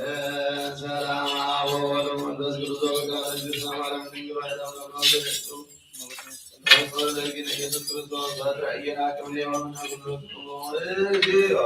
ሰላም አብ ወወልድ ወመንፈስ ቅዱስ ወበረከቱ። ማርያም ድንግል ማርያም ለማዘለቱ ወወልድ ኢየሱስ ክርስቶስ በትረ እየና ቅብሌ ወመንፈስ ቅዱስ እግዚኦ።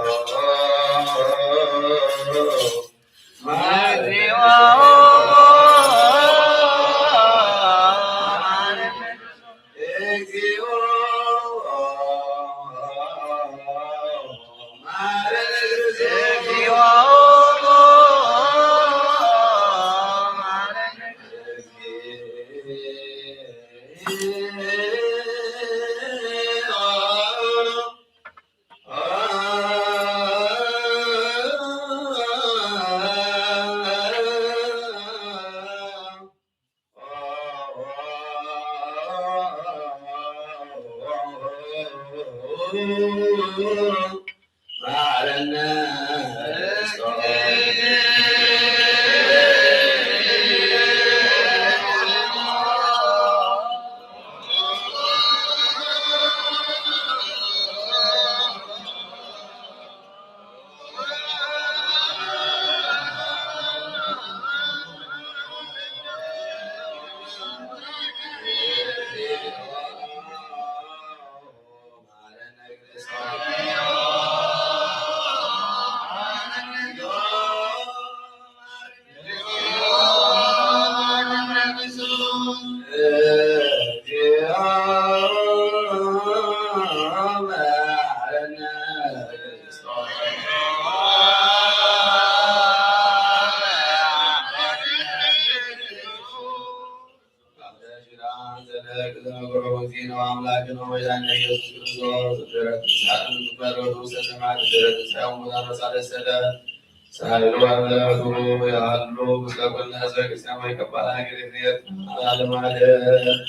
ሳይሉ ወበረከቱ ያሉ ምስለ ኩልነ ህዝበ ክርስቲያን ወይ ቀባላ ሀገር ኤርትራ ለዓለመ ዓለም።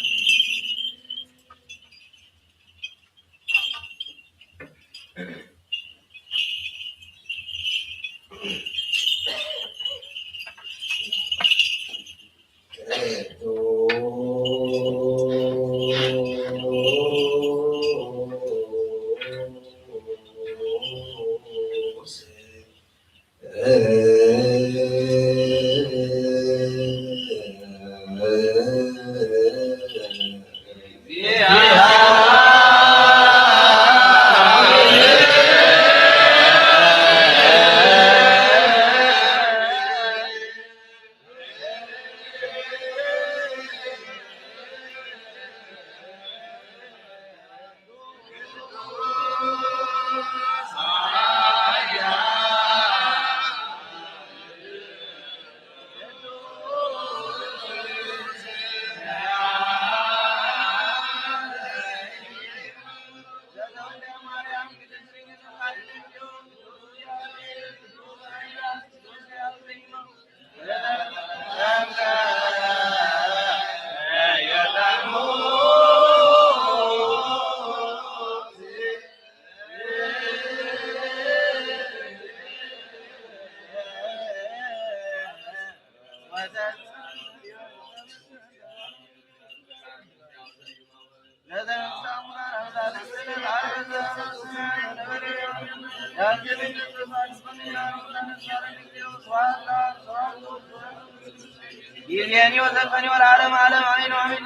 ይእዜኒ ወዘልፈኒ ወለዓለመ ዓለም፣ አሜን ወአሜን።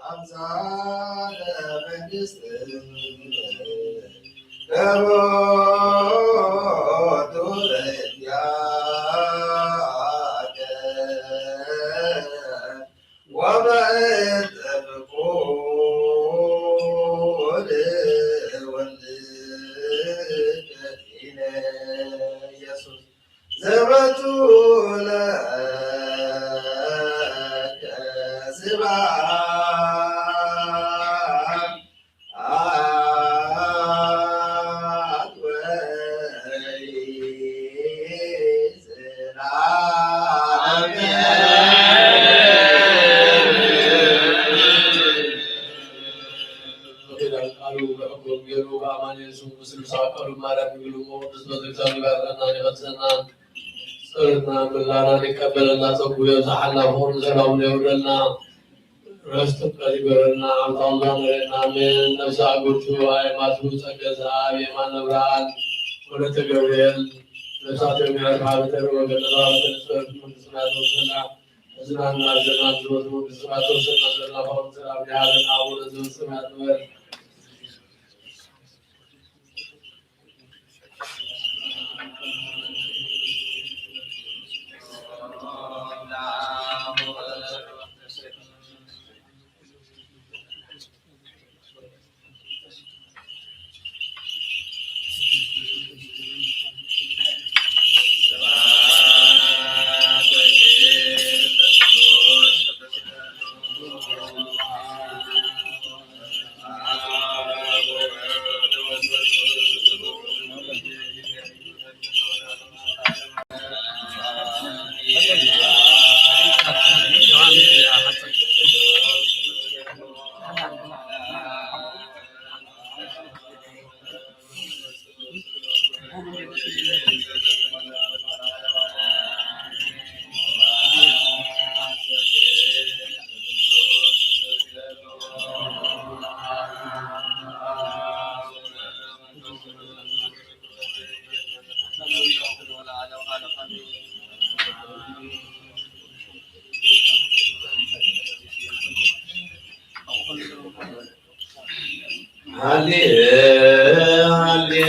ኣምሳለ መንግስት ለቦቱ ለእግዚአብሔር ወበእንተ ፍቁር ወልደ ኢየሱስ ዘበቱ ለከ ስብሐት ቃሉ ብሕጎም ገይሩ ብኣማኑኤል ስሙ ስሉሳዊ ቃሉ ማርያም ድንግል እሞ ቅዱስ ገብርኤል ይባርኸና ይቐድሰና። ጸሎትና ምህላና ይቀበለና፣ ጸጉ የብዝሓልና፣ ፍቕሩ ሰላሙ የውርደልና፣ ርስቲ ፍቅረት ይግበረልና፣ ዓመታዊ ንረየና። ኣሜን። ነፍሲ ኣጉርቱ ኣየማቱ ጸገ ዘኣብ የማነ ብርሃን ወለተ ገብርኤል ነፍሳቶም ያርፋ በተር ወገነባ በተር ጸሎት መንግስትና ተወሰና። እዝናና ዘና ዝወት መንግስትና ተወሰና። ዘና ፋውን ሰላም ያለን አቡነ ዘበሰማያት ንበር። ሃሌ-፣ ሃሌ-፣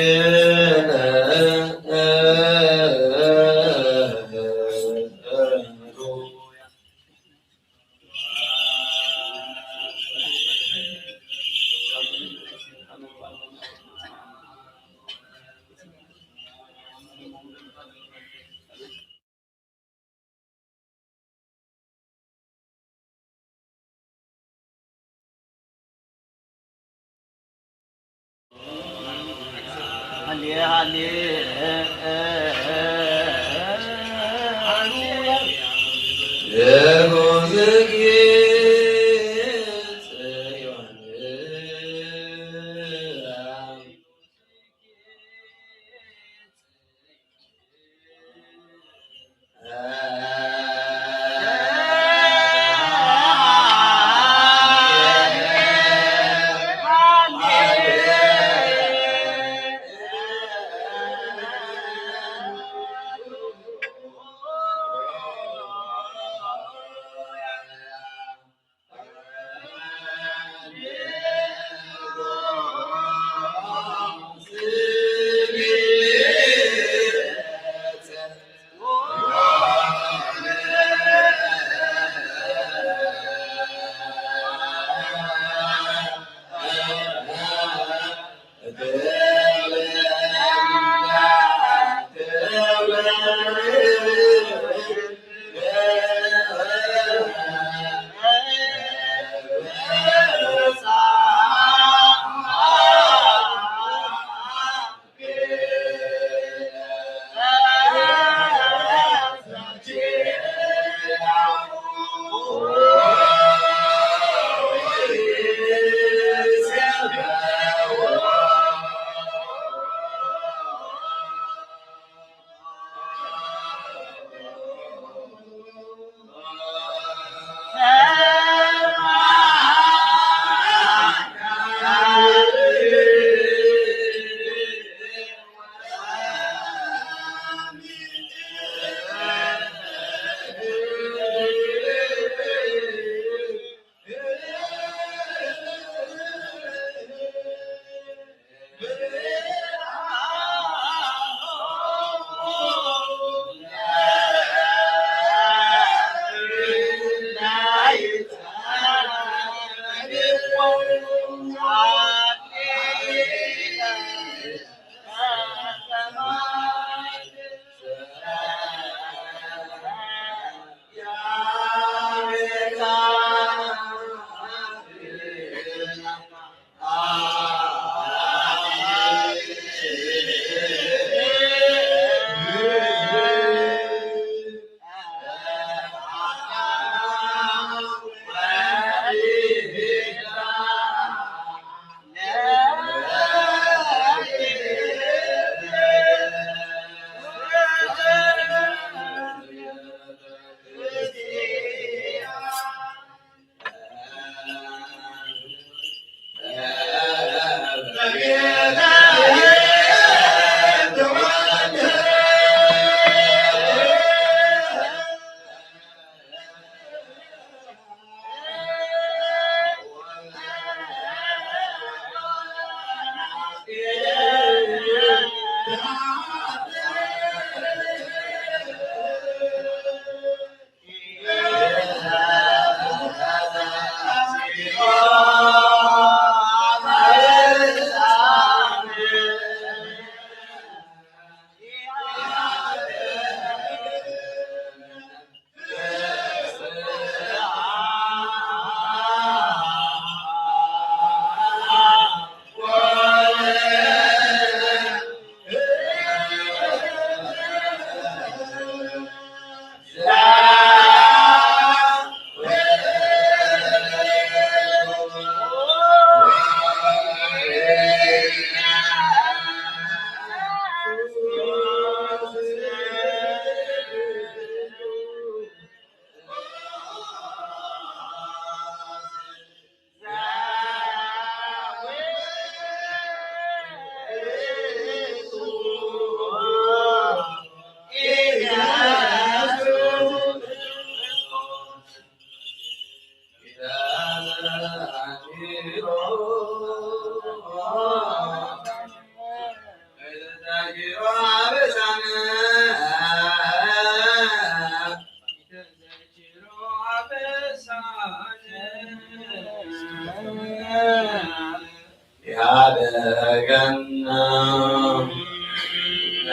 አደገነ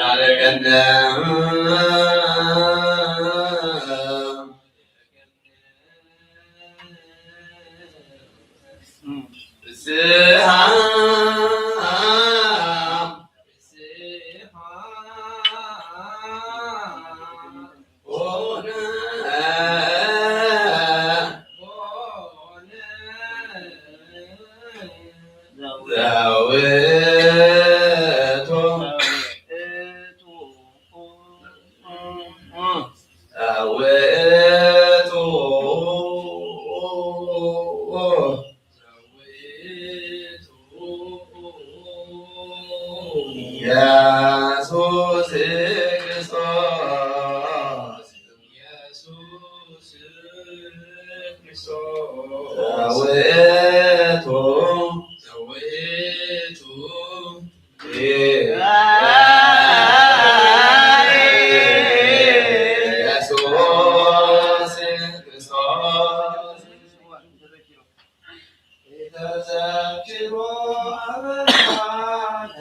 አደገነ ብዝሃ ሆነ ዘውቱ ዘውቱ ኢየሱስ ክርስቶስ ዘውቱ ዘውቱ ኢየሱስ ክርስቶስ ተዘክሮ አበባነ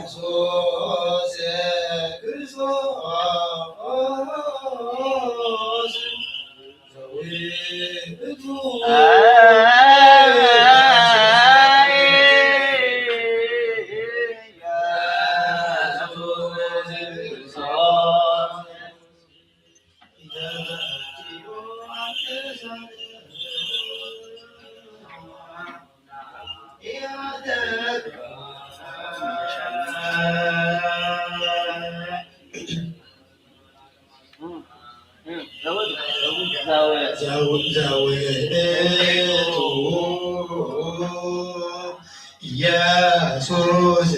ኢየሱስ ክርስቶስ ዘውእቱ ዘውእቱ ኢየሱስ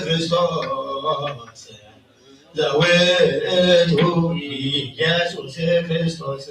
ክርስቶስ ዘውእቱ ኢየሱስ ክርስቶስ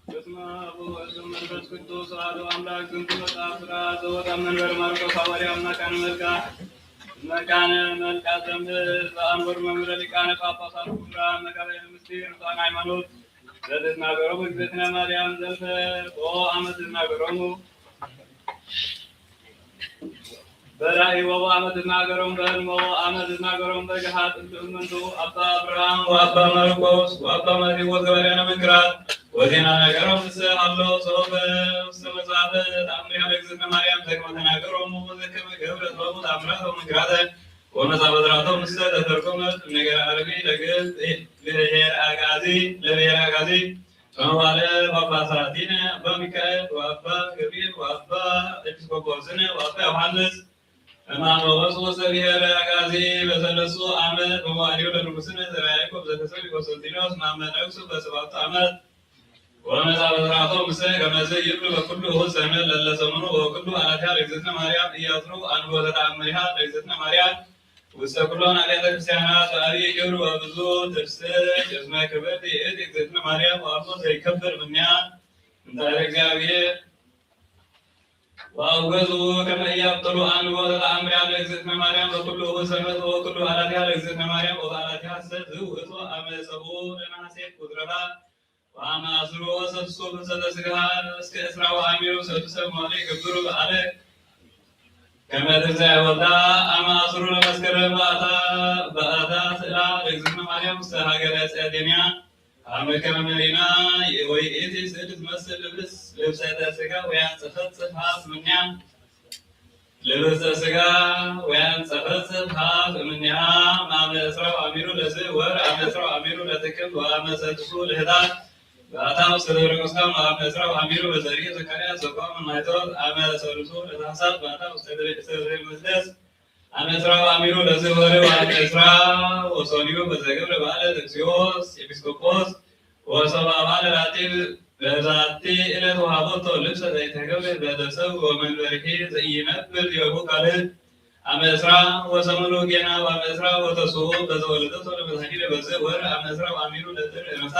በስመ አብ ወወልድ ወመንፈስ ቅዱስ አሐዱ አምላክ። ዝንቱ መጽሐፍ ሥራ ዘወጣ መንበር ማርቆስ ሐዋርያ መካነ መልካ መካነ መልካ ዘምር በአንበር መምህረ ሊቃነ ጳጳሳት ክቡራን መካነ ምስጢር ርቱዓን ሃይማኖት ዘትትናገሮሙ እግዝእትነ ማርያም ዘንተ ኦ አመ ትትናገሮሙ በራእይ ወበአመ ትትናገሮም በሕልም ወአመ ትትናገሮም በገሃድ እሉ እምንቱ አባ አብርሃም ወአባ ማርቆስ ወአባ ማቴዎስ ገባርያነ መንክራት ወዜና ነገሮም እሰ አሎ ሶበ ውስተ መጽሐፈ ተአምሪሃ ለእግዝእትነ ማርያም ዘከመ ተናገሮሙ ዘከመ ገብረ ጥበቡ ተአምራተ ወመንክራተ ወመጻ በትራቶም እሰ ተተርጎመት እምነገረ አረሚ ለግዕዝ ብሔር አግዓዚ ለብሔር አግዓዚ በመዋዕለ ጳጳሳቲነ አባ ሚካኤል ወአባ ገብርኤል ወአባ ኤጲስቆጶስነ ወአባ ዮሐንስ እማመ ወፁ ውስተ ብሔረ አግዓዚ በሰለስቱ ዓመት በመዋዕሊሁ ለንጉሥነ ዘርዓ ያዕቆብ ዘተሰሚ ቆስጠንጢኖስ ማመ ነግሱ በሰባቱ ዓመት ወመጻ በስርዓቶም ምስለ ከመዘ ይብሉ በኩሉ እሁድ ሰንበት ለለ ሰሙኑ ወበኩሉ አራትያ ለእግዝእትነ ማርያም ኢያዝሩ አንጎተ ተአምሪሃ ለእግዝእትነ ማርያም ውስተ ኩሎን አብያተ ክርስቲያናት በአብይ ክብር ወብዙ ትብስት እስመ ክብርት ይእቲ እግዝእትነ ማርያም ወአልቦ ዘይከብር እምኔሃ እንተ እግዚአብሔር ወአውገዙ ከመ ኢያብጥሉ አንጎተ ተአምሪሃ ለእግዝእትነ ማርያም በኩሉ እሁድ ሰንበት ወበኩሉ አራትያ ለእግዝእትነ ማርያም ወበአራትያ ሰት ዝውእቱ አመ ሰብኡ ለነሐሴ ቁጥረታ ወአመ አስሩ ወሰዱሱ ፍልሰተ ሥጋ እስከ ዕስራ ወአሚሩ ሰዱሰ መዋዕለ ይገብሩ በዓለ። ከመ ትንሣኤ ወልዳ አመ አስሩ ለመስከረም በአታ በአታ ስእላ ለእግዝእትነ ማርያም ውስተ ሀገረ ጸዴንያ። አመ ከመ መሪና ወይእቲ ስዕል ትመስል ልብስ ልብሰተ ሥጋ ወያንጸፈጽፍ ሀፍ ምንያ። ልብሰ ሥጋ ወያንጸፈጽፍ ሀፍ እምኔሃ። አመ ዕስራ ወአሚሩ ለዝ ወር አመ ዕስራ ወአሚሩ ለትክል ወአመ ሰድሱ ለህዳር በአታ ውስተ ደብረ ቁስቋም። አመ ዕስራ ወአሚሩ በዘርየ ዘካርያስ ዘቆመ ማይቶት አመ ሰሉሱ ለታህሳስ በአታ ውስተ ደብረ መቅደስ። አመ ዕስራ ወአሚሩ ለዝ ወር ወአመ ዕስራ ወሶልዩ በዘገብረ በዓለ ለእግዚኦስ ኤጲስቆጶስ ወሰብአ በዓለ ላቲ። በዛቲ ዕለት ወሃቦቶ ልብሰ ዘይተገብረ በደሰብ ወመንበርሂ ዘኢይነብር ዲበሁ ካልእ። አመ ዕስራ ወሰሙኑ ጌና ወአመ ዕስራ ወተስኡ በዘወለደቶ ለመድኃኒነ በዝ ወር አመ ዕስራ ወአሚሩ ለጥር እረፍታ።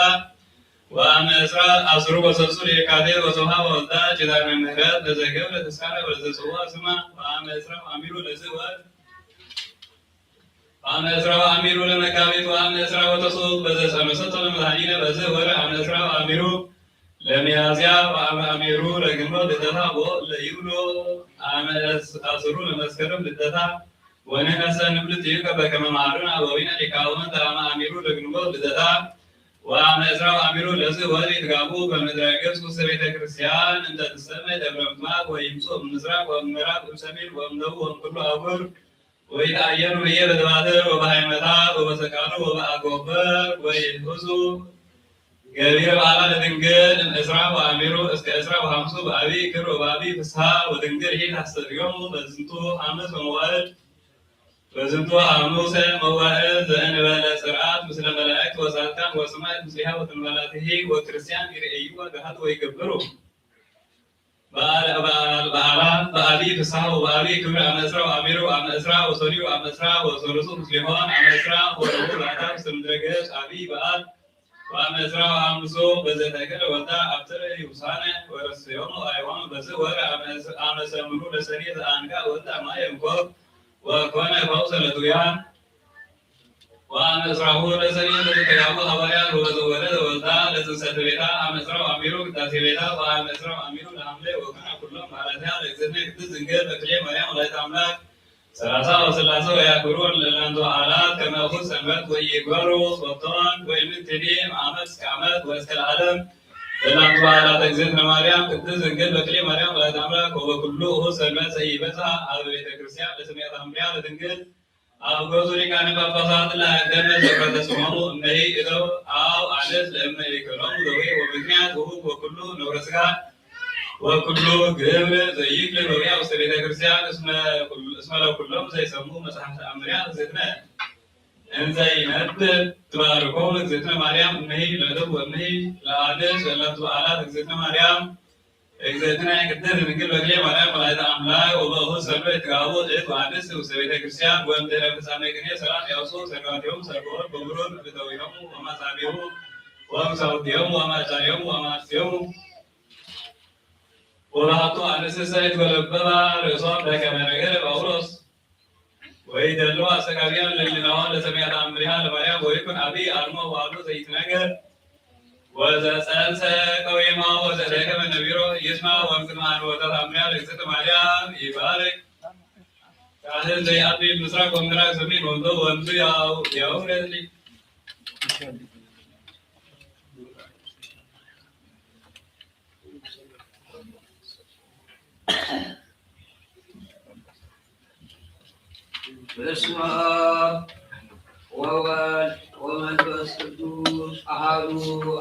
ወአመ ዕስራ አስሩ ወሰሉሱ ለየካቲት ወሶብሃ ወወልዳ ኪዳነ ምሕረት ለዘገብረ ተስካረ ወለዘጽውዐ ስማ። ወአመ ዕስራ ወአሚሩ ለዝ ወር አመ ዕስራ ወአሚሩ ለመጋቢት ወአመ ዕስራ ወተስኡ በዘጸነሰቶ ለመድኃኒነ በዝ ወር አመ ዕስራ ወአሚሩ ለሚያዝያ ወአመ አሚሩ ለግንቦት ልደታ። ወእለ ይብሉ አመ አስሩ ለመስከረም ልደታ። ወንሕነሰ ንብልት ይከበ ከመ መሃሩነ አበዊነ ሊቃውንት አመ አሚሩ ለግንቦት ልደታ። ወአመ ዕስራ ወአሚሩ ለዝ ወር ይትጋቡ በምድረ ግብጽ ውስተ ቤተ ክርስቲያን እንተ ትሰመይ ደብረ ምጥማቅ ወይምጽኡ እምምስራቅ ወእምምዕራብ እምሰሜን ወእምደቡብ ወእምኩሉ አህጉር ወይትአየኑ ህዬ በደባትር ወበሃይመታት ወበሰቃሉ ወበአጎበር ወይእህዙ ገቢረ በዓላ ለድንግል እምዕስራ ወአሚሩ እስከ ዕስራ ወሐምሱ በአብይ ክብር ወበአብይ ፍስሐ ወድንግል ሂት አስተርእዮሙ በዝንቱ ሐሙስ ወመዋዕል በዝንቱ ሐሙስ መዋዕል ዘእንበለ ጽርዓት ምስለ መላእክት ወጻድቃን ወሰማዕት ምስሊሃ ወትንበላትሂ ወክርስቲያን ይርእይዋ ገሃድ ወይገብሩ በዓል በዓል በዓላ በአብይ ፍስሐ ወበአብይ ክብር አመ ዕስራ ወአሚሩ አመ ዕስራ ወሰኑዩ አመ ዕስራ ወሰሉሱ ምስሌሆን አመ ዕስራ ወረቡዕ በአታ ውስተ ምድረ ግብጽ አብይ በዓል ወአመ ዕስራ ወሐምሱ በዘተክለ ወልዳ አብትር ይውሳነ ወረስዮሙ አይሆኑ በዝ ወር አመ ሰሙኑ ለሰኔ ዘአንጋ ወልዳ ማየ እንኮ ወኮነ ፈውሰ ለቱያን ወአመ ዕስራሁ ለሰኔ ለዘተጋቡ ሐዋርያት ወበዘወረ ለወልዳ ለጽንሰተ ቤታ አመ ዕስራ ወአሚሩ ቅዳሴ ቤታ ወአመ ዕስራ ወአሚሩ ለሐምሌ ወኮነ ኩሎም በዓላቲሃ ለእግዝእትነ ቅድስት ድንግል በክሌ ማርያም ወላዲተ አምላክ ሠላሳ ወሥላሴ ወያክብሩ ለእላንቱ በዓላት ከመ እኹል ሰንበት ወኢይግበሩ ጾቶን ወይምንትኒ እምዓመት እስከ ዓመት ወእስከ ለዓለም ለእላንቱ በዓላት እግዝእትነ ማርያም ቅድስት ድንግል በክሌ ማርያም ወላዲተ አምላክ ወበኩሉ እኹል ሰንበት ዘኢይበጽሐ አብ ቤተ ክርስቲያን ለስምየተ አምርያ ለድንግል አብ ገጹ ሊቃነ ጳጳሳት ለአገመ ዘፈተስሞሙ እመሂ እተው አው አለት ለእመ ይከሎሙ ደዌ ወምክንያት ውሁብ ወኩሉ ነውረ ሥጋ ወኩሉ ግብር ዘይክል በውያ ውስተ ቤተ ክርስቲያን እስመ ኩሉ- እስመ ለኩሎም ዘይሰሙ መጽሐፍ ተአምርያ እግዝእትነ እንዘ ይነብብ ትባርኮም እግዝእትነ ማርያም እመሂ ለእደው ወእመሂ ለአንስ ለእለቱ በዓላት እግዝእትነ ማርያም እግዝእትነ ቅድስት ድንግል በክሌ ማርያም ወላዲተ አምላክ ወበእሁ ሰንበት ይትጋቡ እት ወአንስ ውስተ ቤተ ክርስቲያን ወእምድኅረ ፍጻሜ ቅኔ ሰላም ያውሱ ሰርጋቲሆሙ ሰርጎን በብሩር እደዊሆሙ ወማሳቢሁ ወምሳውቲሆሙ ወማጫሪሆሙ ወማርሲሆሙ ወባቱ አንስሰ ይትጎለበባ ርእሶም በከመ ነገረ ጳውሎስ ወይደሉ አስተጋቢያን ለሊናሆን ለሰሚያት አምሪሃ ለማርያም ወይኩን አብይ አርሞ ዋሉ ዘይትነገር ወዘጸንሰ ቀዊማ ወዘደከመ ነቢሮ ይስማ ወምቅድመ አንወታት አምሪሃ ለእግዝእት ማርያም ይባረክ። ካህን ዘይአቢ ምስራቅ ወምዕራብ ሰሜን ወንዶ ወንዱ ያው ያው በስመ አብ ወወልድ ወመንፈስ ቅዱስ አሐዱ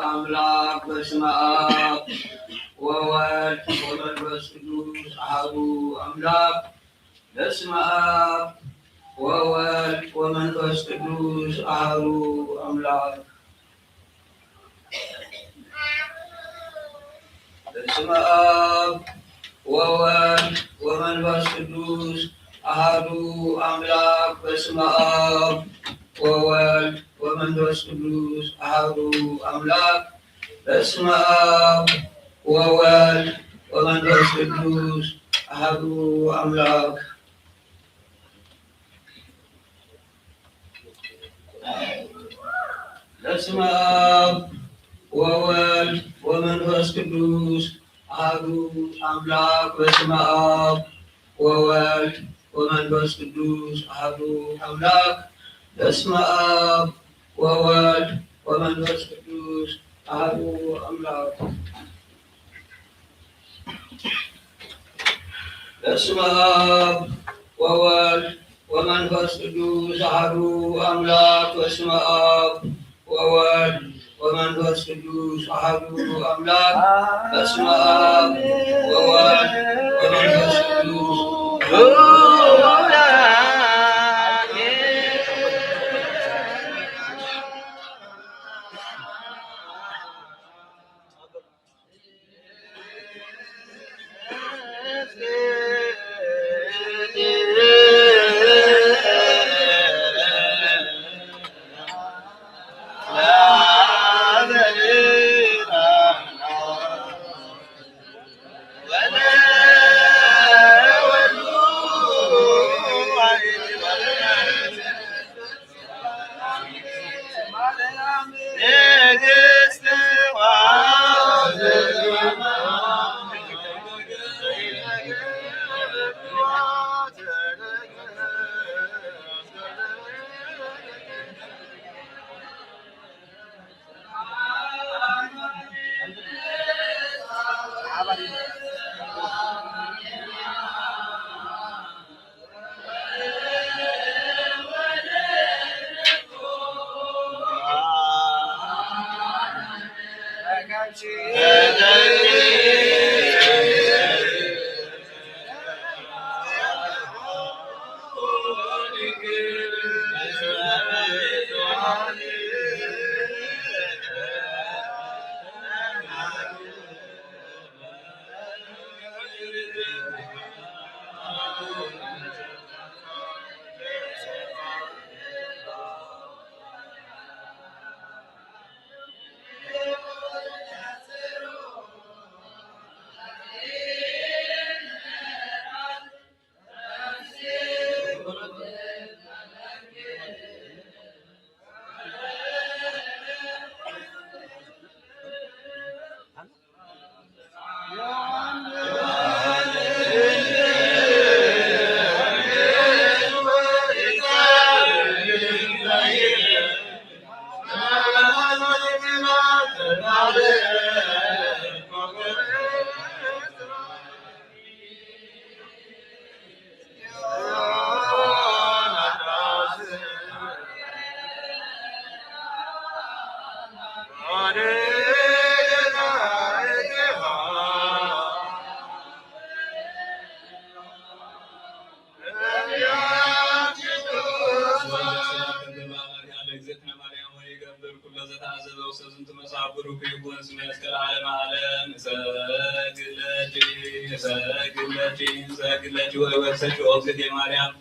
አምላክ። በስመ አብ ወወልድ ወመንፈስ ቅዱስ አሐዱ አምላክ። በስመ አብ ወወልድ ወመንፈስ ቅዱስ አሐዱ አምላክ። በስመ አብ ወወልድ ወመንፈስ ቅዱስ አሐዱ አምላክ። በስመ አብ ወወልድ ወመንፈስ ቅዱስ አሐዱ አምላክ። በስመ አብ ወወልድ ወመንፈስ ቅዱስ አሐዱ አምላክ። በስመ አብ ወወልድ መንፈስ ቅዱስ ኣሐዱ ኣምላክ በስመ ኣብ ወወልድ ወመንፈስ ቅዱስ ኣሐዱ ኣምላክ በስመ ኣብ ወወልድ ወመንፈስ ቅዱስ ኣሐዱ ኣምላክ። በስመ ኣብ ወወልድ ወመንፈስ ቅዱስ ኣሐዱ ኣምላክ። በስመ ኣብ ወወልድ ወመንፈስ ቅዱስ ኣሐዱ ኣምላክ። በስመ ኣብ ወወልድ ወመንፈስ ቅዱስ እግዝእትነ ማርያም ሆይ ገብር ኩሎ ዘተአዘዘ ውስተ ዝንቱ መጽሐፍ ብሩክ ይኩን ስምኪ እስከ ለዓለመ ዓለም። እሰግድ ለኪ፣ እሰግድ ለኪ፣ እሰግድ ለኪ ወእወድሰኪ ኦ እግዝእትየ ማርያም።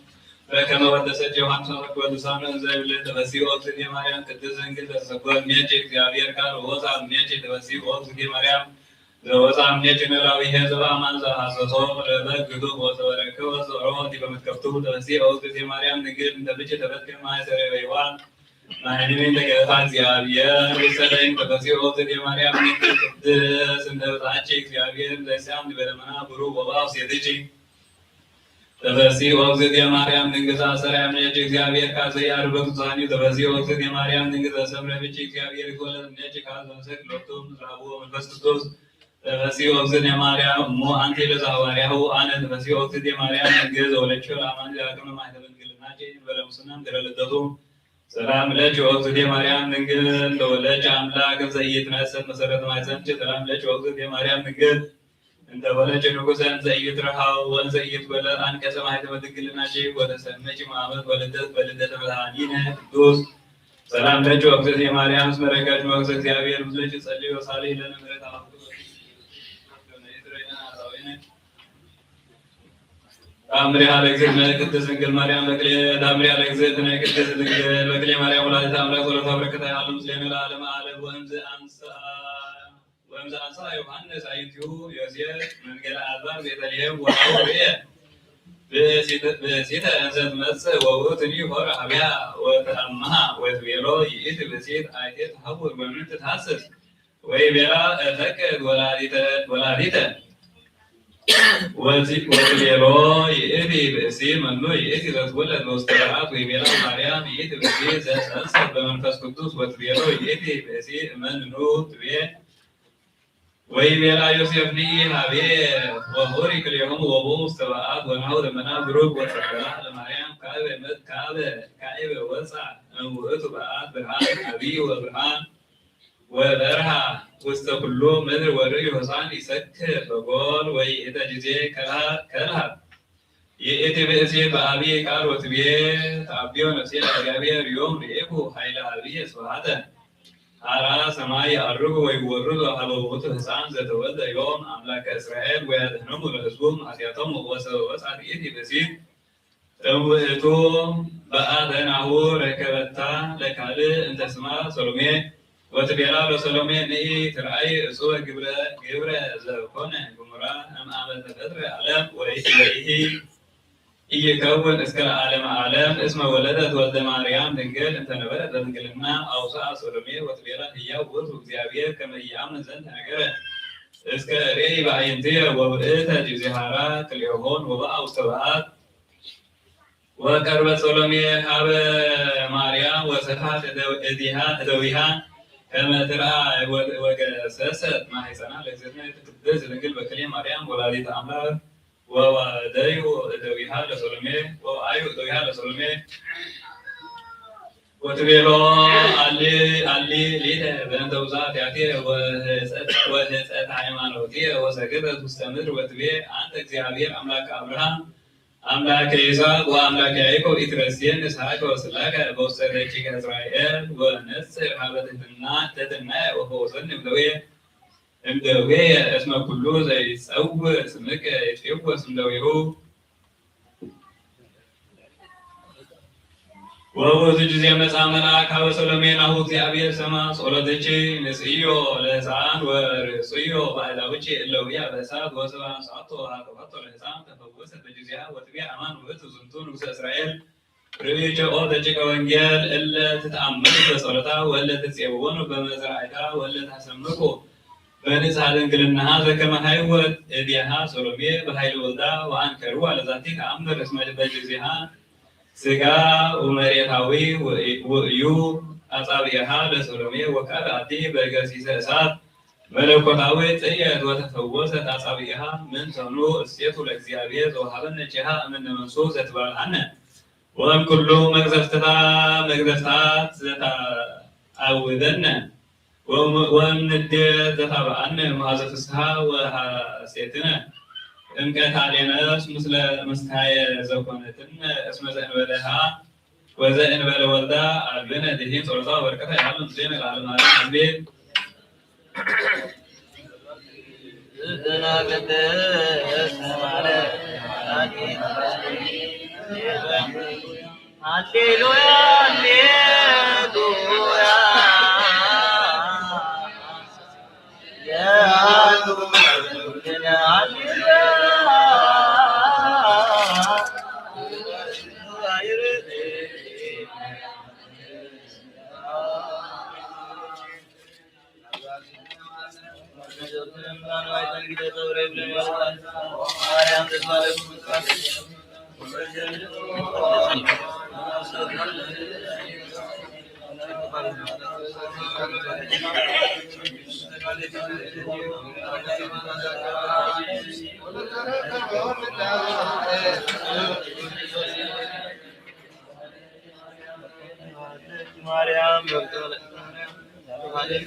በከመ ወደሰኪ ዮሐንስ አፈወርቅ ወልሳኑ እንዘ ይብል ተፈሲ ኦ እግዝእትየ ማርያም ቅድስት ድንግል ተሰጎ እምኔኪ እግዚአብሔር ቃል ወወፃ እምኔኪ ተፈሲ ኦ እግዝእትየ ማርያም ዘወፃ እምኔኪ ኖላዊ ኄር ዘበአማን ዘሐሰሶ ለበግ ግዱፍ ወዘወረከ ወዘሮ ዲበ መትከፍቱ ተፈሲ ኦ እግዝእትየ ማርያም ድንግል እንተ ብኪ ተፈትከ ማእሰረ በይዋን ማህንምን ተገፋ እግዚአብሔር ውሰደኝ ተፈሲኦ እግዝእትየ ማርያም ቅድስት እንተ ብጽሐኪ እግዚአብሔር ዘይሳም ዲበ ደመና ብሩክ ወባው ሴትኪ ተፈሲኦ እግዝእትየ ማርያም ድንግል ዘአሰረ እምኔኪ እግዚአብሔር ካብ ዘያርበ ቅዱሳን እዩ። ተፈሲኦ እግዝእትየ ማርያም ድንግል ዘሰምረ ብኪ እግዚአብሔር ይትወለድ እምኔኪ ካብ ዘምሰክ ሎቱ ምስራቡ ወመንፈስ ቅዱስ ተፈሲኦ እግዝእትየ ማርያም እሙ አንቲ ለዘሐዋርያሁ አነ ተፈሲኦ እግዝእትየ ማርያም ድንግል ዘወለድኪ ለአማኑኤል አቅመ ማሕተመ ድንግልናኪ እንበለ ሙስና እምድረ ልደቱ ሰላም ለኪ ኦ እግዝእትየ ማርያም ድንግል ተወለድኪ አምላክ እንዘ ኢይትነሰት መሰረተ ማሕፀንኪ። ሰላም ለኪ ኦ እግዝእትየ ማርያም ድንግል እንተ ወለድኪ ንጉሰ እንዘ ኢይትረሃው ወእንዘ ኢይትወለድ አንቀጸ ማሕተመ ድንግልናኪ ወተሰመኪ እም አመት ወልደት በልደተ መድኃኒነ ቅዱስ። ሰላም ለኪ ኦ እግዝእትየ ማርያም እስመ ረከብኪ ሞገሰ እግዚአብሔር ምስሌኪ ጸልዪ ወሳሊ ለነ ምሕረት አብ ተአምሪሃ ለእግዝእትነ ቅድስት ድንግል ማርያም በክሌ። ተአምሪሃ ለእግዝእትነ ቅድስት ድንግል በክሌ ማርያም ወላዲተ አምላክ ጸሎታ በረከታ ይሃሉ ምስሌነ ለዓለመ ዓለም። ወእምዝ አንሳ ወእምዝ አንሳ ዮሐንስ አዕይንቲሁ ዮሴፍ መንገለ አድባር ቤተልሔም ወአሁ ርእየ ብእሲተ እንዘ ትመጽእ ወውእቱኒ ሆረ ሀቢሃ ወተአምሃ ወትቤሎ ይእቲ ብእሲት አይቴ ተሐውር ወምንት ትሐስስ ወይቤላ እፈቅድ ወላዲተ ወላዲተ ወቲ-፣ ወትቤሎ ይእቲ ብእሲ መኑ ይእቲ ዘትወለድ በውስተ በዓት? ወይቤላ ማርያም ይእቲ ብእሲ ዘጸንሰት በመንፈስ ቅዱስ። ወትቤሎ ይእቲ ብእሲ እመንኑ ትቤ? ወይቤላ ዮሴፍ ንኢ ሀቤ ወሁሪ ክልኤሆሙ ወቦ ውስተ በዓት። ወናሁ ደመና ብሩክ ወጸልመላ ለማርያም ካበ መ-፣ ካበ ካዕበ ወፃ እምውእቱ በዓት ብርሃን አብይ ወብርሃን ወበርሃ ውስተ ኩሉ ምድር ወርእዩ ሕፃን ይሰክር በጎል። ወይ እተ ጊዜ ከልሃ-፣ ከልሃ ይእቲ ብእሲት በአብይ ቃል ወትቤ ተአብዮ ነፍሴ ለእግዚአብሔር ዮም ርኤኩ ኃይለ አብይ ስብሐተ። አራ ሰማይ የዐርጉ ወይወርዱ ሀበ ውእቱ ሕፃን ዘተወልደ ዮም አምላከ እስራኤል ወያድህኖሙ ለሕዝቡ እምኃጢአቶሙ። ወሰበ ወፅአት ይእቲ ብእሲት እምውእቱ በአተ ናሁ ረከበታ ለካልእ እንተ ስማ ሰሎሜ። ወትቤላ ለሰሎሜ ንኢ ትርአይ እጹበ ግብረ፣ ግብረ ዘኮነ ግሙራ እምአመ ተፈጥረ ዓለም ወኢ-፣ ወኢሂ ኢይከውን እስከ ለዓለመ ዓለም እስመ ወለደት ወልደ ማርያም ድንግል እንተ ነበረት በድንግልና። አውስአ ሰሎሜ ወትቤላ ህያው ውእቱ እግዚአብሔር ከመ ኢየአምን ዘንተ ነገረ እስከ ርእይ በአዕይንትየ። ወውእተ ጊዜ ሀራ ክልኤሆን ወበአ ውስተ በዓት። ወቀርበት ሰሎሜ ሀበ ማርያም ወሰፍሐት እደው-፣ እዲሃ፣ እደዊሃ ከመ ትርአ ወ-፣ ወገሰሰት ማሕፀና ለእግዝእትነ ቅድስት ድንግል በክሌ ማርያም ወላዲተ አምላክ። ወወአደዩ እደዊሃ ለሰሎሜ፣ ወወአዩ እደዊሃ ለሰሎሜ። ወትቤሎ አሊ፣ አሊ ሊተ በእንተ ውዛት ያቴ ወህፀት፣ ወህፀት ሃይማኖትየ ወሰገደት ውስተ ምድር ወትቤ አንተ እግዚአብሔር አምላክ አብርሃም አምላከ ይስሐቅ ወአምላከ ያዕቆብ ኢትረስየኒ ሰዓከ ወስላከ በውስተ ደቂቀ እስራኤል ወነጽር ሀበ ትሕትና፣ ትሕትናየ ወፈውሰኒ እምደዌ፣ እምደዌ እስመ ኩሉ ዘይጸውዕ ስምከ ይትፌወስ እምደዌሁ። ወውእቱ ጊዜ መጽአ መልአክ ሀበ ሰሎሜ ናሁ እግዚአብሔር ሰምዐ ጸሎትኪ ንስእዮ ለሕፃን ወርእስዮ ባዕላውኪ እለውያ በእሳት ወስብ አንስአቶ ወሃጠፈቶ ለሕፃን ተፈወሰት በጊዜሃ ወትቤ አማን ውእቱ ዝንቱ ንጉሠ እስራኤል ርእይክኦ ደቂቀ ወንጌል እለ ትትአመኑ በጸሎታ ወእለ ትጼብወኑ በመዘራእታ ወእለ ታሰምኩ በንጽሐ ድንግልናሃ ዘከመ ሀይወት እዴሃ ሰሎሜ በኃይለ ወልዳ ወአንከርዋ ለዛቲ ተአምር እስመ በጊዜሃ ሥጋ ወመሬታዊ ውእዩ አጻብዒሃ ለሰሎሜ ወካልአቲ በገሲሰ እሳት መለኮታዊ ጽየት ወተፈወሰት አጻብዒሃ። ምን ተኑ እሴቱ ለእግዚአብሔር ዘወሃበነ ኪሃ እምነ መንሱ ዘትባልዓነ ወእም ኩሉ መቅዘፍትታ መቅዘፍታት ዘተአውደነ ወም-፣ ወእም ንዴት ዘታብዓነ መዋዘ ፍስሓ ወሐሴትነ እም ቀታሌነስ ምስለ ምስካየ ዘኮነትነ እስመ ዘእንበለሃ ወዘእንበለ ወልዳ አልብነ ድሂን ጸሎታ ወበረከታ ይሃሉ ምስሌነ ለዓለመ ዓለም አሜን። ሃሌሉያ ሃሌሉያ። ማርያም በርቱ፣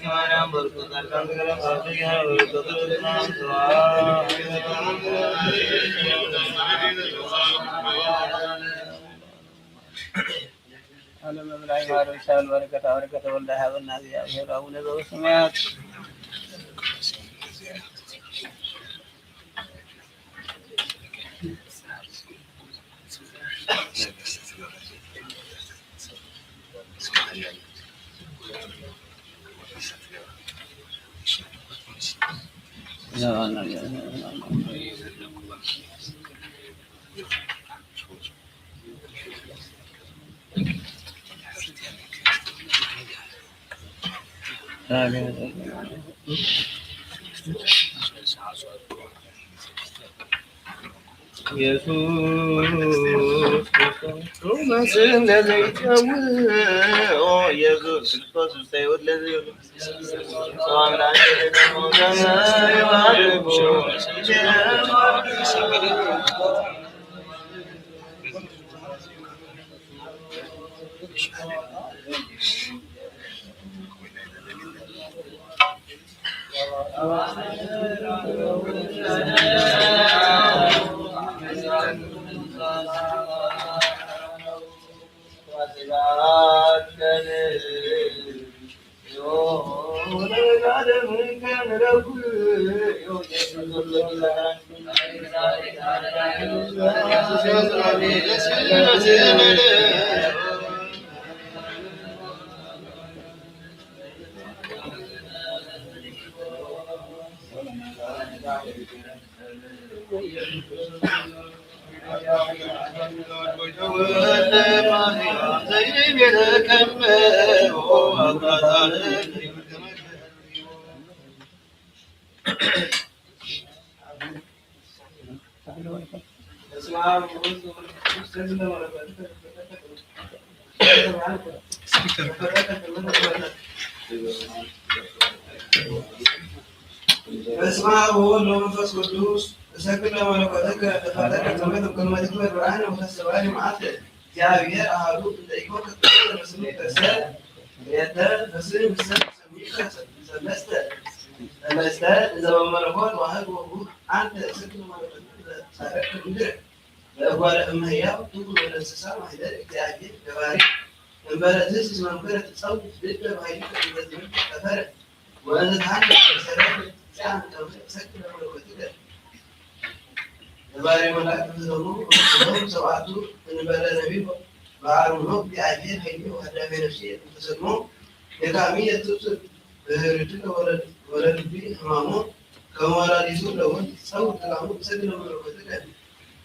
ማርያም በርቱ፣ ጻድቃን ተገለጸ። ዓለም ላይ ማረሻል በረከታ በረከተ ወልዳ ሀበና እግዚአብሔር አቡነ ዘበሰማያት። ኢየሱስ ክርስቶስ ሮማ ስም ለዘይጸውኦ ኢየሱስ ክርስቶስ ዝተይወድ ለዘይብሉ በስመ አብ ወወልድ ወመንፈስ ቅዱስ። እሰግድ ለመለኮትከ ተፈጠረ ከመ ትኩን ወትግበር ብርሃነ ወተስተብሃለ መዓልተ። እግዚአብሔር አሐዱ እንተ ኢኮንከ ትፈጠር በስምከ ሰ የተ በስም ሰ ሰሚከ ሰለስተ ሰለስተ እንዘ በመለኮት ዋህድ ወውሉድ አንተ እሰግድ ለመለኮትከ ጻረቅ ምድረ ለእጓለ እመሕያው ትኩን ወለእንስሳ ማሕደር እግዚአብሔር ገባሪ። እምበለ ዝስ መምክረ ትጸውት ልበ ባሕሪ ከመ ትብል ጠፈረ። ወእንዘ ተሃንቀ ሰረተ ትጽዓን ከመ ትሰክር ለመለኮትከ። ነባሪ መላእክት ተሰሙ እምስሎም ሰብዓቱ እንበለ ነቢብ በአርምሞ እግዚአብሔር ኃይሌ ወሀዳሜ ነፍሴ እንተሰሞ ድካሚ የትብስር በህርድከ ወለልቢ ሕማሞ ከመ ወላዲቱ ለወልድ ትጸውት ድካሙ ትሰግድ ለመለኮትከ።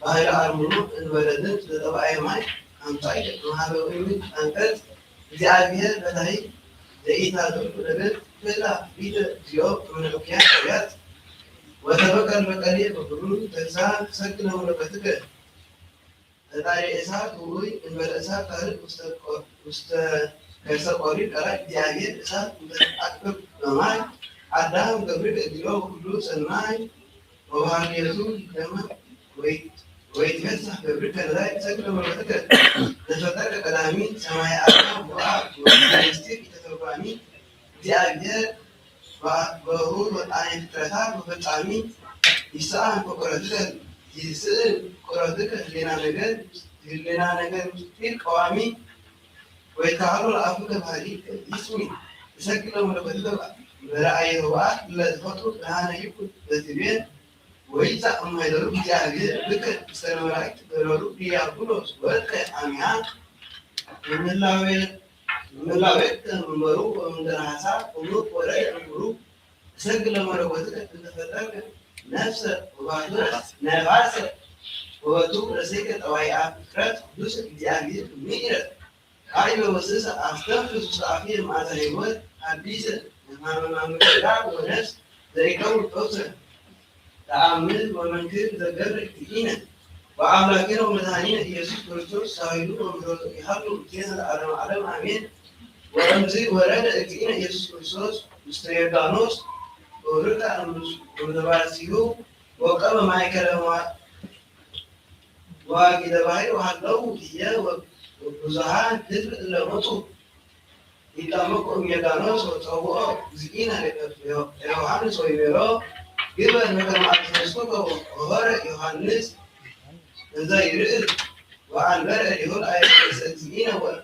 ባሕሪ አርምሞ እንበለ ድምፅ ዘጠብአየ ማይ አምጻእከ እምሃበ እምኒ አንቀጽ እግዚአብሔር በታሕቲ ዘኢታዘዙ ነገር ክላ ሊተ እግዚኦ እምነ እኩያን ነቢያት ወተበቀል በቀልየ በኩሉ ተግሳር ትሰግድ ለመለኮትከ። ፈጣሪ እሳት ውዑይ እንበለ እሳት ካልእ ውስተ ቆ-፣ ውስተ ከርሰ ቆሪ ቀላይ እግዚአብሔር እሳት እንተ ትአቅብ በማይ አዳም ገብርከ እግዚኦ ኩሉ ሰናይ ወበሃልየቱ ይደመ ወይ-፣ ወይትፌሳህ ገብርከ ነዳይ ትሰግድ ለመለኮትከ። ዘፈጠርከ ቀዳሚ ሰማየ አዳም ወአብ ወመንግስቲ ተተርጓሚ እግዚአብሔር በ-፣ በሁር ወጣኔ ፍጥረታት ወፈጻሚ ይስአን ፍቁረትከ፣ ይስእን ፍቁረትከ ህሌና ነገር፣ ህሌና ነገር ምስጢር ቀዋሚ ወይትካህሎ ለአፉከ ባህሪ ይስሚ። እሰግድ ለመለኮትከ በረአየ ህወአት ለዝፈጥሩ ብርሃነ ይኩን በትቤ ወይትጻእ እማይደሩ እግዚአብሔር ብከ ምስለ መላእክት በረሩ ዲያብሎስ ወድቀ አሚሃ እምላዌ እምላዌከ መንበሩ ወመንበረ ሐሳብ እሙቅ ወረደ እምሩ። እሰግድ ለመለኮትከ እንተ ፈጠርከ ነፍሰ ወባቱ ነፋሰ ወበቱ ረሰይከ ጠባይአ ፍጥረት ቅዱስ እግዚአብሔር ምኢረ። ካዕበ ወስሰ አስተንፍስ ውስተ አፍየ መዓዛ ሕይወት ሐዲሰ እምሃመ ማምረ ሥጋ ወነፍስ ዘይከውን ፈውሰ። ተአምር ወመንክር ዘገብር እግዚእነ ወአምላክነ ወመድኃኒነ ኢየሱስ ክርስቶስ ሳይሉ ወምሕረቱ ይሃሉ ምስሌነ ለዓለመ ዓለም አሜን። ወእምዝ ወረደ እግዚእነ ኢየሱስ ክርስቶስ ውስተ ዮርዳኖስ ወብርቀ እምዘባሲሁ ወቀመ ማእከለ መዋ-፣ መዋጊደ ባሕር ወሃለው ህየ ወብዙኃን ህዝብ እለ መጹ ይጠመቁ እምዮርዳኖስ ወጸውኦ እግዚእነ ለዮሐንስ ወይቤሎ ግበር በከመ አዘዝኩከ። ወሖረ ዮሐንስ እንዘ ይርዕድ ወአንበረ ዲሁ ለአዕርክተ ርእሰ እግዚእነ ወ-፣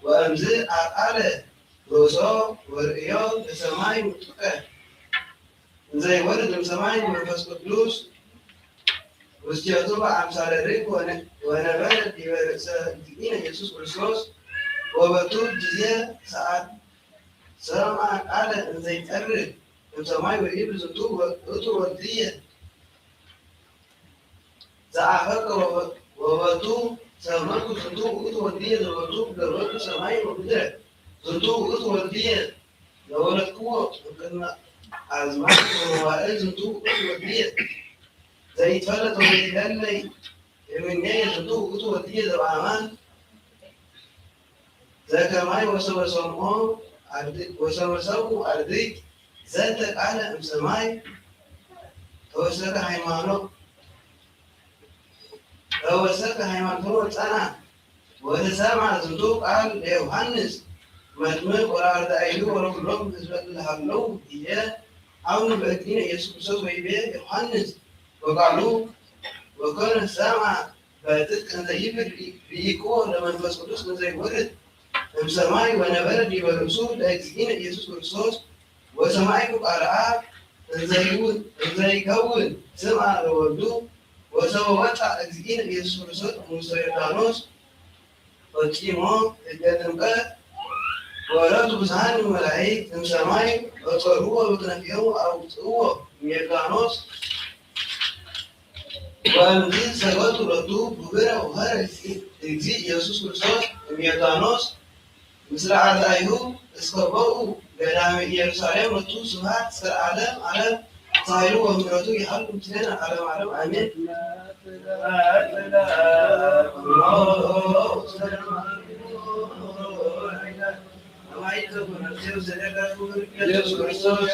ወእምዝ አልዓለ ርእሶ ወርእዮ ለሰማይ ውጡቀ። እንዘ ይወርድ እምሰማይ መንፈስ ቅዱስ ውስቴቱ በአምሳለ ርግብ ወነ-፣ ወነበረ ዲበ ርእሰ እግዚእነ ኢየሱስ ክርስቶስ። ወበቱ ጊዜ ሰዓት ሰምዐ ቃለ እንዘ ይጸርግ እምሰማይ ወይብል ዝንቱ ውእቱ ወልድየ ዘአፈቅሮ። ወበቱ ሰመኩ ዝንቱ ውእቱ ወልድየ ዘወቱ ገበርኩ ሰማይ ወምድረ። ዝንቱ ውእቱ ወልድየ ዘወለድክዎ እምቅድመ ኣዝማድ ወመዋእል ዝንቱ ውእቱ ወድየ ዘይትፈለጥ ወዘይትደለይ እምኔ ዝንቱ ውእቱ ወድየ ዘበኣማን ዘከማይ ወሰበሰምኦ ኣርድእት ወሰበሰቡ ኣርድእት ዘተ ቃለ እምሰማይ ተወሰከ ሃይማኖት ተወሰከ ሃይማኖት ወጸና ወተሰምዐ ዝንቱ ቃል ለዮሃንስ መጥምቅ ወለኣርዳኢሁ ወለኩሎም ህዝበ እለ ሀለው ህዬ አምኑ በእግዚእነ ኢየሱስ ክርስቶስ ወይቤ ዮሃንስ ወቃሉ ወኮነ ሰምዐ በጽድቅ እንዘ ይብል ርኢክዎ ለመንፈስ ቅዱስ እንዘ ይወርድ እምሰማይ ወነበረ ዲበ ርእሱ ለእግዚእነ ኢየሱስ ክርስቶስ ወሰማይኩ ቃለ አብ እንዘ ይከውን ስምዐ ለወልዱ ወሰበ ወፃ እግዚእነ ኢየሱስ ክርስቶስ እምውስተ ዮርዳኖስ ፈጺሞ ሕገ ጥምቀት ወረዱ ብዙሃን መላእክት እምሰማይ በጸርዎ በክነፊሆሙ አውፅእዎ እምዮርዳኖስ ወእምዝ ሰገዱ ሎቱ ግብረ ወሀረ እግዚእ ኢየሱስ ክርስቶስ እምዮርዳኖስ ምስለ አርዳኢሁ እስከ ቦኡ ገዳመ ኢየሩሳሌም ሎቱ ስብሐት እስከ ለዓለም ዓለም ሳህሉ ወምሕረቱ ይሃሉ ምስሌነ ለዓለመ ዓለም አሜን። ኢየሱስ ክርስቶስ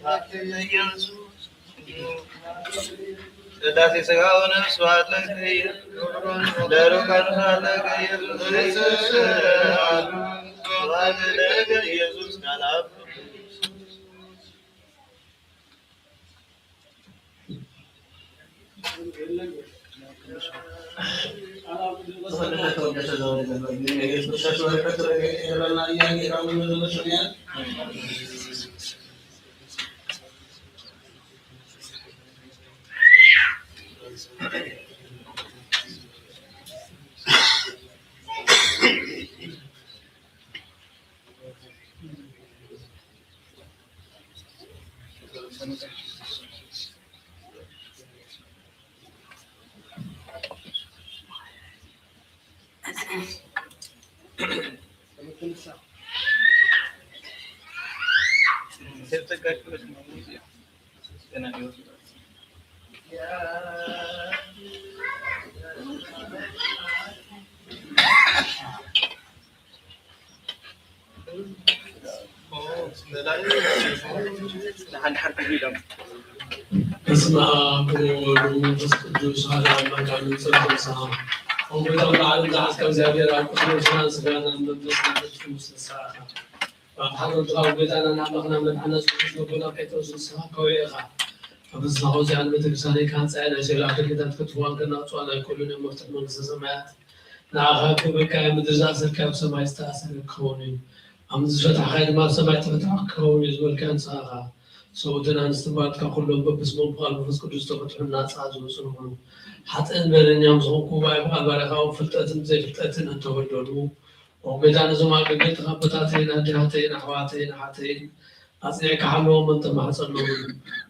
ሃሌሉያ። ቅዳሴ ሥጋ ወነፍስ ስብሐት ለእግዚእነ ለሩቃን ስብሐት ለእግዚእነ ስብሐት ለእግዚእነ ኢየሱስ ቃል አብ በስመ አብ ወወልድ ወመንፈስ ቅዱስ አሐዱ አምላክ አሜን። ጸሎተ ንስሐ። ኦ ጎይታ ኩሉ ዓለም ዝሓዝካ እግዚኣብሔር አብ ቁስለ ስጋና መንፈስና ቅዱስ ንስሐ። ብሓፈቱ ካብ ጎይታና ንኣምላኽና መድሓና የሱስ ክርስቶስ ጎይታ ጴጥሮስ ንስኻ ከውዒኻ ካብ ንስኻ ወፂኣን ቤተክርስትያነይ ካንፃያ ናይ ሴላ ኣገልግሎታት ክትፍዋን ከናፅዋ ናይ ኩሉን እዮም መፍትሕ መንግስተ ሰማያት ንኣኻ ክብካ ኣብ ምድሪ ዝኣሰርካ ኣብ ሰማይ ዝተኣሰረ ክኸውን እዩ ኣብ ምድሪ ዝፈታሕካዮ ድማ ኣብ ሰማይ ተፈታሒ ክኸውን እዩ ዝበልካዮ ንስኻ ኢኻ ሰብኡትን ኣንስትን ባልትካ ኩሎም በብስሞም ብቓል መንፈስ ቅዱስ ዝተፈትሑን ናፃ ዝወፁን ይኹኑ ሓጥእን በደለኛን ዝኾንኩ ብኣይ ብቓል ባርያኻ እውን ፍልጠትን ብዘይፍልጠትን እንተበደሉ ኦ ጎይታ ነዞም ኣገልገልትኻ ኣቦታተይን ኣዴታተይን ኣሕዋተይን ኣሓተይን ኣጽኒዕካ ሓልዎም እንተማሕጸኖምን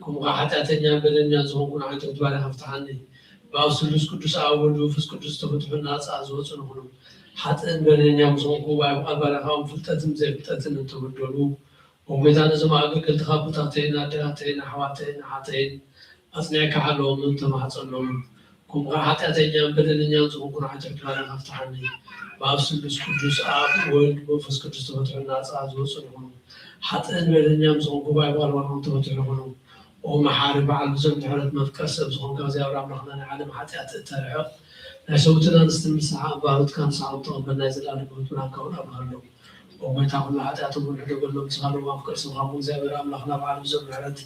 ከምኡ ከኣ ሓጢኣተኛን በደለኛን ዝኾንኩ ንዓይ ትሑት ባርያኻ ፍትሓኒ ብኣብ ስሉስ ቅዱስ ኣብ ወልድ መንፈስ ቅዱስ ዝተፈትሑን ናጻ ዝወጹን ይኹኑ ሓጥእን በደለኛን ዝኾንኩ ብኣብ ቃል ባርያኻ እውን ፍልጠትን ብዘይፍልጠትን እንተበደሉ ኦ ጎይታ ነዞም ኣገልገልትኻ ኣቦታተይን ኣዴታተይን ኣሕዋተይን ኣሓተይን ኣጽኒዕካ ሓልዎምን ተማሕጸኖምን ከምኡ ከዓ ሓጢኣተኛን በደለኛን ዝኾንኩ ንዓይ ትሕት ባርያኻ ፍትሓኒ ብኣብ ስሉስ ቅዱስ ኣብ ወልድ መንፈስ ቅዱስ ተፈትሑ ናፃ ዝወፁ ዝኾኑ ሓጥእን በደለኛን ዝኾንኩ ብኣይ ባልባልኩም ተፈትሑ ይኹኑ ኦ መሓሪ በዓል ብዙሕ ምሕረት መፍቀር ሰብ ዝኾንካ እግዚኣብሔር ኣምላኽና ናይ ዓለም ሓጢኣት እተርሕቕ ናይ ሰብኡትን ኣንስትን ንስሓ እምባሮትካ ንስሓ ተቐበል ናይ ዘላለም ህይወት ብርሃንካ እውን ኣባህሎም ኦ ጎይታ ኩሉ ሓጢኣቶም እውን ሕደገሎም ዝሃለዎም ኣፍቅር ስምኻ እሞ እግዚኣብሔር ኣምላኽና በዓል ብዙሕ ምሕረት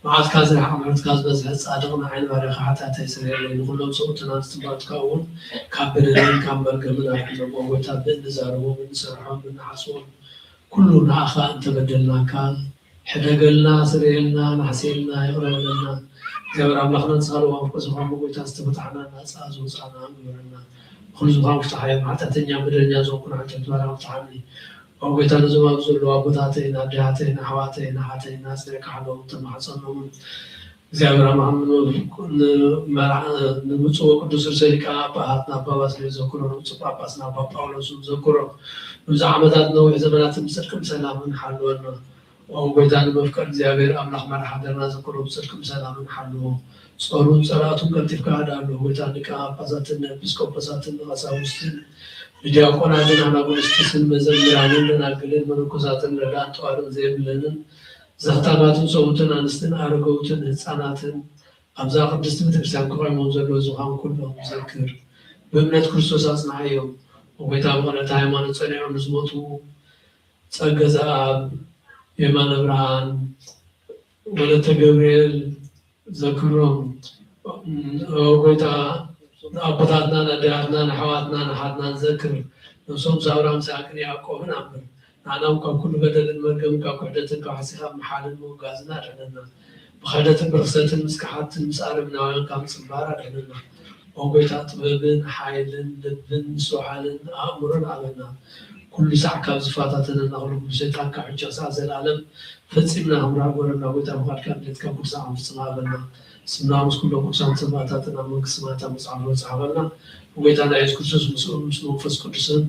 መዓልትካ ዝረሓቕ ምሕረትካ ዝበዝሐ ጻድቕ ንዓይኒ ባርያኻ ሓጢኣተይ ስርየለይ ንኹሎም ሰብኡትን ኣንስትን ባልትካ እውን ካብ በደልን ካብ መርገምን ኣድሕኖም ኦ ጎይታ ብእንዛረቦም እንሰርሖም እንሓስቦም ኩሉ ንኣኻ እንተበደልናካ ሕደገልና ስርየልና ናሕስየልና ይቕረ በለልና እግዚኣብሔር ኣምላኽና ንስኻ ለዋም ቅዱስኻ እሞ ጎይታ ዝተፈታሕና ናፃ ዝወፃና ግበረና ኩሉ ዝኻን ፍትሓዮም፣ ሓጢኣተኛ በደለኛ ዝኾንኩ ንዓንተ ብትባርኽ ፍትሓኒ። ኦ ጎይታ፣ ነዞም ኣብዚ ዘለዉ ኣቦታተይን ኣዴታተይን ኣሕዋተይን ኣሓተይን ኣጽኒዕካ ሓለዎም፣ ተማሕጸኖምን። እግዚኣብሔር ኣምላኽ ንመርዓ-፣ ንምጽዎ ቅዱስ ርእሰ ሊቃነ ጳጳሳትና ኣባ ባስልዮስ ዘክሮ፣ ንብፁዕ ጳጳስና ኣባ ጳውሎስ እውን ዘክሮ፣ ንብዙሕ ዓመታት ነዊሕ ዘመናትን ብጽድቅን ብሰላምን ሓልወና። ኦ ጎይታ፣ ንመፍቀር እግዚኣብሔር ኣምላኽ መርሓ ሃገርና ዘክሮ፣ ብጽድቅን ብሰላምን ሓልዎ። ጸሩን ጸላእቱን ቀልጢፍካ ኣድሃሉ። ጎይታ፣ ንሊቃነ ጳጳሳትን ንኤጲስቆጶሳትን ንቐሳውስትን ንዲያቆናትን ኣናጉንስጢስን መዘምራንን ደናግልን መነኮሳትን ረዳእን ጠዋርን ዘየብለንን ዘኽታማትን ሰብኡትን ኣንስትን ኣረገውትን ህፃናትን ኣብዛ ቅድስቲ ቤተክርስትያን ክቆይሞም ዘለዉ ዝዃን ኩሎም ዘክር። ብእምነት ክርስቶስ ኣጽንዓዮም። ኦ ጎይታ፣ ብቕንዕቲ ሃይማኖት ጸኒዖም ንዝሞቱ ጸገ ዘኣብ፣ የማነ ብርሃን፣ ወለተ ገብርኤል ዘክሮም። ኦ ጎይታ፣ ንኣቦታትናን ኣዴታትናን ኣሕዋትናን ኣሓትናን ዘክር። ነብሶም ሳብራ ምስ ያዕቆብን ኣንብር። ንዓና እውን ካብ ኩሉ በደልን መርገምን ካብ ክሕደትን ካብ ሓሲኻብ ምሓልን ምውጋዝን ኣድሕነና። ብኽሕደትን ብርኽሰትን ምስ ከሓድትን ምስ ኣረሜናውያን ካብ ምጽንባር ኣድሕነና። ኦ ጎይታ፣ ጥበብን ሓይልን ልብን ምስትውዓልን ኣእምሮን ሃበና። ኩሉ ሳዕ ካብ ዝፈታተነና ኩሉ ብሰይጣን ካብ ሕጂ ክሳዕ ዘለኣለም ፈጺምና ክንብርሃ ግበረና። ጎይታ፣ ፍቓድካ ድሌትካ ኩሉ ሳዕ ክንፍጽም ሃበና። ስምና ምስ ኩሎም ቅዱሳን ሰማእታትን ኣብ መንግስቲ ሰማያት ኣብ መጽሓፍ ጸሓፈልና። ብጎይታና የሱስ ክርስቶስ ምስኡን ምስ መንፈስ ቅዱስን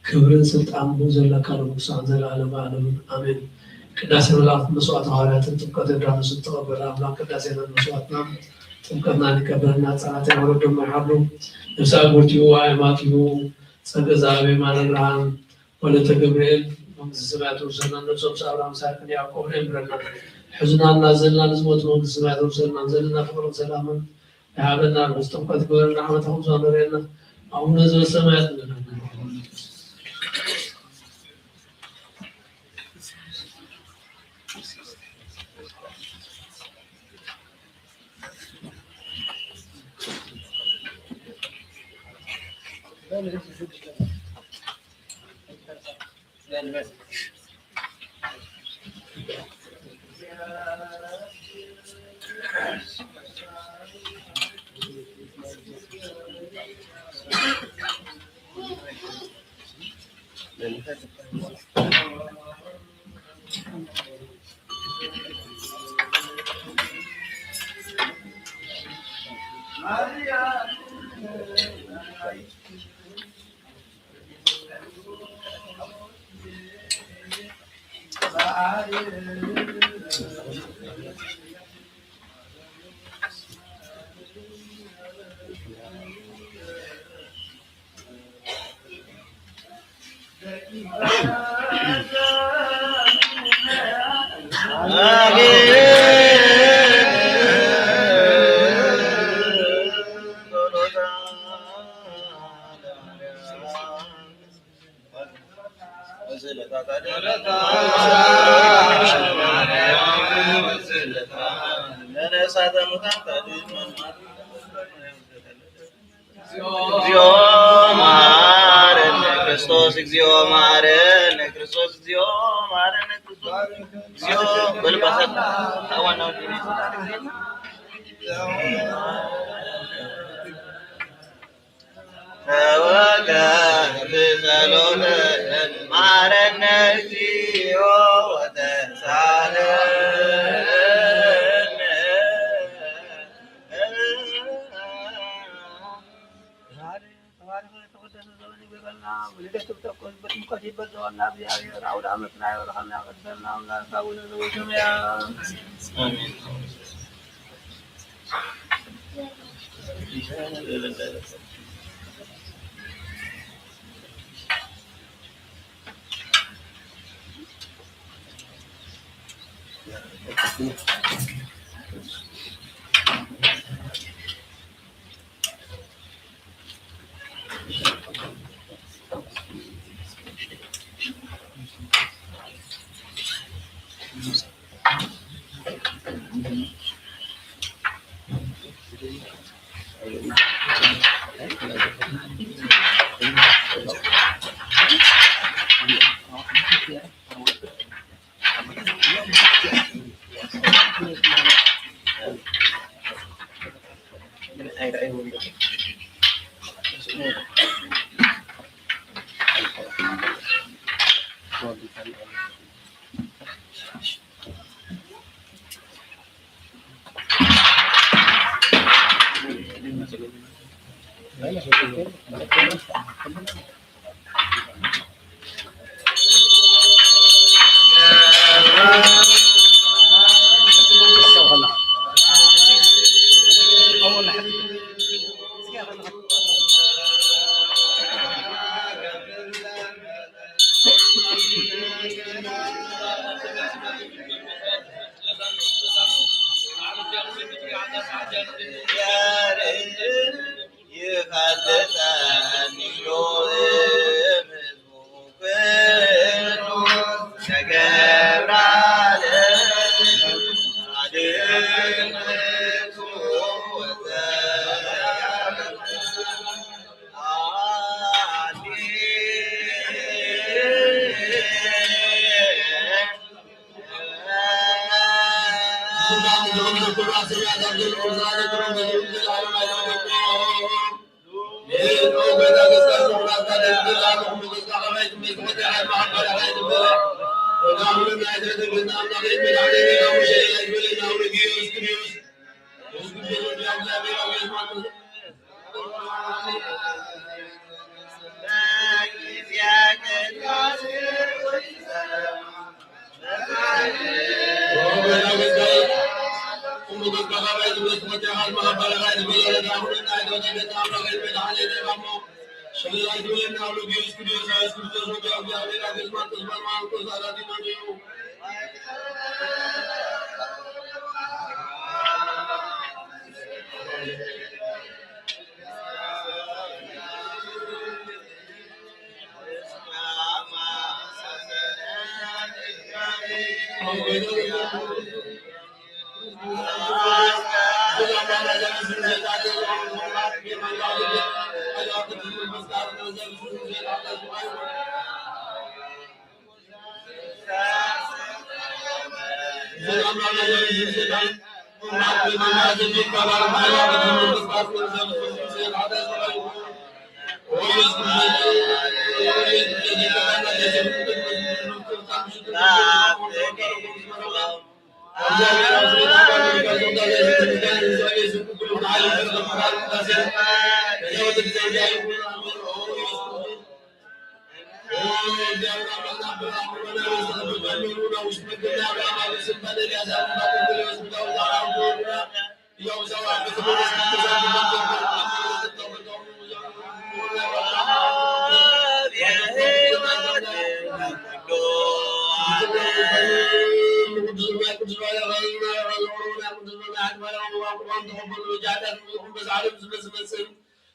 ክብርን ስልጣንን ዘለካ ንጉስ ንዘለዓለመ ዓለምን ኣሜን። ቅዳሴ መላእክትን መስዋዕተ ሃዋርያትን ጥምቀተ ዮርዳኖስን ተቐበለ ኣምላኽ ቅዳሴናን መስዋዕትናን ጥምቀትናን ይቀበለና። ጸላእትና ወረዶም ኣይሓሉ። ነፍሲ ኣጎልቲኡ ኣየማቲኡ ጸገ ዝሃበ የማነ ብርሃን ወለተ ገብርኤል መንግስተ ሰማያት ውርሰና። ነፍሶም ሳብራ ምሳቅን ያዕቆብ የንብረና። ሕዙናን እናዘልና ንዝሞቱ መንግስተ ሰማያት ውርሰና። ዘለና ፍቅርን ሰላምን ይሃበና። ርሑስ ጥምቀት ይግበረልና። ዓመተ ከምዝዋ ነርእየና። ኣቡነ ዘበሰማያት ንበል። እግዚኦ መሐረነ ክርስቶስ፣ እግዚኦ መሐረነ ክርስቶስ፣ እግዚኦ መሐረነ ክርስቶስ፣ እግዚኦ በልባሳት ኣዋናው ተወከፍ ጸሎተ ማረነ እግዚኦ ወተሳለነ። ተባረኸ ተወደሰ ዘመን ይግበረልና። ወልደቱ ተቆስ በጥምቀት ይበል ዘወና። እግዚኣብሔር አውደ ዓመትና ይባርኸልና። ቀደምና አምላክ አቡነ ዘበሰማያት። አሜን።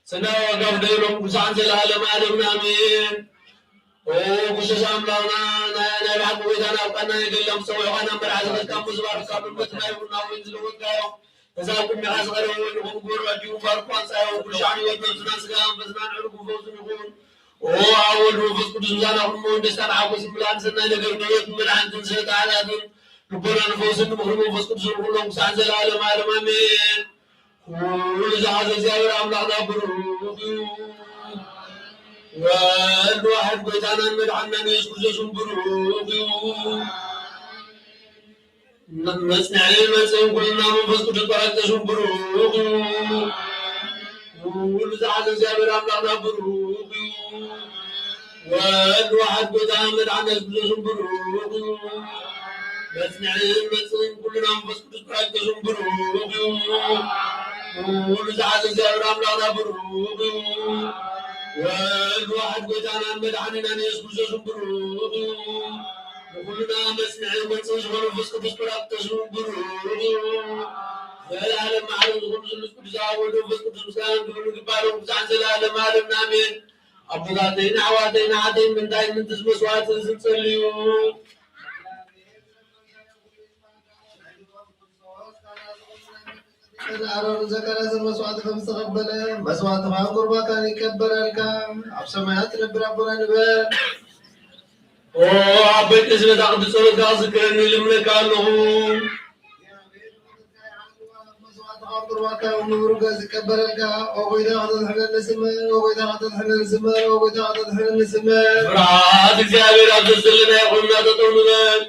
ስነ ዋጋ ፍደሎም ቅዱሳን ዘለዓለም ዓለምና ኣሜን። ኦ ክርስቶስ ኣምላኽና፣ ናይ ናይ ብሓቂ ጎይታና፣ ኣብ ቃና የገለም ዝጸውዕኻና፣ መርዓ ዝኸድካ፣ እሞ ዝባርኽካ፣ ብእምነት ማይ ቡና ወይን ዝለወጥካዮ፣ ነዛ ኣብ ቅድሚኻ ዝቐረበ ወይንኹም ግበሩ፣ ኣዲኡ ባርኩ፣ ኣንጻዮ፣ ኩሉ ሻዕ ህይወት ነብስና፣ ስጋ መንፈስና፣ ንዕርጉ ፈውስን ይኹን። ኦ ኣብ ወልድ መንፈስ ቅዱስ ምሳና ኩሉ ደስታን ሓጎስን ምልኣን ሰናይ ነገር ንህይወት መድሓኒትን ስለ ጣዕላትን ልቦና ንፈውስን ንምኽሪ መንፈስ ቅዱስ ንኹሎም ክሳዕ ዘለዓለም ዓለም ኣሜን። ኩሉ ዝሓዘ እግዚኣብሔር ኣምላኽና ብሩኽ እዩ። ወልድ ዋሕድ ጎይታናን መድሓንናን የሱስ ክርስቶስን ብሩኽ እዩ። መ-፣ መጽንዒ መጽእን ኩልና መንፈስ ቅዱስ ጳራቅሊጦስን ብሩኽ እዩ። ኩሉ ዝሓዘ እግዚኣብሔር ኣምላኽና ብሩኽ እዩ። ወልድ ዋሕድ ጎይታ መድሓንና የሱስ ክርስቶስን ብሩኽ እዩ። መጽንዒ መጽእን ኩልና መንፈስ ቅዱስ ጳራቅሊጦስን ብሩኽ እዩ። ኩሉ ዝሓዘ እግዚኣብሔር ኣምላኽና ብሩኽ እዩ። ወልድ ዋሕድ ጎይታናን መድሓኒናን የሱስ ክርስቶስን ብሩኽ እዩ። ንኹልና መጽንዒ መጽእ ዝኾነ መንፈስ ቅዱስ ጳራቅሊጦስን ብሩኽ እዩ። ዘለዓለም ዓለም ዝኾኑ ስሉስ ቅዱስ ኣብ ወልድ መንፈስ ቅዱስ ምስጋና ክብርን ይግባእ፣ ክሳዕ ዘለዓለም ዓለምን ኣሜን። ኣቦታተይን ኣሕዋተይን ኣሓተይን ምንታይ ምንትስ መስዋዕቲ እዚ ጸልዩ። ኣሮን ዘካርያስን መስዋዕቲ ከም ዝተቐበለ መስዋዕትኻን ቁርባንካን ይቀበለልካ። ኣብ ሰማያት ትነብር ኣቦና ንበል። ኦ ኣቦይ፣ ቅድስቲ በታ ቅዱስ ጸሎትካ ዝክረኒ ልምነካ ኣለኹ። ቁርባካ እውን ንብሩከ ዝቀበለልካ፣ ኦ ጎይታ፣ ከተድሕነኒ ስመ፣ ኦ ጎይታ፣ ከተድሕነኒ ስመ፣ ኦ ጎይታ፣ ከተድሕነኒ ስመ። ፍርሃት እግዚኣብሔር ኣብ ዘዘለናዮ ኮይንና ጠጠው ንበል።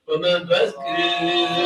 ወመንፈስ ቅዱስ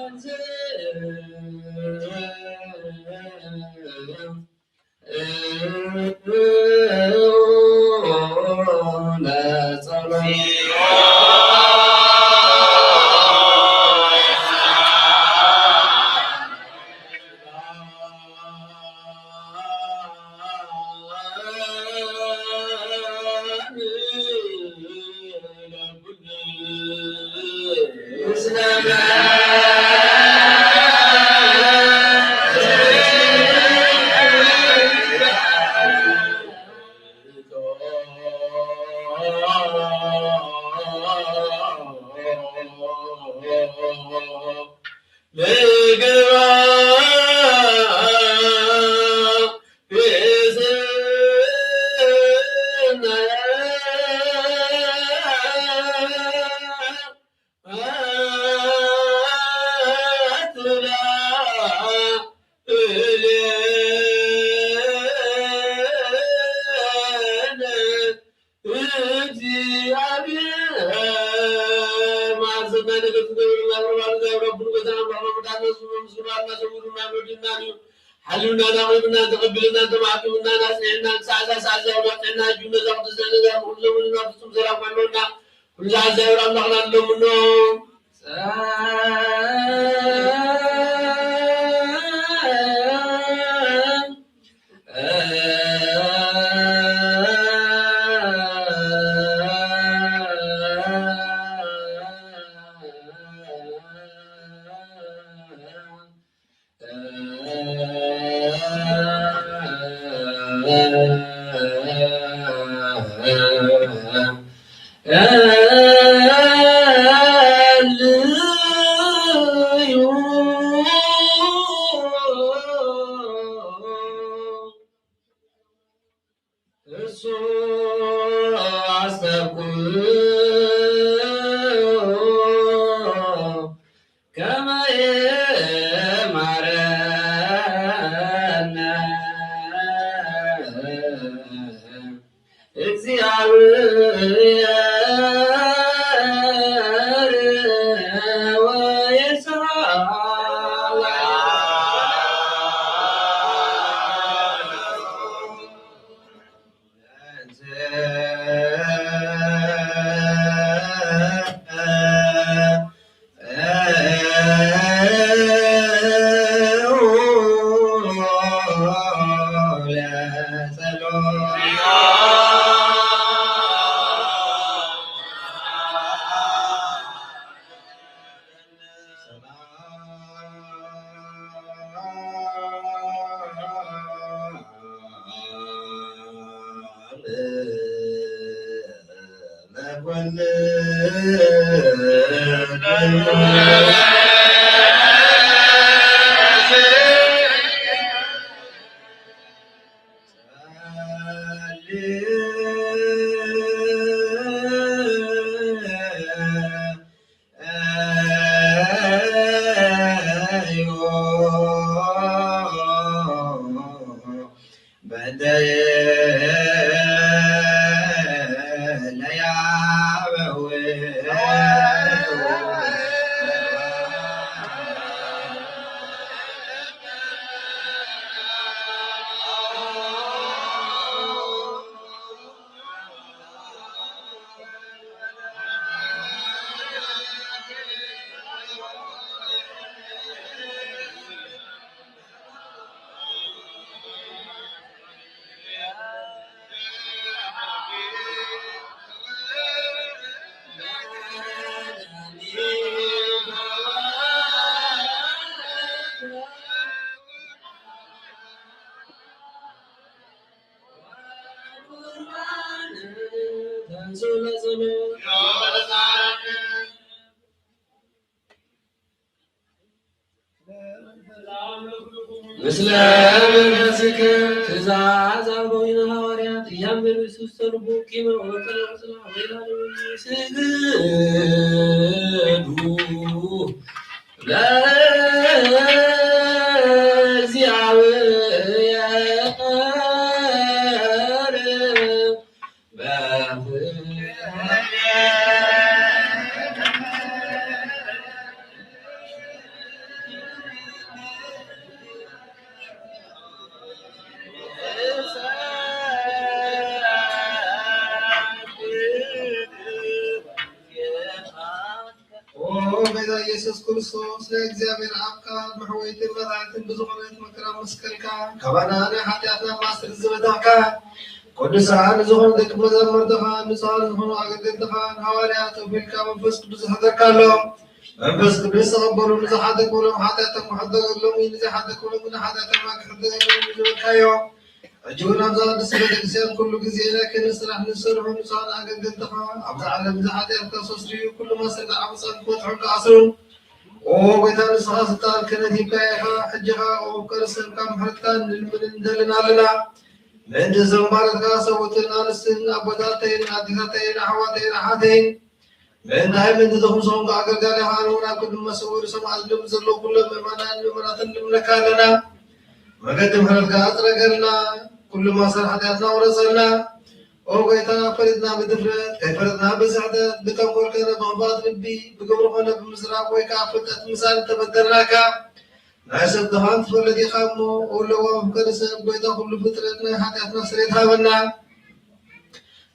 እግዚኣብሔር መዓልትና ነገር ትገብርና፣ ብርባር እግዚኣብሔር ኣቡን ገዛና ኣምላኽና መድኃኒትና ኢየሱስ ምስሉና እናሰውሩና መድናን እዩ። ሓልዩና ናቕሪብና ተቐቢልና ተማዕቂብና ናጽኒዕና ክሳዕ እዛ ሰዓት እዛ ኣብላዕና እጁ ነዛ ቅድስቲ ነዛ ንኹሎም ወልና ፍጹም ሰላም ክሕልወና ኩሉ ሰዓት እግዚኣብሔር ኣምላኽና ንለምኖ። እሱ አስተብቁዕ ከመ ይማረነ እግዚአብሔር ወይስሐቅ። ምስለ መንፈስከ። ትእዛዝ አበዊነ ሐዋርያት ኢያንብር ውስተ ልቡ ቂመ ወበቀለ ቁስላ ወይላሉ ስግዱ ለእግዚአብሔር። ክርስቶስ ናይ እግዚኣብሔር ኣብካ መሕወይትን መድሓኒትን ብዝኾነት መከራ መስቀልካ ካባና ናይ ሓጢኣትና ማእሰርቲ ዝበታሕካ ቅዱሳን ዝኾኑ ደቂ መዛምርትኻ ንጹሃን ዝኾኑ ኣገልገልትኻ ሃዋርያት ኣቢልካ መንፈስ ቅዱስ ዘሕደርካሎም መንፈስ ቅዱስ ተቐበሉ። ንዝሓደግኩሎም ሓጢኣቶም ክሕደገሎም እዩ፣ ንዘይሓደግኩሎም ግን ሓጢኣቶም ኣይክሕደገሎም እዩ ዝበልካዮ። ሕጂ እውን ኣብዛ ቅድስቲ ቤተክርስትያን ኩሉ ግዜ ናይ ክህነት ስራሕ ንዝሰርሑ ንጹሃን ኣገልገልትኻ ኣብዛ ዓለም እዚ ሓጢኣትካ ሰስርዩ ኩሉ ማእሰርቲ ዓመፃን ክፈትሑን ክኣስሩን ኦ ጎይታ ንስኻ ስልጣን ክህነት ሂብካ ኢኻ። ሕጂ ኸኣ ኦ ፍቃር ሰብካ ምሕረትካ ንልምንን ንደልን ኣለና። ምእንቲ እዞም ባሮትካ ሰብኡትን ኣንስትን ኣቦታተይን ኣዴታተይን ኣሕዋተይን ኣሓተይን ምእንታይ ምእንቲ ዝኹምሶም ኣገልጋሊኻ ኣነ እውን ኣብ ቅድሚ መሰውኢ ርእሶም ኣዝሎም ዘለዉ ኩሎም ምእመናን ምእመናትን ንልምነካ ኣለና። መገዲ ምሕረትካ ኣጽረገልና፣ ኩሉ ማእሰር ሓጢኣትና ኣውረጸልና። ኦ ጎይታ፣ ፈሊጥና ብድፍረት፣ ከይፈለጥና ብስሕተት፣ ብተንኮል ከነ ብኽፋት ልቢ፣ ብግብሪ ኮነ ብምዝራብ ወይ ከኣ ፍልጠት ምሳል እንተበደልናካ፣ ናይ ሰብ ድኻም ትፈልጥ ኢኻ እሞ፣ ኦ ለዋህ ፍቀሪ ሰብ፣ ጎይታ ኩሉ ፍጥረት ናይ ሓጢኣትና ስርየት ሃበና።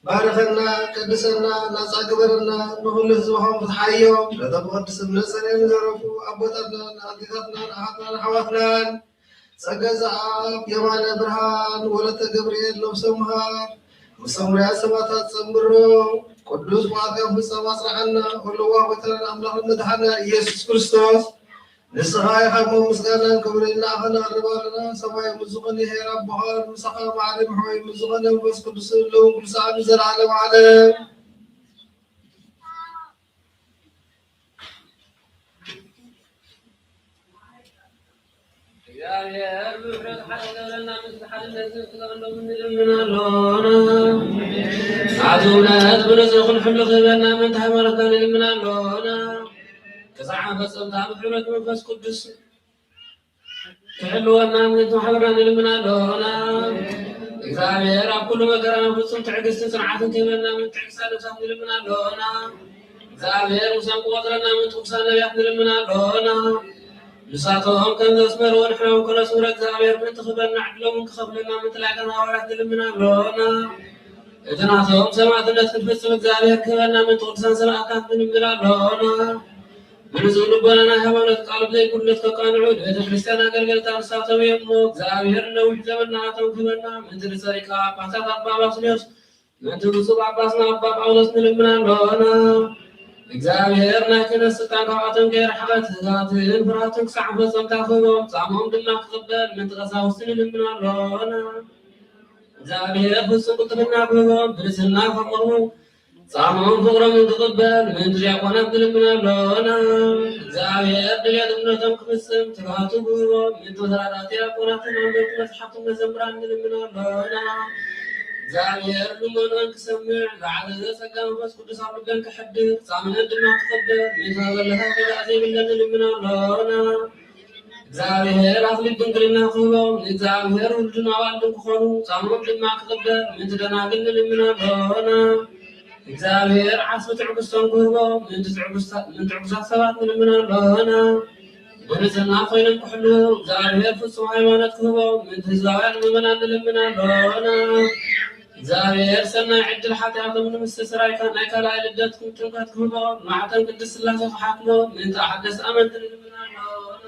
ባርኸና፣ ቀድሰና፣ ናጻ ግበረና፣ ንኹሉ ህዝብኻ እውን ፍትሓዮም። ነቶም ብቕድስነት ጸኒዖም ዝዕረፉ ኣቦታትናን ኣዴታትናን ኣሓትናን ኣሕዋትናን ጸጋ ዘኣብ የማነ ብርሃን ወለተ ገብርኤል ነብሶም ምሃር፣ ምስ ሰሙርያ ሰማዕታት ጸንብሮ፣ ቅዱስ ፍቓድካ ፍጸም ኣጽንዓና። ወለዋ ጎይታናን ኣምላኽን መድሓኒና ኢየሱስ ክርስቶስ፣ ንስኻ ኢኻ እሞ ምስጋናን ክብርን ንኣኻ ነቕርብ ኣለና። ሰማይ ምስ ዝኾነ ኄር ኣቦኻ፣ ምሳኻ ማዕረ ምሕዋይ ምስ ዝኾነ መንፈስ ቅዱስ፣ ሎምን ኩሉ ሰዓት ንዘለዓለም ዓለም። እግዚኣብሔር ብምሕረቱ ሓደ ክገብረና፣ ምስ ሓድነት ንክልኣሎም ንልምን ኣሎና። ናቱ እምነት ብንጹር ክንሕሉ ክህበና፣ ምእንቲ ሃይማኖትና ንልምን ኣሎና። ክሳዕ መፈጸምታ ብሕብረት መንፈስ ቅዱስ ክሕልወና፣ ምእንቲ ማሕበርና ንልምን ኣሎና። እግዚኣብሔር ኣብ ኩሉ መከራና ፍጹም ትዕግስትን ጽንዓትን ክህበና፣ ምእንቲ ትዕግስታ ነፍሳት ንልምን ኣሎና። እግዚኣብሔር ምሳም ክቆጽረና፣ ምእንቲ ቅዱሳን ነቢያት ንልምን ኣሎና። ንሳቶም ከም ዘስመርዎ ንሕና እውን ከነስምሮ እግዚኣብሔር ምእንቲ ክህበና ዕድሎምን ክኸፍለና ምእንቲ ላይካን ሃዋርያት ንልምን ኣሎና። እቲ ናቶም ሰማዕትነት ክንፍጽም እግዚኣብሔር ክህበና ምእንቲ ቅዱሳን ሰማዕታት ንልምን ኣሎና። ብንጹህ ልቦና ናይ ሃይማኖት ቃሉ ብዘይ ጉድለት ከቃንዑ ንቤተ ክርስቲያን ኣገልገልታ ንሳቶም እዮም እሞ እግዚኣብሔር ነዊሕ ዘመን ንኣቶም ክህበና ምእንቲ ንጸሪቃ ኣባታት ኣባ ባስልዮስ ምእንቲ ብፁዕ ጳጳስና ኣባ ጳውሎስ ንልምን ኣሎና። እግዚኣብሔር ናይ ክህነት ስልጣን ካብኣቶም ከየርሓቐ ትሕትናን ፍርሃትን ክሳዕ መፈጸምታ ክህቦም፣ ጻምኦም ድማ ክቕበል ምእንቲ ቀሳውስቲ ንልምን ኣሎና። እግዚኣብሔር ፍጹም ቅልጥፍና ክህቦም፣ ብንጽህና ከቕርቡ፣ ጻምኦም ፍቕሮምን ክቕበል ምእንቲ ዲያቆናት ንልምን ኣሎና። እግዚኣብሔር ድልየት እምነቶም ክፍጽም ትግሃቱ ክህቦም ምእንቲ ተራዳእቲ ዲያቆናትን ኣንበብቲ መጽሓፍትን መዘምራን ንልምን ኣሎና። እግዚኣብሔር ልመንኦም ክሰምዕ ዝዓዘዘ ጸጋ መንፈስ ቅዱስ ኣብ ልበን ከሕድር ጻምእን ድማ ክቕበል ምእንቲ መበለታት ርዳእ ዘይብለን ንልምን ኣሎና። እግዚኣብሔር ኣኽሊል ድንግልና ክህቦም ንእግዚኣብሔር ውሉድን ኣዋልድን ክኾኑ ጻምኦም ድማ ክቕበል ምእንቲ ደናግል ንልምን ኣሎና። እግዚኣብሔር ዓስቢ ትዕግስቶም ክህቦም ምእንቲ ትዕጉስታ-፣ ምእንቲ ትዕጉሳት ሰባት ንልምን ኣሎና። ብንጽህና ኮይኖም ክሕልዉ እግዚኣብሔር ፍጹም ሃይማኖት ክህቦም ምእንቲ ህዝባውያን ምእመናን ንልምን ኣሎና። እግዚኣብሔር ሰናይ ዕድል ሓጢኣቶም ንምስትስራይ ናይ ካልኣይ ልደት ጥምቀት ክህቦም ማዕተም ቅድስት ሥላሴ ክሓትሞም ምእንቲ ኣሓደስቲ ኣመንቲ ንልምን ኣሎና።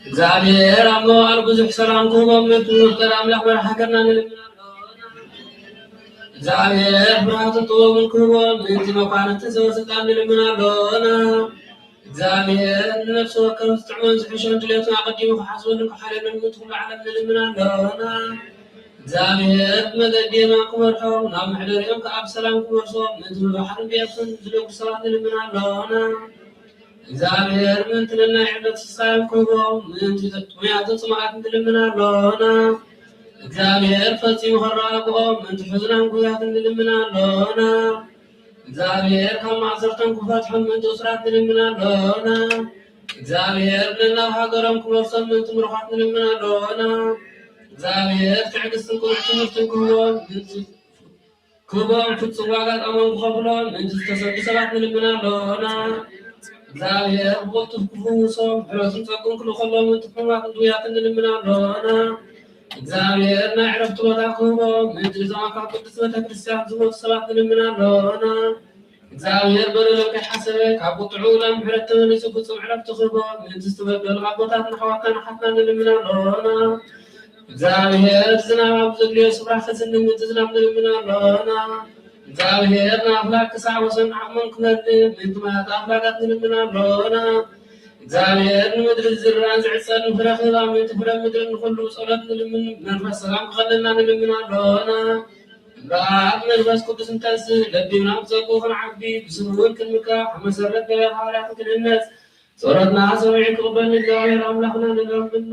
እግዚኣብሔር ኣብ መዋእሉ ብዙሕ ሰላም ክህቦም ምእንቲ መፍቀሪ ኣምላኽ መርሓ ሃገርና ንልምን ኣሎና። እግዚኣብሔር ፍርሃትን ጥበቡን ክህቦም ምእንቲ መኳንንትን ሰበ ስልጣን ንልምን ኣሎና። እግዚኣብሔር ንነፍሲ ወከፍ ዝጥዕሞን ዝሕሾን ድሌቱን ኣቐዲሙ ክሓስበሉን ክሓልየሉን ምእንቲ ኩሉ ዓለም ንልምን ኣሎና። እግዚኣብሔር ብመገዲ የማን ክመርሖም ናብ መሕደሪኦም ከኣ ብሰላም ክመልሶም ምእንቲ ብባሕርን ብየብስን ዝነግዱ ሰባት ንልምን ኣሎና። እግዚኣብሔር ምእንቲ ነናይ ዕለት ስሳዮም ክህቦም ምእንቲ ጥሙያትን ጽሙኣትን ንልምን ኣሎና። እግዚኣብሔር ፈጺሙ ከረጋግኦም ምእንቲ ሕዙናን ጉያትን ንልምን ኣሎና። እግዚኣብሔር ካብ ማእሰርቶም ክፈትሖም ምእንቲ እሱራት ንልምን ኣሎና። እግዚኣብሔር ነናብ ሃገሮም ክመልሶም ምእንቲ ምሩኻት ንልምን ኣሎና። እግዚኣብሔር ትዕግስትን ቅኑዕ ትምህርትን ክህቦም ምእንቲ ክህቦም ፍጹም ዋጋ ጣሞም ክኸፍሎም ምእንቲ ዝተሰዱ ሰባት ንልምን ኣሎና። እግዚኣብሔር ብቕልጡፍ ክፍውሶም ምሕረቱን ጸግኡን ክልእኸሎም ምእንቲ ሕሙማትን ድውያትን ንልምን ኣሎና። እግዚኣብሔር ናይ ዕረፍቲ ቦታ ክህቦም ምእንቲ እዞም ኣካል ቅድስት ቤተ ክርስቲያን ዝሞቱ ሰባት ንልምን ኣሎና። እግዚኣብሔር በደሎም ከይሓሰበ ካብ ቁጥዑ ናብ ምሕረት ተመሊሱ ፍጹም ዕረፍቲ ክህቦ ምእንቲ ዝተበደሉ ኣቦታትና ኣሕዋትና ኣሓትና ንልምን ኣሎና። እግዚኣብሔር ዝናብ ኣብ ዘድልዮ ስፍራ ከዝንብ ምእንቲ ዝናብ ንልምን ኣሎና። እግዚኣብሔር ንኣፍላግ ክሳዕ ወሰን ዓቕሞም ክመልእ ምእንቲ ማያት ኣፍላጋት ንልምን ኣሎና። እግዚኣብሔር ንምድሪ ዝዝራእን ዝዕጸድን ፍረ ክህባ ምእንቲ ፍረ ምድሪ ንኹሉ ብጸሎት ንልምን። መንፈስ ሰላም ክኸለልና ንልምን ኣሎና። እምበኣር መንፈስ ቅዱስ እንተንስእ ለቢብና ብጸግኡ ክንዓቢ ብስሙ እውን ክንምካሕ ኣብ መሰረት ገበያ ሃዋርያት ክንህነጽ ጸሎትና ሰሚዑ ክቕበል ንእግዚኣብሔር ኣምላኽና ንለምኖ።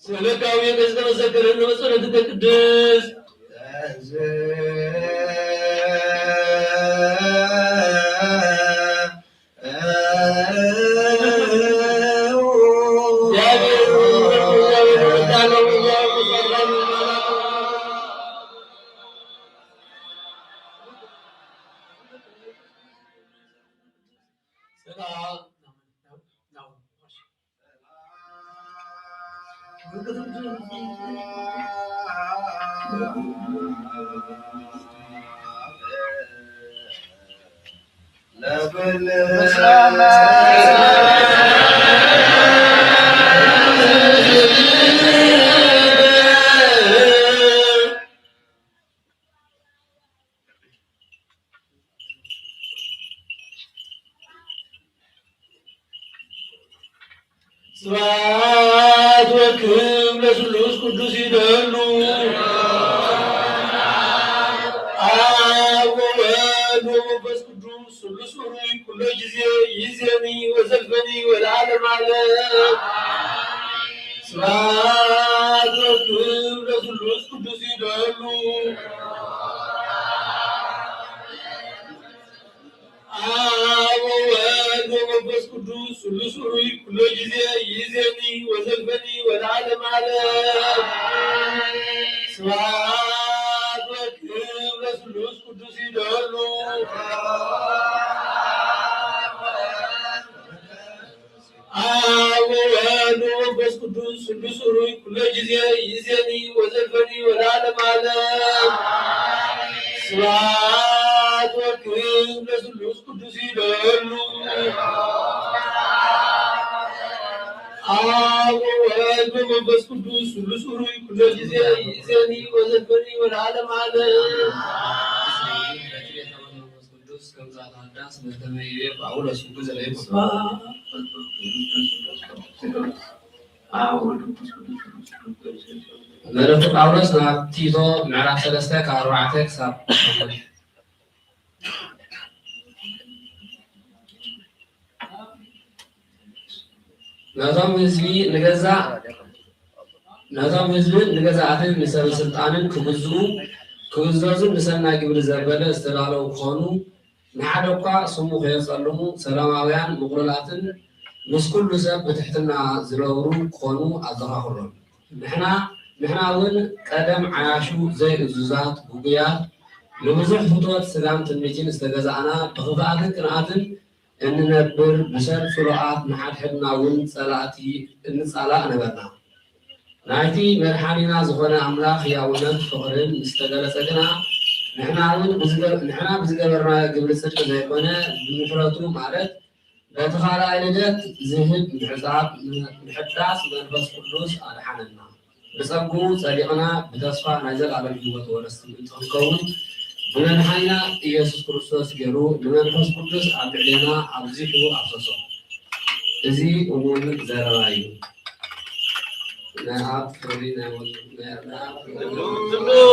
ስለካዊ ዝተመሰገነ በጸሎትከ ቅድስት ስብሐት ወክብር ለስሉስ ቅዱስ ይደሉ። አብ ወወልድ ወመንፈስ ቅዱስ ስሉስ ሩይ ኩሎ ጊዜ ይዜኒ ወዘልፈኒ ወለዓለም ዓለም። ስብሐት ወክብር ለስሉስ ቅዱስ ይደሉ። አብ ወወልድ ወመንፈስ ቅዱስ ስሉስ ሩይ ኩሎ ጊዜ ይዜኒ ወዘልፈኒ ወለዓለም ዓለም። ስብሐት ወክብር ለስሉስ ቅዱስ ይደሉ። አብ ወወልድ ወመንፈስ ቅዱስ ስሉስ ሩይ ኩሎ ጊዜ ይዜኒ ወዘልፈኒ ወለዓለም ዓለም። ስብሐት ወክብር ለስሉስ ቅዱስ ይደሉ። አብ ወወልድ ወመንፈስ ቅዱስ ስሉስ ሩይ ኩሎ ጊዜ ይዜኒ ወዘልፈኒ ወለዓለም ዓለም። ቅዱስ ከምዛ ተወዳ ስለ ተመየ ጳውሎስ ቅዱስ ዘረይቦ። መልእኽቲ ጳውሎስ ናብ ቲቶ ምዕራፍ ሰለስተ ካብ ኣርባዕተ ክሳብ ሓሙሽተ። ነቶም ህዝቢ ንገዛእ ነቶም ህዝብን ንገዛእትን ንሰበ ስልጣንን ክግዝኡ ክእዘዙን ንሰናይ ግብሪ ዘበለ ዝተዳለዉ ክኾኑ፣ ንሓደ እኳ ስሙ ከየጸልሙ ሰላማውያን ምቕሉላትን ምስ ኩሉ ሰብ ብትሕትና ዝነብሩ ክኾኑ ኣዘኻኽሮም። ንሕና ንሕና እውን ቀደም ዓያሹ ዘይእዙዛት፣ ግጉያት፣ ንብዙሕ ፍትወት ስጋን ትምኒትን ዝተገዛእና፣ ብኽፍኣትን ቅንኣትን እንነብር፣ ብሰብ ጽሉኣት ንሓድሕድና እውን ጸላእቲ እንጻላእ ነበርና። ናይቲ መድሓኒና ዝኾነ ኣምላኽ ህያውነት ፍቕርን ምስ ተገለጸ ግና፣ ንሕና እውን ብዝገ-፣ ንሕና ብዝገበርናዮ ግብሪ ጽድቂ ዘይኮነ፣ ብምሕረቱ ማለት በቲ ካልኣይ ልደት ዝህብ ምሕጻብ፣ ምሕዳስ መንፈስ ቅዱስ ኣድሓነና። ብጸግኡ ጸዲቕና ብተስፋ ናይ ዘላለም ህይወት ወረስቲ ምእንቲ ክንከውን ብመድሓኒና ኢየሱስ ክርስቶስ ገይሩ ንመንፈስ ቅዱስ ኣብ ልዕሌና ኣብዚሑ ኣፍሰሶ። እዚ እሙን ዘረባ እዩ። ናይ ኣብ ፍቕሪ ናይ ወልድ ናይ ኣምላኽ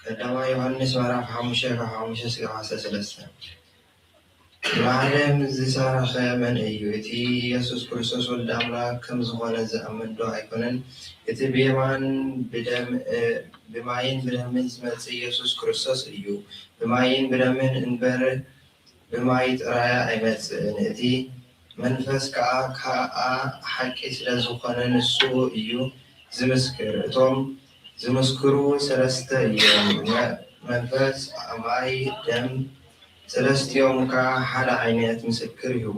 ቀዳማይ ዮሃንስ ምዕራፍ ሓሙሽተ ካብ ሓሙሽተ እስካብ ዓሰርተ ሰለስተ። ብዓለም ዝሰረኸ መን እዩ? እቲ ኢየሱስ ክርስቶስ ወልደ ኣምላኽ ከም ዝኾነ ዝኣምን ዶ ኣይኮነን? እቲ ብየማን ብደም፣ እ፣ ብማይን ብደምን ዝመጽእ ኢየሱስ ክርስቶስ እዩ። ብማይን ብደምን እምበር ብማይ ጥራይ ኣይመጽእን። እቲ መንፈስ ከኣ፣ ከኣ ሓቂ ስለ ዝኾነ ንሱ እዩ ዝምስክር። እቶም ዝምስክሩ ሰለስተ እዮም፣ መ-፣ መንፈስ፣ ማይ፣ ደም። ሰለስቲኦም ከኣ ሓደ ዓይነት ምስክር ይህቡ።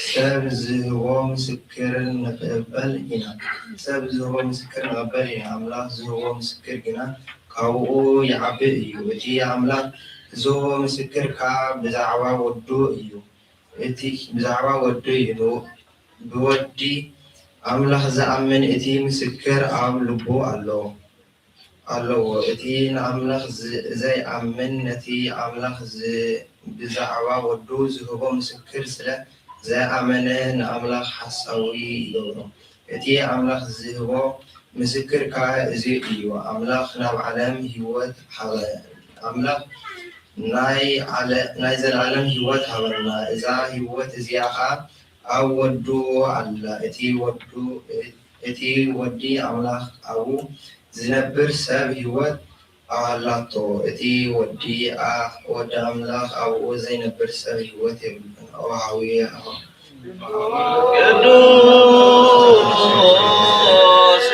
ሰብ ዝህቦ ምስክር ንቕበል ኢና። ሰብ ዝህቦ ምስክር ንቕበል ኢና። ኣምላኽ ዝህቦ ምስክር ግና ካብኡ ይዓቢ እዩ። እቲ ኣምላኽ ዝህቦ ምስክር ከኣ ብዛዕባ ወዱ እዩ። እቲ ብዛዕባ ወዱ እዩ። ብወዲ ኣምላኽ ዝኣምን እቲ ምስክር ኣብ ልቡ ኣሎ፣ ኣለዎ። እቲ ንኣምላኽ ዝ-፣ ዘይኣምን ነቲ ኣምላኽ ዝ-፣ ብዛዕባ ወዱ ዝህቦ ምስክር ስለ ዘይኣመነ ንኣምላኽ ሓሳዊ ይገብሮ። እቲ ኣምላኽ ዝህቦ ምስክር ከኣ እዚ እዩ፣ ኣምላኽ ናብ ዓለም ህይወት ሃበ። ኣምላኽ ናይ ዓለ-፣ ናይ ዘለኣለም ህይወት ሃበና። እዛ ህይወት እዚኣ ኸኣ ኣብ ወዱ ኣላ። እቲ ወዱ፣ እቲ ወዲ ኣምላኽ ኣብኡ ዝነብር ሰብ ህይወት ኣላቶ። እቲ ወዲ ኣ-፣ ወዲ ኣምላኽ ኣብኡ ዘይነብር ሰብ ህይወት የብሉን። ኦ ሓውየ፣ ኣባ። ቅዱስ ስሉስ።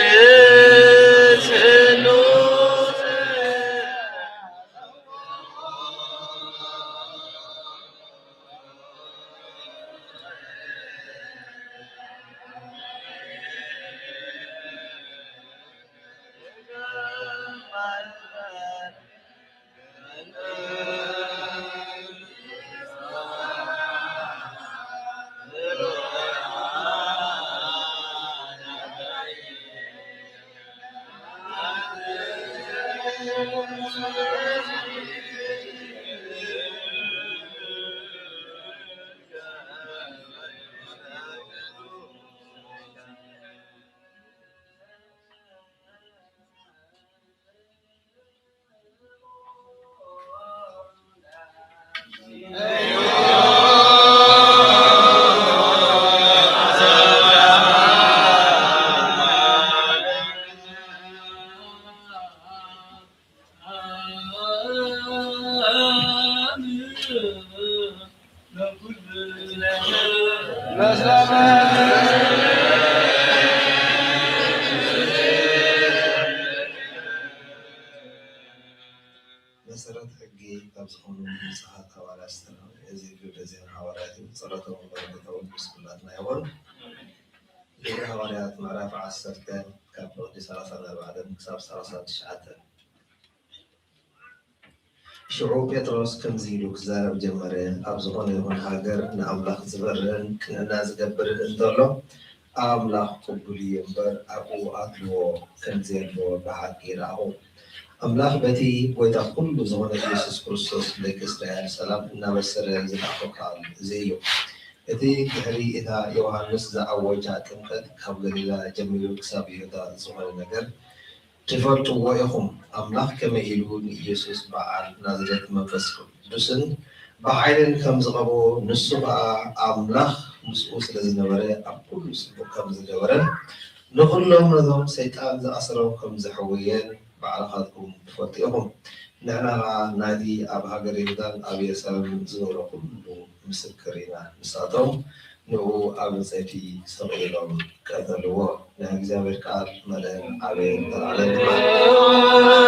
መሰረት ሕጊ ካብ ዝኾኑ ንጹሃት ሃዋርያት ዝተረኸበ እዚ ግብረ ዜና ሃዋርያት እዩ። ጸሎቶም በረከቶም ምስ ኩላትና ይኹን። ግብረ ሃዋርያት ምዕራፍ ዓሰርተ ካብ ፍቕዲ ሰላሳ ኣርባዕተ ክሳብ ሰላሳ ትሽዓተ። ሽዑ ጴጥሮስ ከምዚ ኢሉ ክዛረብ ጀመረ፣ ኣብ ዝኾነ ይኹን ሃገር ንኣምላኽ ዝፈርን ቅንዕና ዝገብርን እንተሎ፣ ኣምላኽ ቅቡል እዩ እምበር፣ ኣብኡ ኣድልዎ ከም ዘየልቦ ብሓቂ ረኣኹ። ኣምላኽ በቲ ጐይታ ኩሉ ዝኾነ ኢየሱስ ክርስቶስ ንደቂ እስራኤል ሰላም እናበሰረ ዝለኣኾ ቃል እዚ እዩ። እቲ ድሕሪ እታ ዮሃንስ ዝኣወጃ ጥምቀት ካብ ገሊላ ጀሚሩ ክሳብ ይሁዳ ዝኾነ ነገር ትፈልጥዎ ኢኹም። ኣምላኽ ከመይ ኢሉ ንኢየሱስ በዓል ናዝሬት መንፈስ ቅዱስን ብሓይልን ከም ዝቐብኦ፣ ንሱ ኸኣ ኣምላኽ ምስኡ ስለ ዝነበረ፣ ኣብ ኩሉ ጽቡቕ ከም ዝገበረን ንኹሎም ነቶም ሰይጣን ዝኣሰሮም ከም ዘሕወየን ባዕልኻትኩም ትፈልጡ ኢኹም። ንሕና ኸኣ ናይቲ ኣብ ሃገር ይሁዳን ኣብ የሩሳሌምን ዝነበረ ኩሉ ምስክር ኢና። ንሳቶም ንዕኡ ኣብ ዕንጸይቲ ሰቒሎም ቀተልዎ። ናይ እግዚኣብሔር ቃል መድህን ዓብን ዘላለም ይባረክ።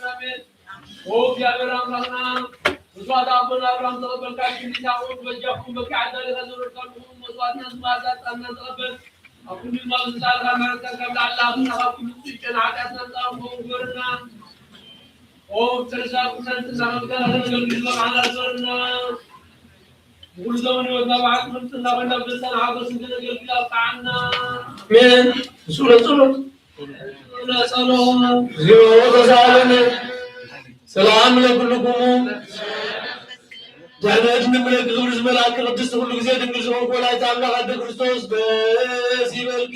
ኣሜን። ኦ እግዚኣብሔር ኣምላኽና፣ መስዋዕት ኣቦና ኣብርሃም ዘቐበልካ ክንዲ ይሳቕኡ በጃኹም በኪ ዓዳሊኻ ዘውረድካ ልኹም መስዋዕትና ዝመኣዛ ዕጣንና ተቐበል። ኣብ ኩሉ ድማ ብዝተሳልካ ምሕረትካ ካብ ላዕሊ ኣኽብና ካብ ኩሉ ጽድቅን ሓጢኣትና ነጻ ክንኸውን ግበረና። ኦ ብተርሳ ኩነንትና መምከራ ከነገልግል ዝበቕዓና ግበረና። ንኹሉ ዘመን ህይወትና ብሓቂ ምልክትና ኮይና ብደስታን ሓጎስን ከነገልግል ኣብቅዓና። ኣሜን። ንስኡለ ጸሎት። ንስኡለ ጸሎት። እግዚኦ ተሳለነ። ሰላም ለኩልኩሙ። ድሕነት ንምለኪ ክብሪ ዝመልኣኪ ቅድስቲ ኩሉ ግዜ ድንግል ዝኾንኩ ወላዲተ ኣምላኽ ኣደ ክርስቶስ ደስ ይበልኪ።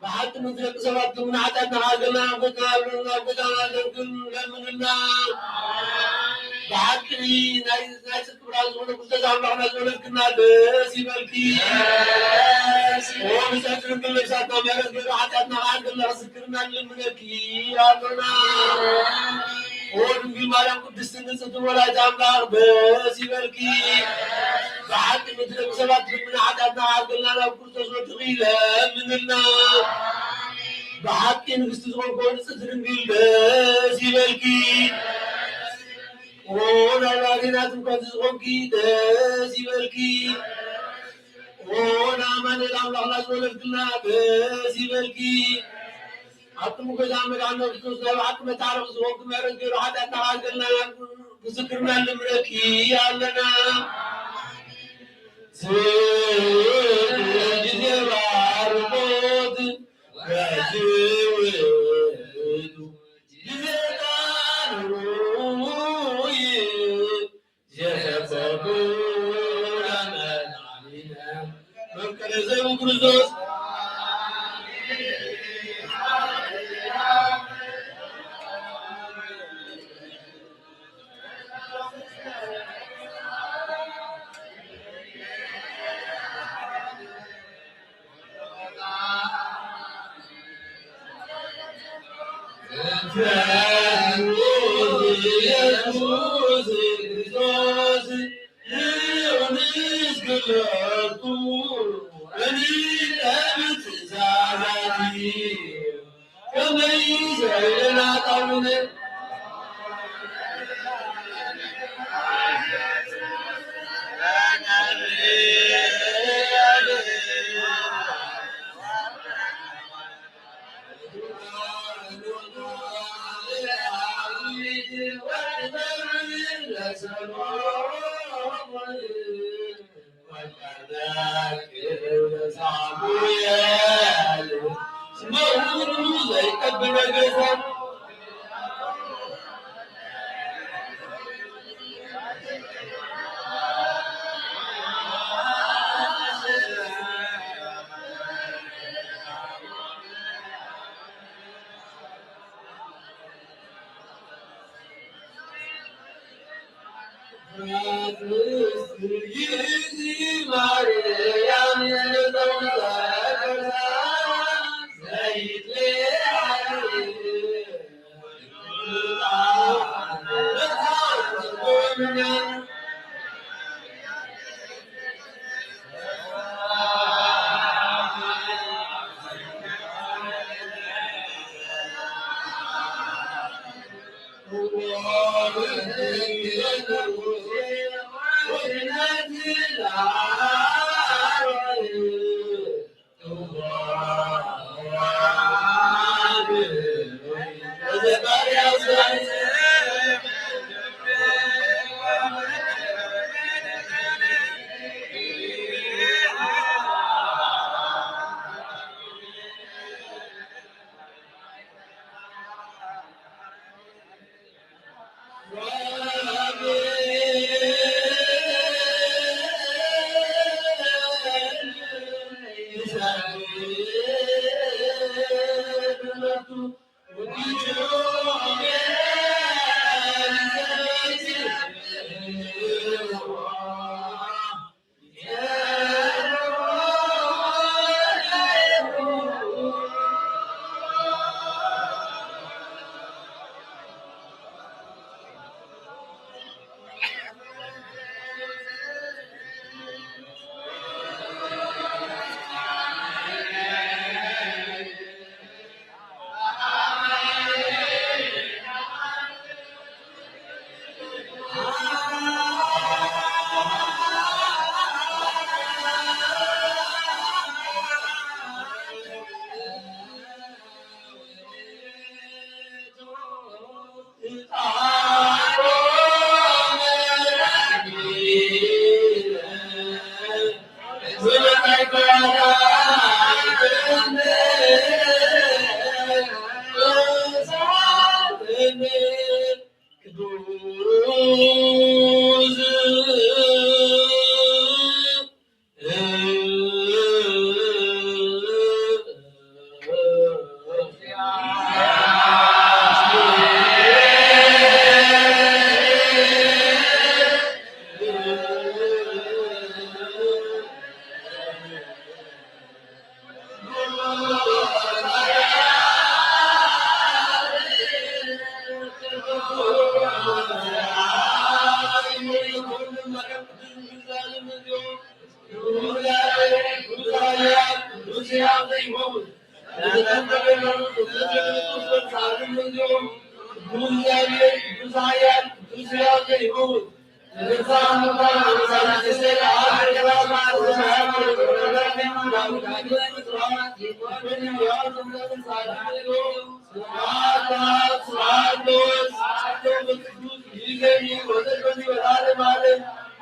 ብሓቂ ምስ ደቂ ሰባት ግን ንሓጢኣትና ከኣልገልና ናብ ጎይታና ናብ ጎይታና ደርግን ለምንና። ብሓቂ ናይ ናይ ጽድቂ ብርሃን ዝኾነ ክርስቶስ ኣምላኽና ዝወለድክና ደስ ይበልኪ። ኦ ንጽሕቲ ድንግል ነፍሳትና ምሕረት ገይሩ ሓጢኣትና ከኣልገልና ክዝክርና ንልምነኪ ኣሎና። ኦ ድንግል ማርያም ቅድስቲ ንጽሕቲ ወላዲተ ኣምላኽ ደስ ይበልኪ። ብሓቂ ምስ ደቂ ሰባት ልምና ሓጢኣትና ከኣልገልና ናብ ክርስቶስ ወድኺ ለምንልና። ብሓቂ ንግስቲ ዝኾንኮ ንጽሕቲ ድንግል ደስ ይበልኪ። ኦ ናይ ባህሪና ትምክሕቲ ዝኾንኪ ደስ ይበልኪ። ኦ ንኣማኑኤል ኣምላኽና ዝወለድክልና ደስ ይበልኪ። ኣብ ጥሙይ ጎይታ መድሓኒና ክርስቶስ ናይ ብሓቂ መታረቂ ዝኾንኪ ምሕረት ገይሩ ሓጢኣትና ከኣልገልና ክዝክርና ንልምነኪ ኣለና። ዝግጅት የባርኮት በዚ ውእቱ ጊዜ ቃል ሩይ ዘሰበኩ ለመድኃኒነ መፍቀሬ ዘይቡ ክርስቶስ።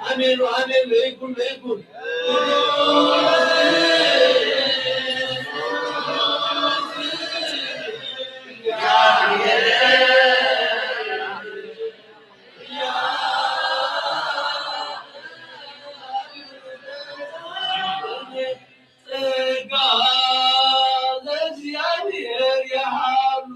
አሜን፣ አሜን። ለይኩን፣ ለይኩን። ጸጋ ለእግዚአብሔር ይሃሉ።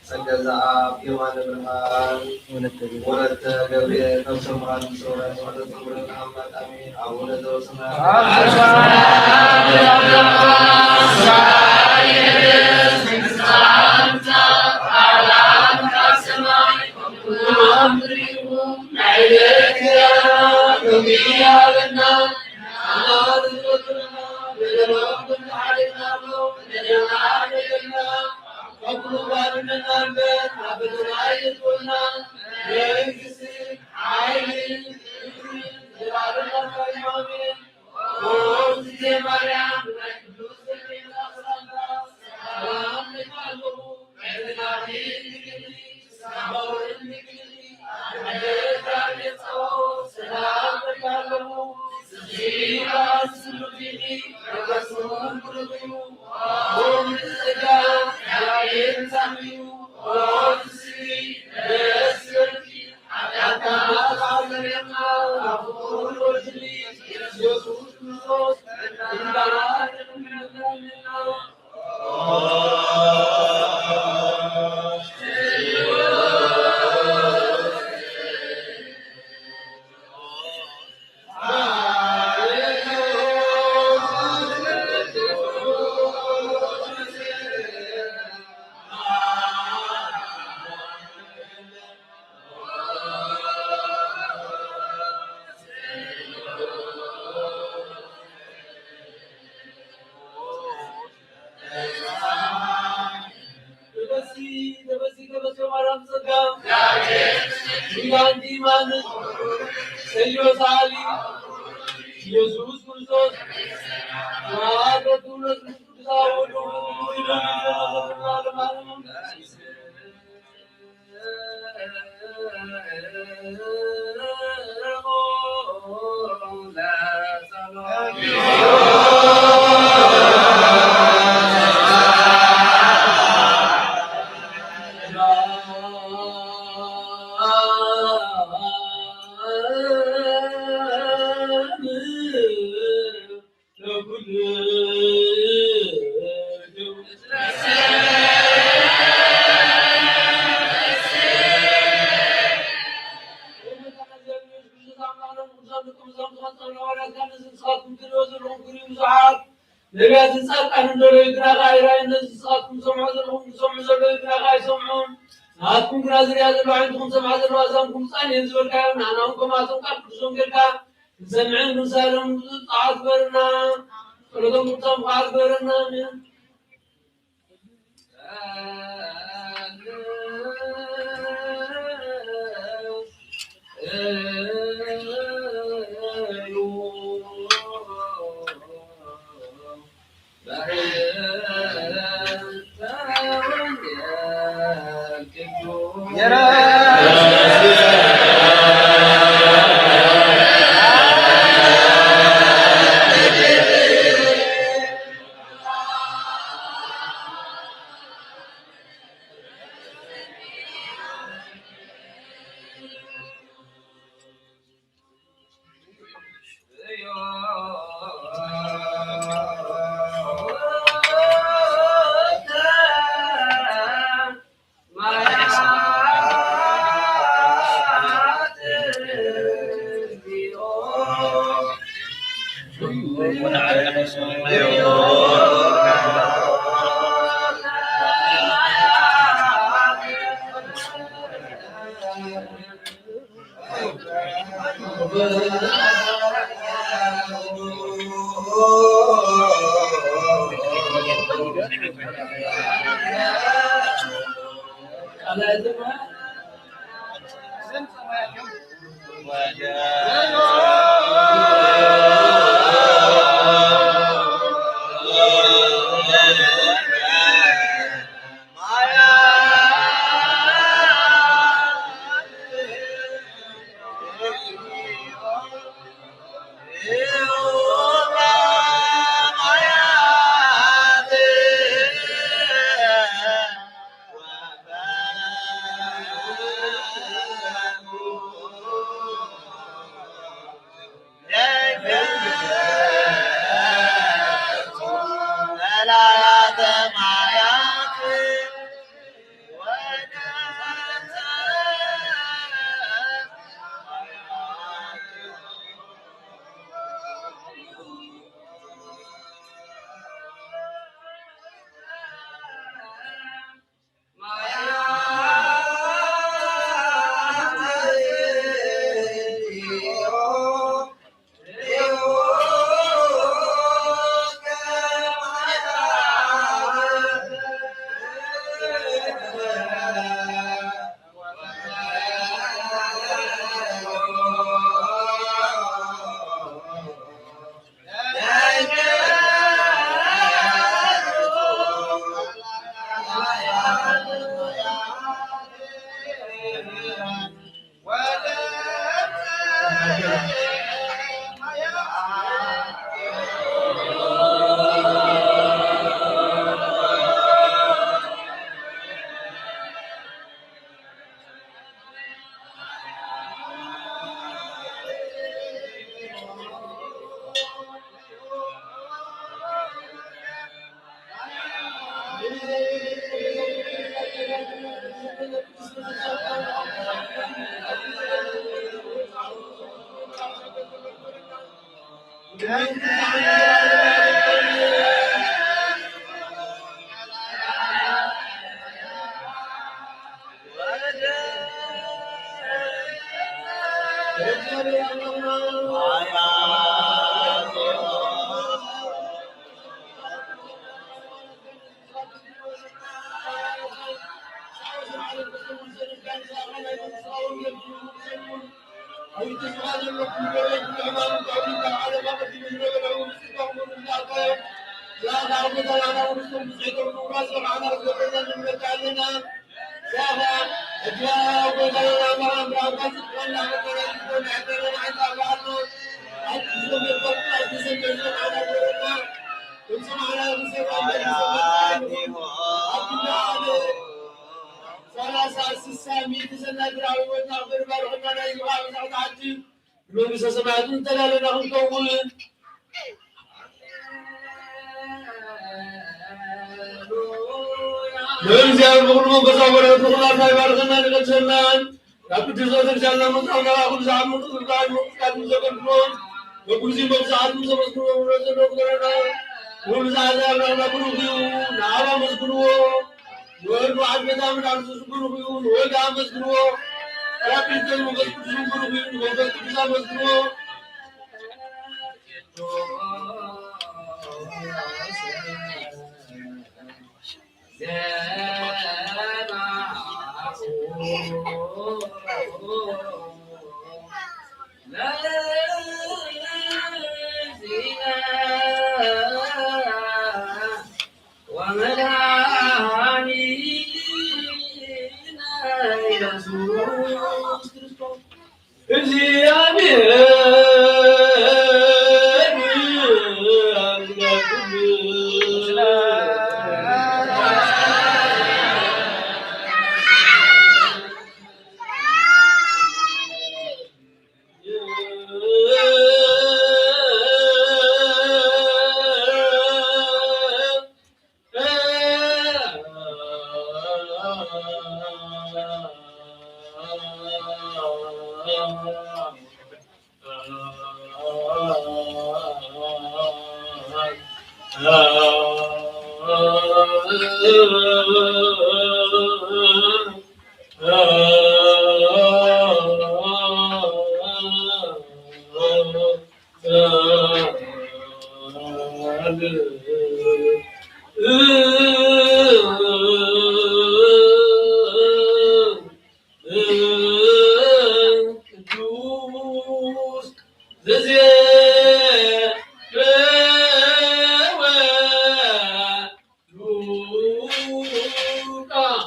ጸጋ ዘአብ የማነ ብርሃን ወለተ ገብርኤል። ወለተ ገብርኤል ነፍሰ ብርሃን ስውረት ወለተ ምረት አምላክ አሜን። አቡነ ዘበሰማያት ተበሲ ተበሲ ተበሲ ማርያም ጸጋ ኪዳን ዲማን ሰዮ ሳሊ ኢየሱስ ክርስቶስ ወአሐዱ ለቅዱሳን ወዱ ነቢያትን ጻድቃንን ደለዩ ግና ከኣ ኣይረኣዩን፣ ነዚ ንስኻትኩም ትሰምዑ ዘለኹም ዝሰምዑ ዘለዉ ግና ከኣ ኣይሰምዑን። ንስኻትኩም ግና ዝርእያ ዘለዋ ኣዒንትኹም ዝሰምዓ ዘለዋ ኣዛንኩም ብጻን እየን ዝበልካዮም፣ ንሕና እውን ከምኣቶም ቃል ቅዱስ ወንጌልካ ክንሰምዕን ክንሳለሙን ብፁዓት ግበረና። ጸሎቶም ቅዱሳን ከዓ ግበረና። ኣሜን። ሰላሳ ስሳ ሚእቲ ዘናግር ኣበቦትና ክብሪ ባርኽና ናይ ዝባ ብዛዕባ ዓዲ ብመንግስተ ሰማያት እንተላለና ክንከውን ንእግዚኣብሔር ብኹሉ መንፈሳዊ በረኸት ንኹላትና ይባርኸና ይቀድሰናን ካብ ቅዱስ ቤተክርስቲያንና መጽናዕና ኩሉ ሰዓት ምንቅስቃስ ምንቅስቃስ ምስ ዘገልግሎ በኩሉ ጊዜ በብሰዓት ምስ ዘመስግኖ ውረድ ዘሎ ክብረና ኩሉ ሰዓት ኣብ ናብና ብሩኽ እዩ። ንዓብ ኣመስግንዎ። ወልድ ዋሕድ ቤታ መድኃኒት ብሩኽ እዩ። ንወልድ ኣመስግንዎ። ራቢ ልደት መንፈስ ቅዱስ ብሩኽ እዩ። ንመንፈስ ቅዱስ ኣመስግንዎ። ወመድኃኒነ ኢየሱስ ክርስቶስ። እግዚአብሔር ቅዱስ ዘዜነወ ሉቃስ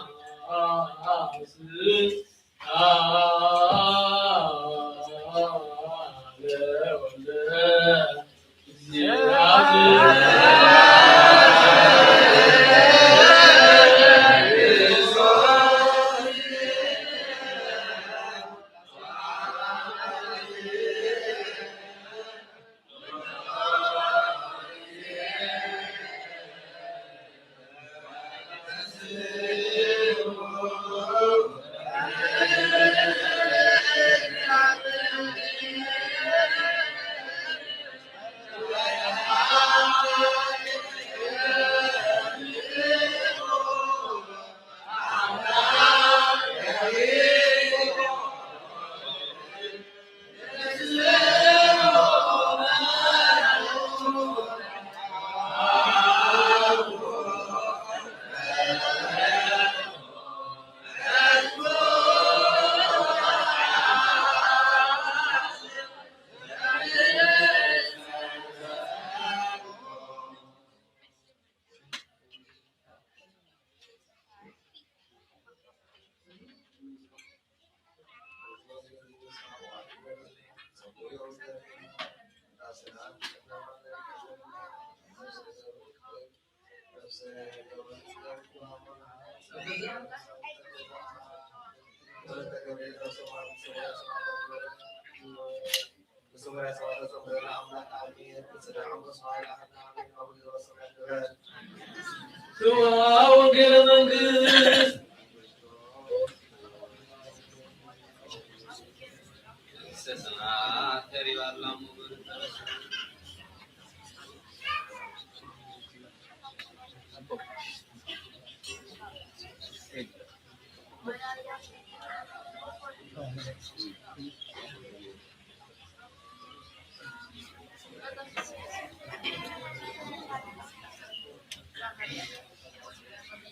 ስብሐ ወንጌለ መንግስት።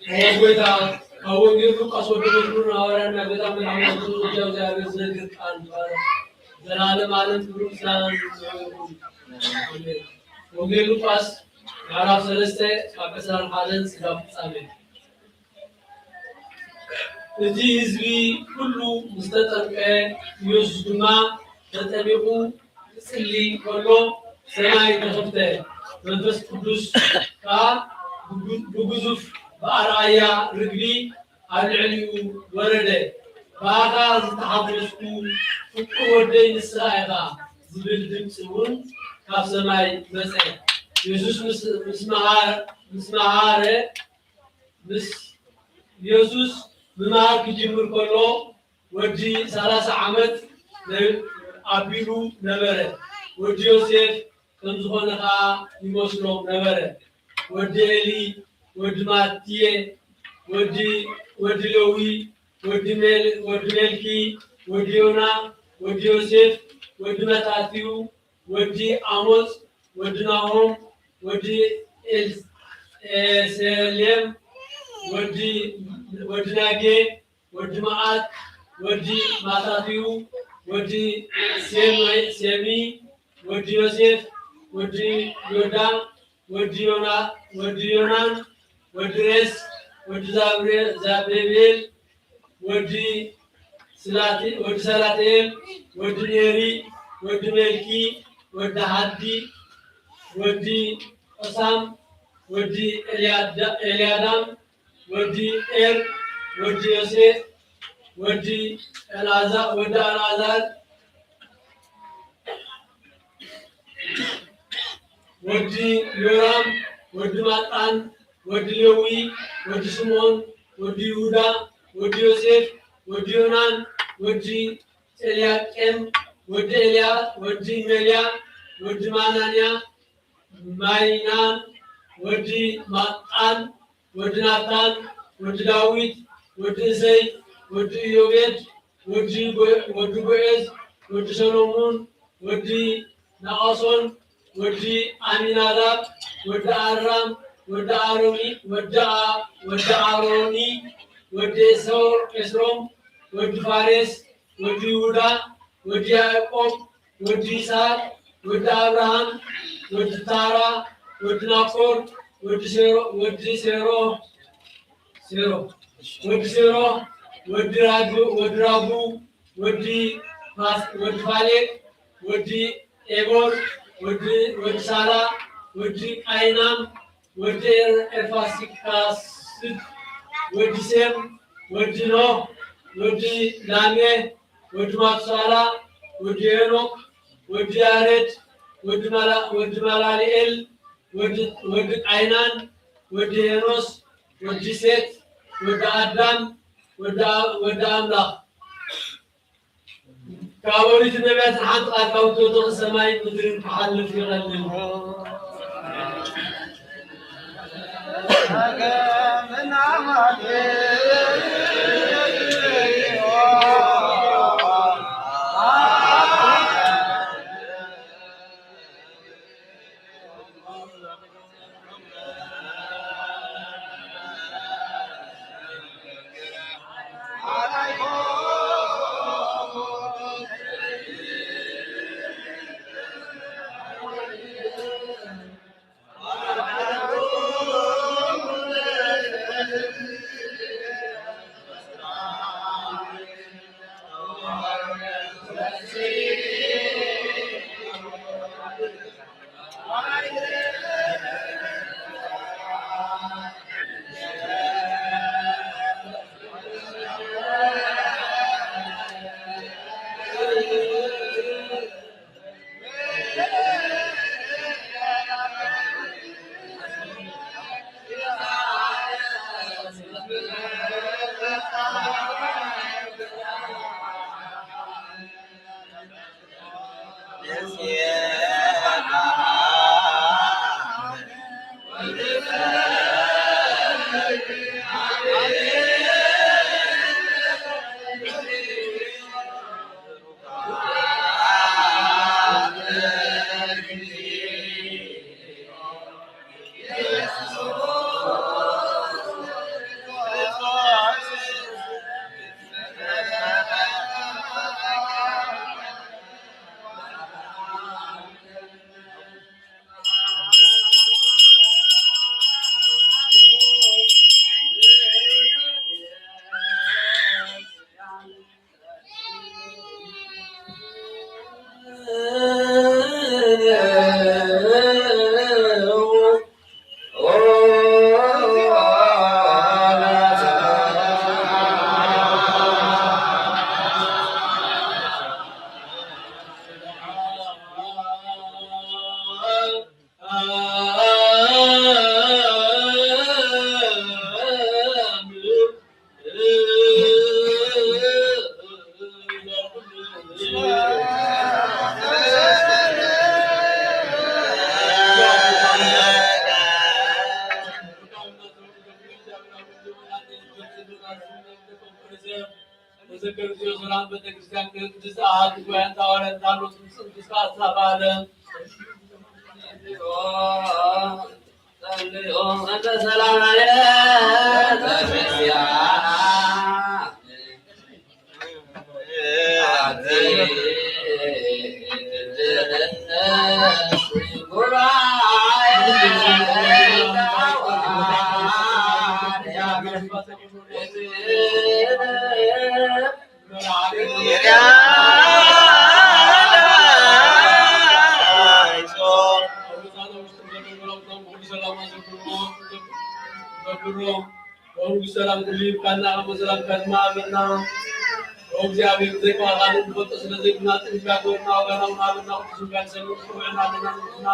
ሕያው ጎይታ፣ ካብ ወንጌል ሉቃስ ወዲ መዝሙር ሃዋርያ ናይ ጎይታ መድሓኒ ክርስቶስ እግዚኣብሔር ዝነግር ቃል ይባረክ። ዘላለም ዓለም ክብሪ ምስጋና ንስምዑ ይኹን። ኣሜን። ወንጌል ሉቃስ ምዕራፍ ሰለስተ ካብ ዕስራን ሓደን ስጋብ ፍጻሜ። እቲ ህዝቢ ኩሉ ምስ ተጠምቀ፣ ኢየሱስ ድማ ተጠሚቑ ክጽሊ ከሎ ሰማይ ተኸፍተ፣ መንፈስ ቅዱስ ከኣ ብጉ-፣ ብግዙፍ ብኣርኣያ ርግቢ ኣብ ልዕሊኡ ወረደ። ብኣኻ ዝተሓጎስኩ ፍቁር ወደይ ንስኻ ኢኻ ዝብል ድምጺ እውን ካብ ሰማይ መጸ። የሱስ ምስ፣ ምስ መሃ-፣ ምስ መሃረ፣ ምስ የሱስ ምምሃር ክጅምር ከሎ ወዲ ሰላሳ ዓመት ነ-፣ ኣቢሉ ነበረ። ወዲ ዮሴፍ ከም ዝኾነ ኸኣ ይመስሎም ነበረ። ወዲ ኤሊ፣ ወዲ ማትየ፣ ወዲ፣ ወዲ ሌዊ፣ ወዲ ሜል-፣ ወዲ ሜልኪ፣ ወዲ ዮና፣ ወዲ ዮሴፍ፣ ወዲ መታትዩ፣ ወዲ ኣሞጽ፣ ወዲ ናሆም፣ ወዲ ኤል-፣ ኤሰሌም፣ ወዲ፣ ወዲ ናጌ፣ ወዲ መዓት፣ ወዲ ማታትዩ፣ ወዲ ሴም-፣ ሴሚ፣ ወዲ ዮሴፍ፣ ወዲ ዮዳ፣ ወዲ ዮና-፣ ወዲ ዮናን፣ ወዲ ሬስ፣ ወዲ ዛብሬ-፣ ዛቤቤል፣ ወዲ ስላቲ-፣ ወዲ ሰላትኤል፣ ወዲ ኔሪ፣ ወዲ ሜልኪ፣ ወዲ ሃዲ፣ ወዲ ዖሳም፣ ወዲ ኤልያዳ-፣ ኤልያዳም፣ ወዲ ኤር፣ ወዲ ዮሴፍ፣ ወዲ ኣልዓዛ-፣ ወዲ ኣልዓዛር፣ ወዲ ዮራም፣ ወዲ ማጣን፣ ወዲ ሌዊ፣ ወዲ ስምዖን፣ ወዲ ይሁዳ፣ ወዲ ዮሴፍ፣ ወዲ ዮናን፣ ወዲ ኤልያቄም፣ ወዲ ኤልያ፣ ወዲ ሜልያ፣ ወዲ ማናንያ፣ ማይናን፣ ወዲ ማቃን፣ ወዲ ናታን፣ ወዲ ዳዊት፣ ወዲ እሰይ፣ ወዲ ኢዮቤድ፣ ወዲ ቦ-፣ ወዲ ቦኤዝ፣ ወዲ ሰሎሙን፣ ወዲ ናኦሶን፣ ወዲ ኣሚናዳብ፣ ወዲ ኣራም፣ ወዲ ኣሮኒ፣ ወዲ ኣ-፣ ወዲ ኣሮኒ፣ ወዲ ኤሰው-፣ ኤስሮም፣ ወዲ ፋሬስ፣ ወዲ ይሁዳ፣ ወዲ ያዕቆብ፣ ወዲ ይስሐቅ፣ ወዲ ኣብርሃም፣ ወዲ ታራ፣ ወዲ ናኮር፣ ወዲ ሴሮ፣ ወዲ ሴሮ፣ ሴሮ፣ ወዲ ሴሮ፣ ወዲ ራጉ፣ ወዲ ራጉ፣ ወዲ ፋስ-፣ ወዲ ፋሌቅ፣ ወዲ ኤቦር፣ ወዲ፣ ወዲ ሳላ፣ ወዲ ቃይናም፣ ወዲ ኤር-፣ ኤርፋሲካስድ፣ ወዲ ሴም፣ ወዲ ኖህ፣ ወዲ ላሜህ፣ ወዲ ማቱሳላ፣ ወዲ ሄኖክ፣ ወዲ ያሬድ፣ ወዲ ማላ-፣ ወዲ ማላልኤል፣ ወዲ፣ ወዲ ቃይናን፣ ወዲ ሄኖስ፣ ወዲ ሴት፣ ወዲ ኣዳም፣ ወዲ ኣ-፣ ወዲ ኣምላኽ። ካብ ኦሪት ነቢያትን ሓንቲ ቃል ካብ እትወድቕ ሰማይን ምድርን ክሓልፍ ይቐልል። ዘክር እግዚኦ ሰላም ቤተክርስቲያን ቅድስት አሐቲ ጉባኤ ሐዋርያት ዳሎስ ጽንስካ አስተባለ። ሰላም ኩሉ ይብካና፣ ከመ ሰላም ከድማ ኣበና። ኦ እግዚኣብሔር፣ ዘይከዋኻኒ ንፈልጦ ስለ ዘይብልና፣ ጥንካ ግበርና፣ ዋጋና እውን ሃበና፣ ቅዱስ ሚካኤል ሰሚዑ ክውዕና ኣለና ንጉስና።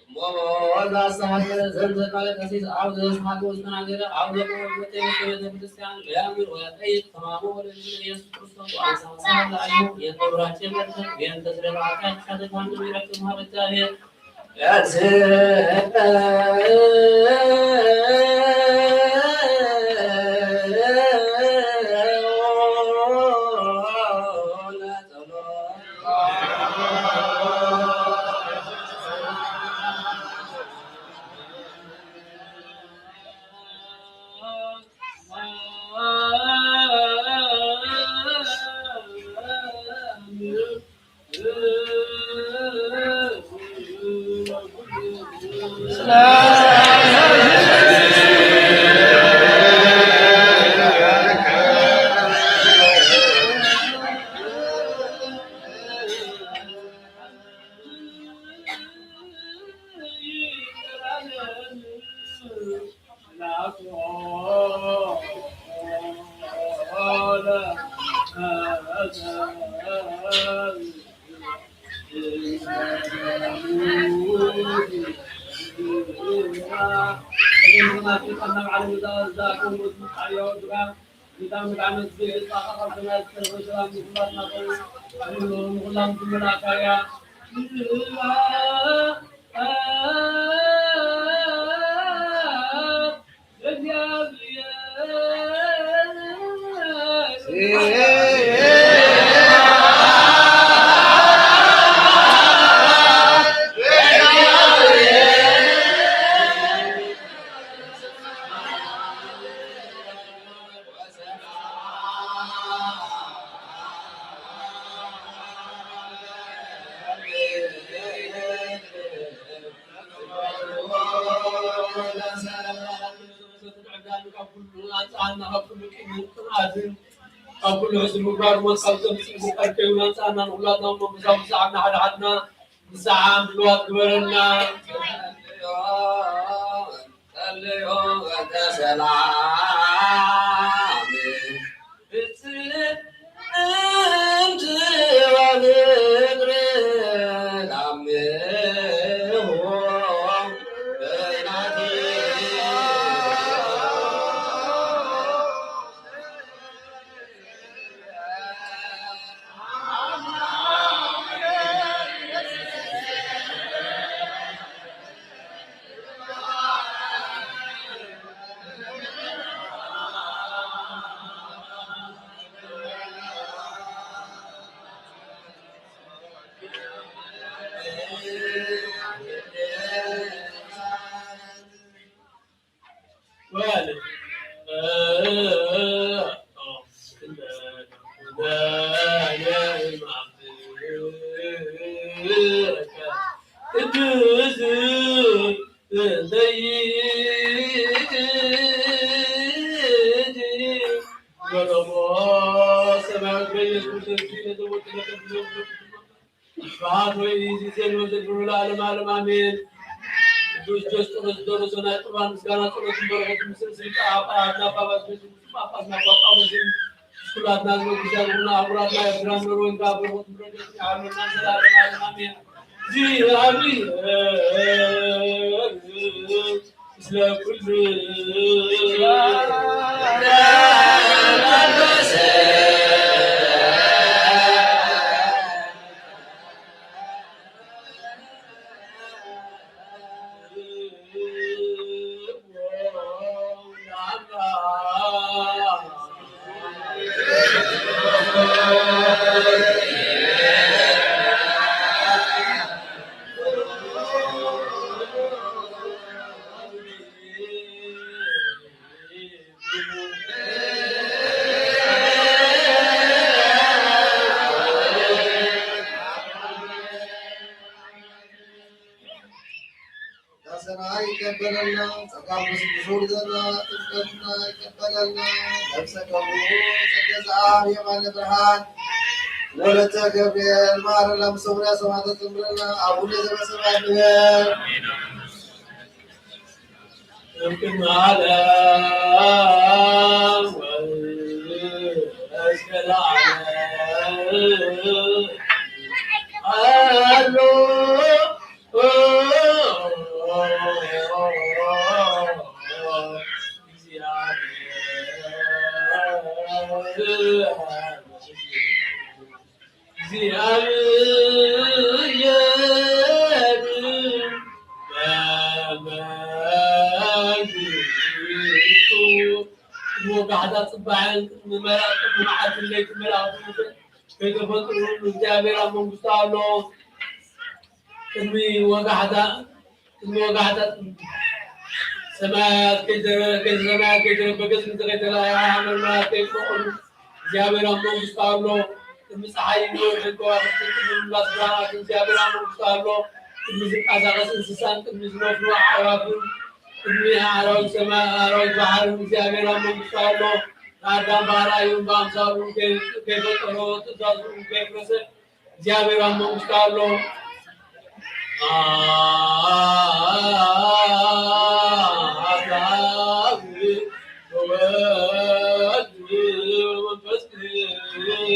እሞ ወወልድ አስተሐየ ዘንተ ቃለ ቀሲስ አብ ዘስማቱ ዝተናገረ አብ ዘቆ ወልደ ቤተ ክርስቲያን ለያምር ወያጠይቅ ተማሙ ወለልጅ ኢየሱስ ክርስቶስ ወአንሳ ምሳሌ ለአዩ የክብራችን በርከት ቤንተ ስለ ኃጢአት ሻተታን ይረክብ ሀበ እግዚአብሔር። ካብ ኩሉ ሕሱር ምግባር ሞት ካብ ዘምጽእ ዝቀርቀዩና ኣንጻና ንኹላትና መንፈሳዊ ሰዓብና ሓደ ሓድና ንሰዓም ድልዋት ግበረና። ጸልዮ እንተ ሰላም ብጽእንቲ ወፍቅሪ ላምሆ በይናቲ ስብሐት ወይእዜሰ ወዘልፈ ለዓለመ ዓለም አሜን። ቅዱስ ጆስጦስ ዘደረሶ ናይ ቁርባን ምስጋና ጸሎትን በረከትን ምስል ስልጣ አባ አባ ጳጳስ ጳጳስ ናባ ጳውሎስን ኩላትና ህዝበ ክርስቲያን ሁሉ አህጉራትና ኤርትራን ኖርዌን ጋር በረከት ምሕረት ይዓመና ዘላለም ዓለም አሜን። እግዚአብሔር ምስለ ኩሉ ዳሰና ይቀበለልና፣ ጸጋ መንፈስ ቅዱስ ይውርደልና፣ ጥምቀትና ይቀበለልና። ነፍሰ ከሙ ጸገ ዘአብ የማነ ብርሃን ወለተ ገብርኤል ማረላ፣ ምሰውርያ ሰማዕታት ዘምረልና። አቡነ ዘበሰማያት ንበር። እምቅድመ ዓለም ወእስከ ለዓለም። ኣሎ። ወጋሕታ ጽባሕን ቅድሚ መላእክቲ፣ ቅድሚ መዓልትን ለይቲ መላእክቲ ከይተፈጥሩ እግዚኣብሔር ኣብ መንግስቱ ኣሎ። ቅድሚ ወጋሕታ፣ ቅድሚ ወጋሕታ ሰማያት ከይዘረ-፣ ከይዘ-፣ ሰማያት ከይተረበገ፣ ስምቲ ከይተራእየ፣ ኣእማን መላእክት ከይተፈጠሩ እግዚኣብሔር ኣብ መንግስቱ ኣሎ። ቅድሚ ፀሓይን ወርሕን ከዋኽብትን ቅድሚ ምምላስ ብርሃናትን እግዚኣብሔር ኣብ መንግስቱ ኣሎ። ቅድሚ ዝንቀሳቐስ እንስሳን ቅድሚ ዝነፍሩ ኣዕዋፍን ቅድሚ ኣራዊት ሰማይ ኣራዊት ባሕርን እግዚኣብሔር ኣብ መንግስቱ ኣሎ። ንኣዳም ብኣርኣዩን ብኣምሳሉን ከይ-፣ ከይፈጠሮ ትእዛዙ ከየፍረሰ እግዚኣብሔር ኣብ መንግስቱ ኣሎ። ኣብ ወወልድ ወመንፈስ ቅዱስ ጊዜኒ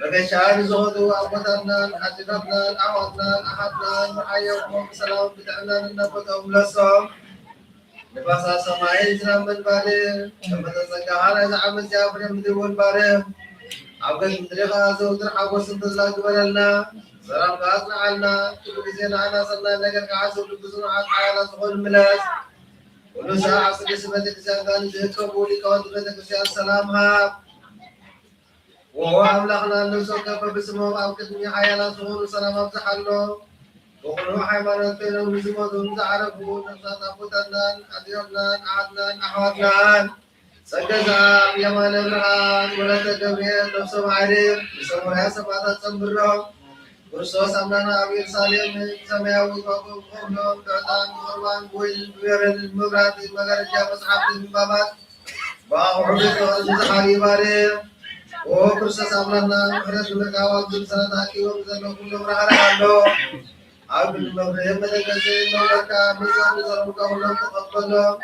መገሻ ንዝኸዱ ኣቦታትናን ኣሕዋትናን ኣሓትናን ምርሓዮም ብሰላም ብጥዕናን እናቦታኦም ምለሶም። ንፋሳት ሰማይን ዝናብ ምንባርን፣ ሰንበተ ጸጋኻ ናይዛ ዓመት እዚኣ ፍሬ ምድሪ ምንባርን፣ ኣብ ገጽ ምድሪ ከኣ ዘውትር ሓጎስን ተድላን ግበረልና። ሰላምካ ኣጽንዓልና፣ ኩሉ ግዜ ንዓና ሰናይ ነገር ክሓስብ ልቢ ጽኑዓት ሓያላት ዝኾኑ ምለስ። ኩሉ ሰዓት ኣብ ቅድስቲ ቤተክርስትያንካ ንዝህቀቡ ሊቃውንቲ ቤተክርስትያን ሰላም ሃብ። ወኣምላኽና ንነፍሲ ወከፍ በብስሞም ኣብ ቅድሚ ሓያላት ዝኾኑ ሰላም ኣብዝሓሎም። ብኹሉ ሃይማኖት ኮይኖም ንዝሞቱ ንዝዓረፉ ነፍሳት ኣቦታትናን ኣዴታትናን ኣሓትናን ኣሕዋትናን ጸገዛ የማነ ብርሃን ወለተ ገብርኤል ነፍሶም ኣዕርፍ ብሰማያ ሰማዕታት ጸንብሮም። ክርስቶስ ኣምላኽና ኣብ ኢየሩሳሌም ሰማያዊ ኮኸብ ክኸፍሎም ብዕጣን ብቁርባን ብወይንን ብሜሮንን ብመብራህቲ መጋረጃ መጽሓፍቲ ምንባባት ብኣቑሑ ቤት ፍቕሪ ንዝሓሉ ይባርኽ። ኦ ክርስቶስ ኣምላኽና ምሕረት ንምርካብ ኣብ ዝምሰለ ተኣኪቦም ዘለዉ ኩሎም ራህርሃሎም። ኣብ ቅድሚ መብርሂ መደገሲ መንበርካ ምጽኣት ንዘረቡካ ኩሎም ተቐበሎም።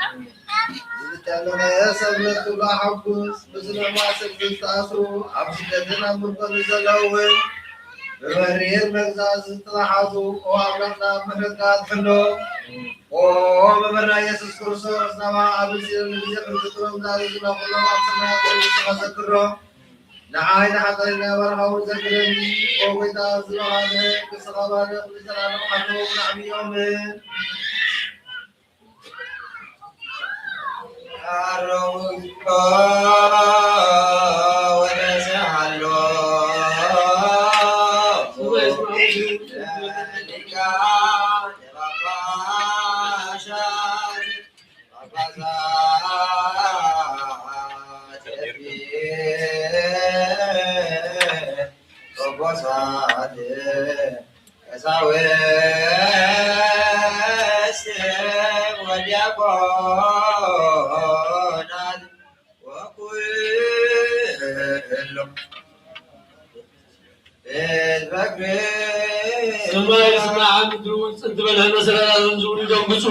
ዝጨነቐ ሰብነት ክብሎ ኣሐጉስ፣ ብዝነማ ስደት ዝተኣስሩ፣ ኣብ ስደትን ኣብ ምርኮን ዘለዉ እውን ብመሪር መግዛእቲ ዝተታሕዙ፣ ኦ ኣምላኽና ምሕረትካ ኣድሕኖም። ኦ መምህርና ኢየሱስ ክርስቶስ፣ ናብኣ ኣብ ንግዜኦም ንግዜ ክንፍጥሮም ዝኣዘዙና ኩሎም ኣብ ሰማያት ንስኻ ዘክሮም። ንዓይ ንሓጣይና ባርኻ እውን ዘክረኒ። ኦ ጎይታ፣ ዝባሃለ ንስኻ ባርኽ፣ ንዘለኣለም ሓልዎም ንዓብዮምን። ቆሞሳት ቀሳውስት ወዲያቆናት ወኩሎም ህዝበ ክርስቲያን። ሰማይ ስማዕ፣ ምድሪ እውን ጽን ትበል፣ መሰላላትን ዝብሉ ደንግጹ።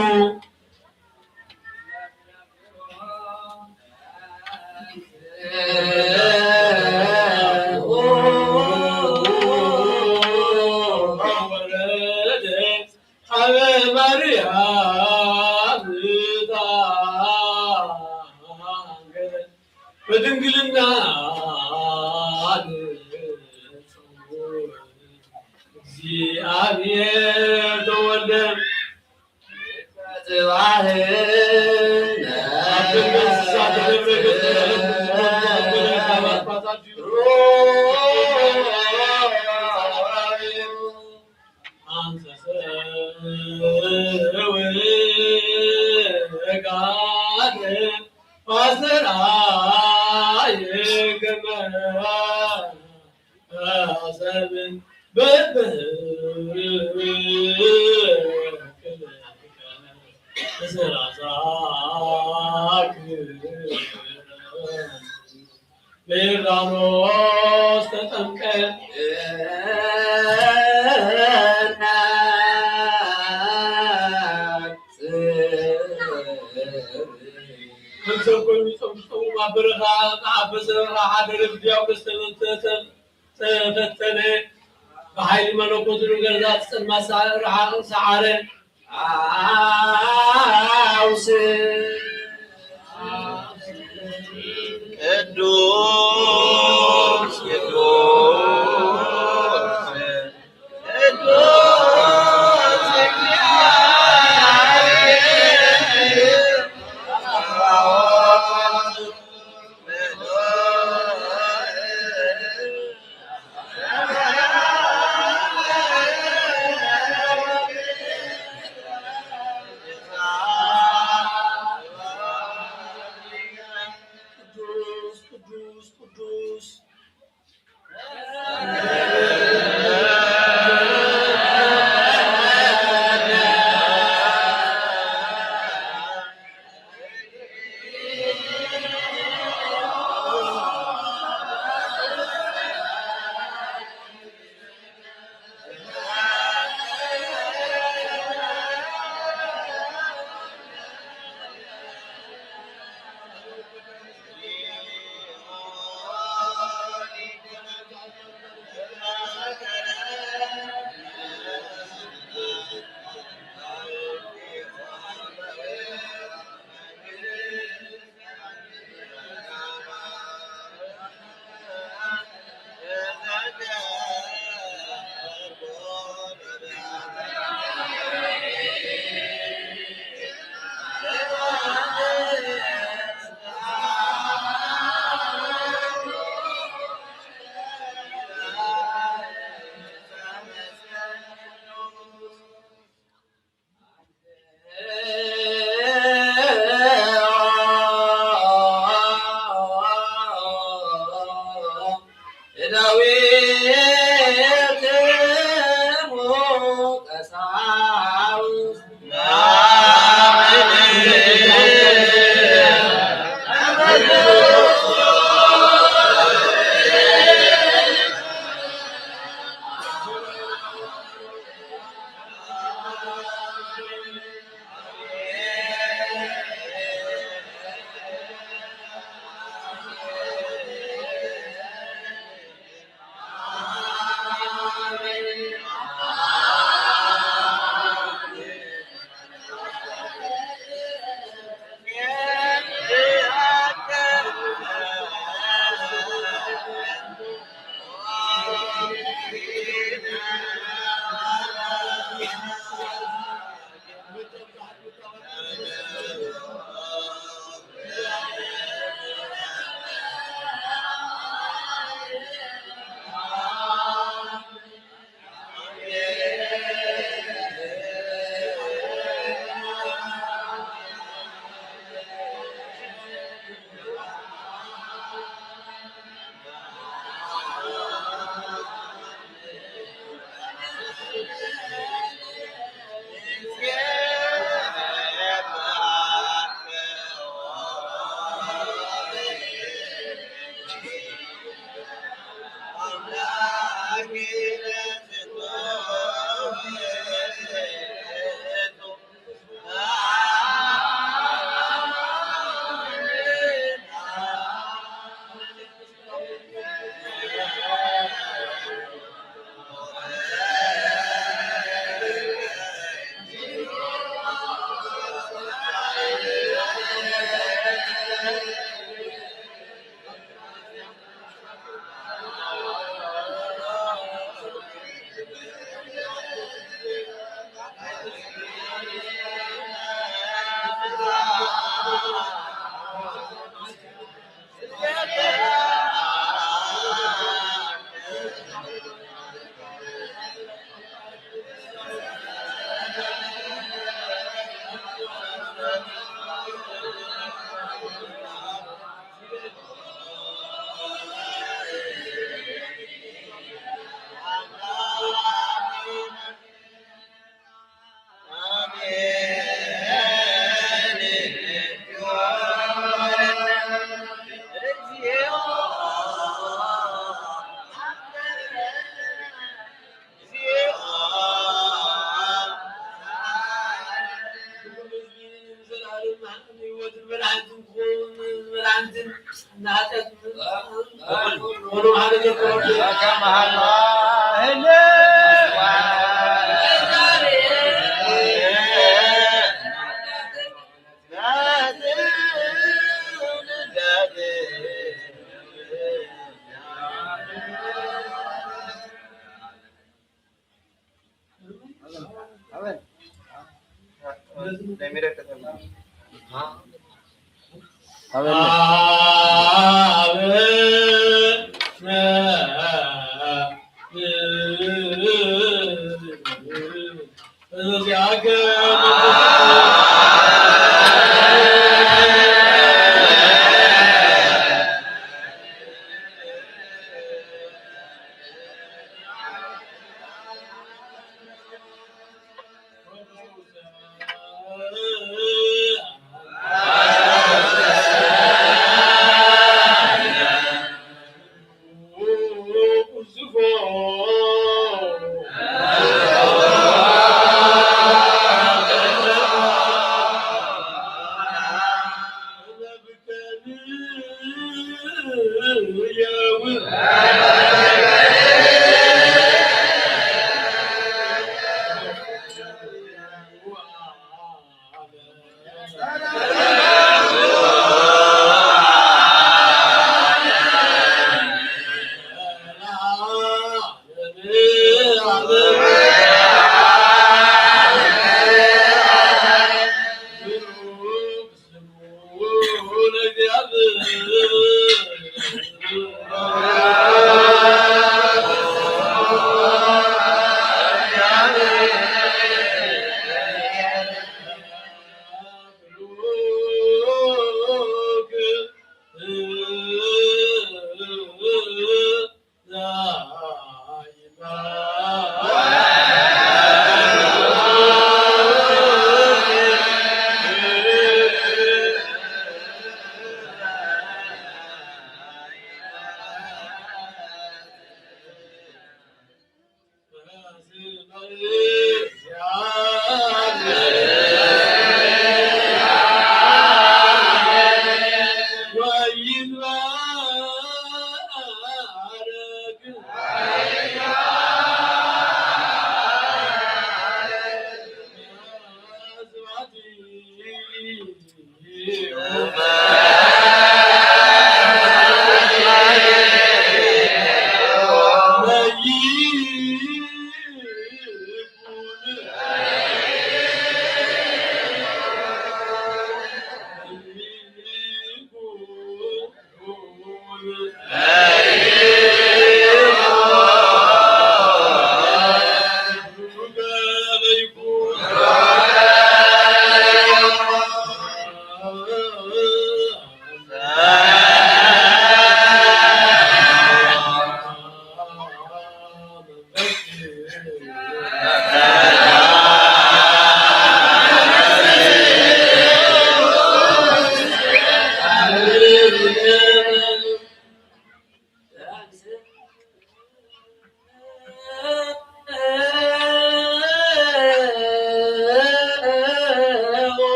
በድንግልና ንጹሕ እግዚኣብሔር ተወልደ። ጽባሕ ዮርዳኖስ ተጠምቀ። ከም ሰብ ኮይኑ ጸዊዖም ኣብ በረኻ፣ ኣብ በረኻ ሓደረ፣ ብዲያብሎስ ተፈተነ፣ ተፈተነ። ብሓይሊ መለኮቱ ንገዛእ ጸልማት ርሓቕ ሰዓረ። ኣውስ ቅዱስ ቅዱስ ቅዱስ ቅዱስ ቅዱስ ቅዱስ።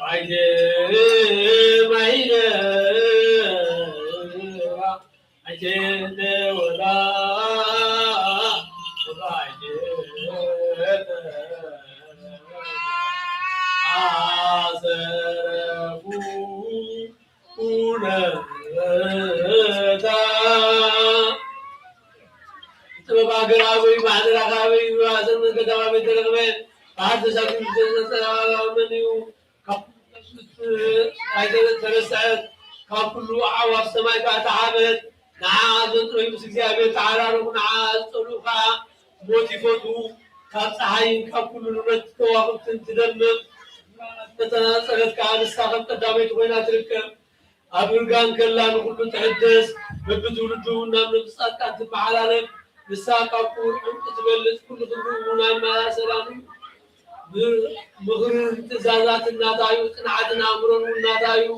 ማይደ ማይደ ጥበብ ሃገር ኣበይ፣ ማሕደር ኣበይ፣ ዋሰን ገዳም ኣበይ ተረኽበ፣ በዓል ተሳፊር ዝተጸራረበ መን እዩ? ካብ ኩሉ ተረስዐት፣ ካብ ኩሉ ኣዕዋፍ ሰማይ ከኣ ተሓበት። ንዓ ዘጥረዩ ምስ እግዚኣብሔር ተዓራረቑ፣ ንዓ ዝጸልኡ ከኣ ሞት ይፈትዉ። ካብ ጸሓይን ካብ ኩሉ ንብረት ከዋኽብትን ትደምቕ፣ ዝተነጸለት ከኣ ንሳ ከም ቀዳመይቲ ኮይና ትርከብ። ኣብ እርጋን ከላ ንኹሉ ትሕደስ፣ በብትውልዱ ናብ ነብሲ ጻድቃን ትመሓላለፍ። ንሳ ካብ ክቡር ዕንቁ ትበልጽ፣ ኩሉ ክብሪ እውን ኣመሳሰላን ምኽርን ትእዛዛትን ናታ እዩ፣ ጽንዓትን ኣእምሮን እውን ናታ እዩ።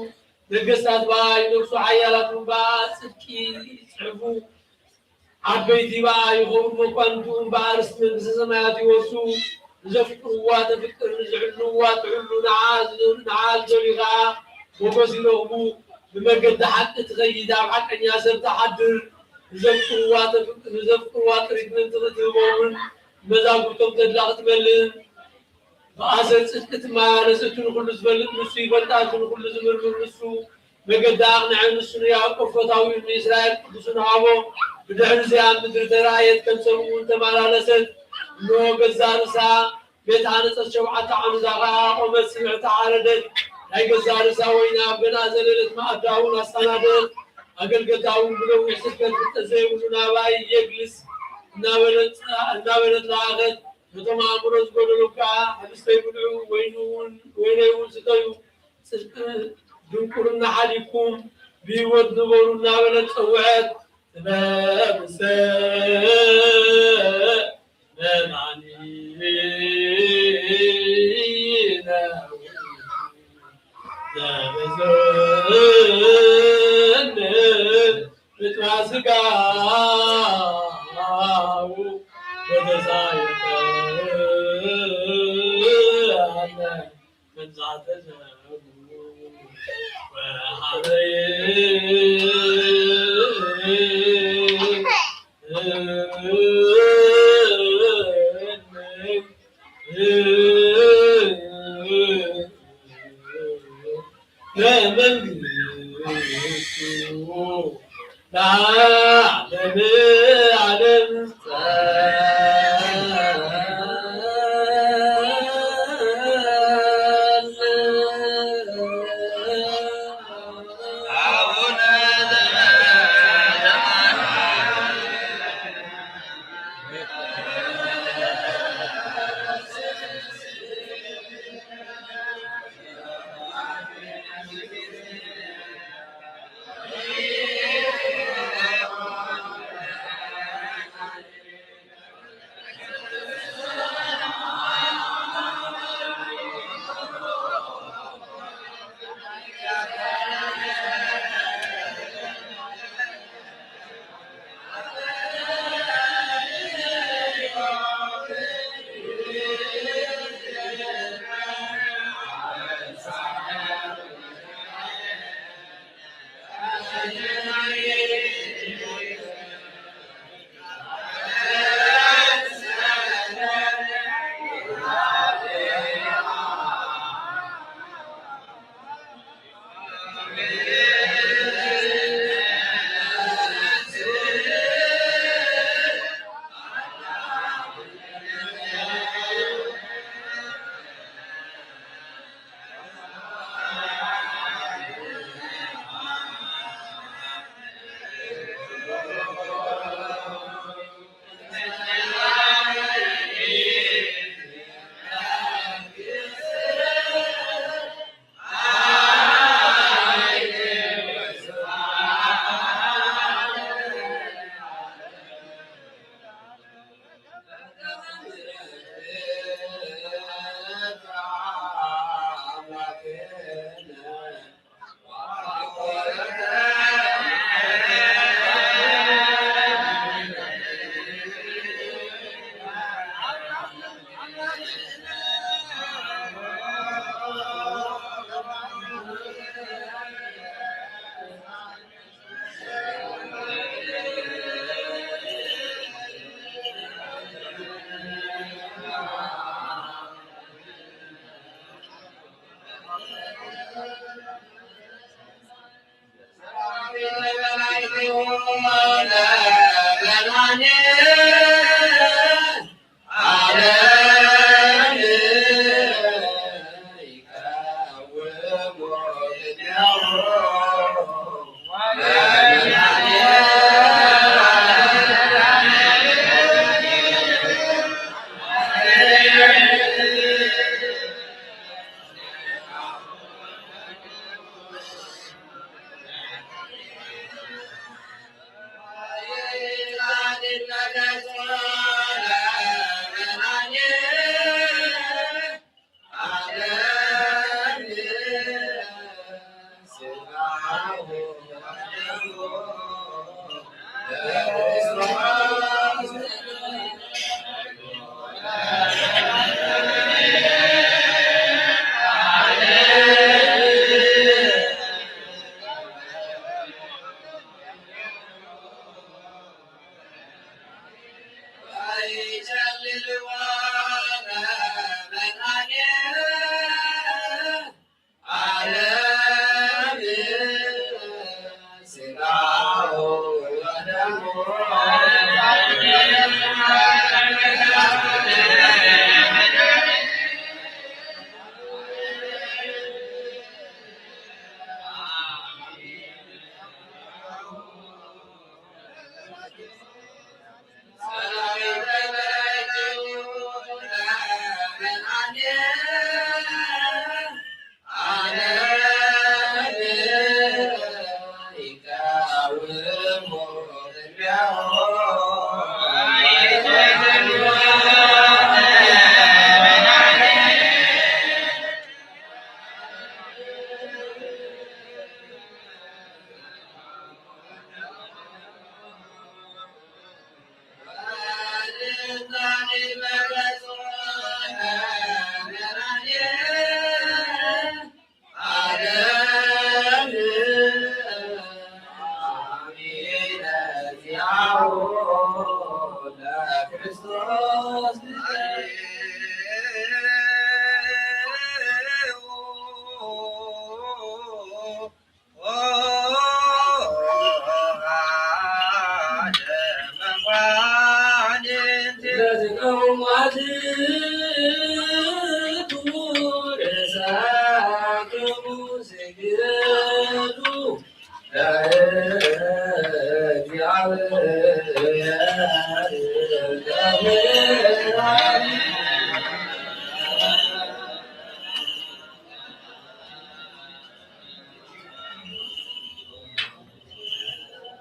ነገስታት በኣ ይነግሱ፣ ሓያላት እውን በኣ ጽድቂ ይጽሕፉ። ዓበይቲ በኣ ይኸብሩ፣ መኳንንቱ እውን በኣ ርስቲ መንግስተ ሰማያት ይወርሱ። ንዘፍቅርዋ ተፍቅር፣ ንዝሕልውዋ ትሕሉ፣ ንዓ ንዓ ዝደልዩ ኸዓ ሞገስ ይረኽቡ። ብመገዲ ሓቂ ትኸይድ፣ ኣብ ሓቀኛ ሰብ ትሓድር። ንዘፍቅርዋ ተፍቅር፣ ንዘፍቅርዋ ጥሪት ምእንቲ ክትህቦምን ንመዛግብቶም ተድላ ክትመልእን። ብኣሰር ጽድቂ ትመላለስ፣ እቲ ንኹሉ ዝፈልጥ ንሱ ይፈልጣ፣ እቲ ንኹሉ ዝምርምር ንሱ መገዲ ኣቕንዐ፣ ንሱ ንያዕቆብ ፈታዊኡ ንእስራኤል ቅዱሱ ንሃቦ። ብድሕሪ እዚኣ ምድሪ ተራእየት፣ ከም ሰብ እውን ተመላለሰት። እንሆ ገዛእ ርእሳ ቤት ሃነጸት፣ ሸውዓተ ዓምዛ ኸኣ ኣቖመት፣ ስብዕቲ ዓረደት። ናይ ገዛእ ርእሳ ወይኒ ኣብ ገንኣ ዘለለት፣ መኣዳ እውን ኣሰናደት። ኣገልገልታ እውን ብነዊሕ ስብከት ፍልጠት ዘይብሉ ናባይ የግልስ እናበለት እናበለት ለኣኸት። ነቶም ኣእምሮ ዝጎደሎም ከኣ፣ ሕብስቲ ኣይብልዑ፣ ወይኑ እውን ወይነይ እውን ስተዩ፣ ጽድቂ ድንቁርና ሓዲግኩም ብህይወት ንበሩ እናበለት ጸውዐት። ጥበብ ሰማኒ ዘበዘን ምጥራ ስጋው ወተሳየጠ መብዛዕተ ዘቡ ወሃበይ ለዓለመ ዓለም።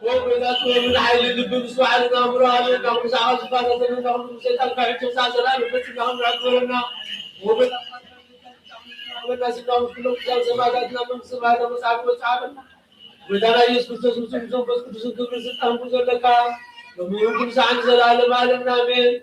ወበናት ወብን ሓይሊ ልቢ ምስ ባዕልና ምሮ ኣለ ካብ ምሳኻ ዝፋታተልና ኩሉ ሰይጣን ካብ ሕጂ ምሳዕ ዘላለም ፈጺምና ክንረክበና ወበናት ወበናት ስጋውን ኩሎም ክሳብ ሰማዕታትና መንግስቲ ሰማያት መጽሓፍ መጽሓፍና ጎይታና ኢየሱስ ክርስቶስ ምስ መንፈስ ቅዱስን ክብርን ስልጣን ዘለካ ሎሚ ይኹን ሰዓን ዘላለም ኣለምና ኣሜን።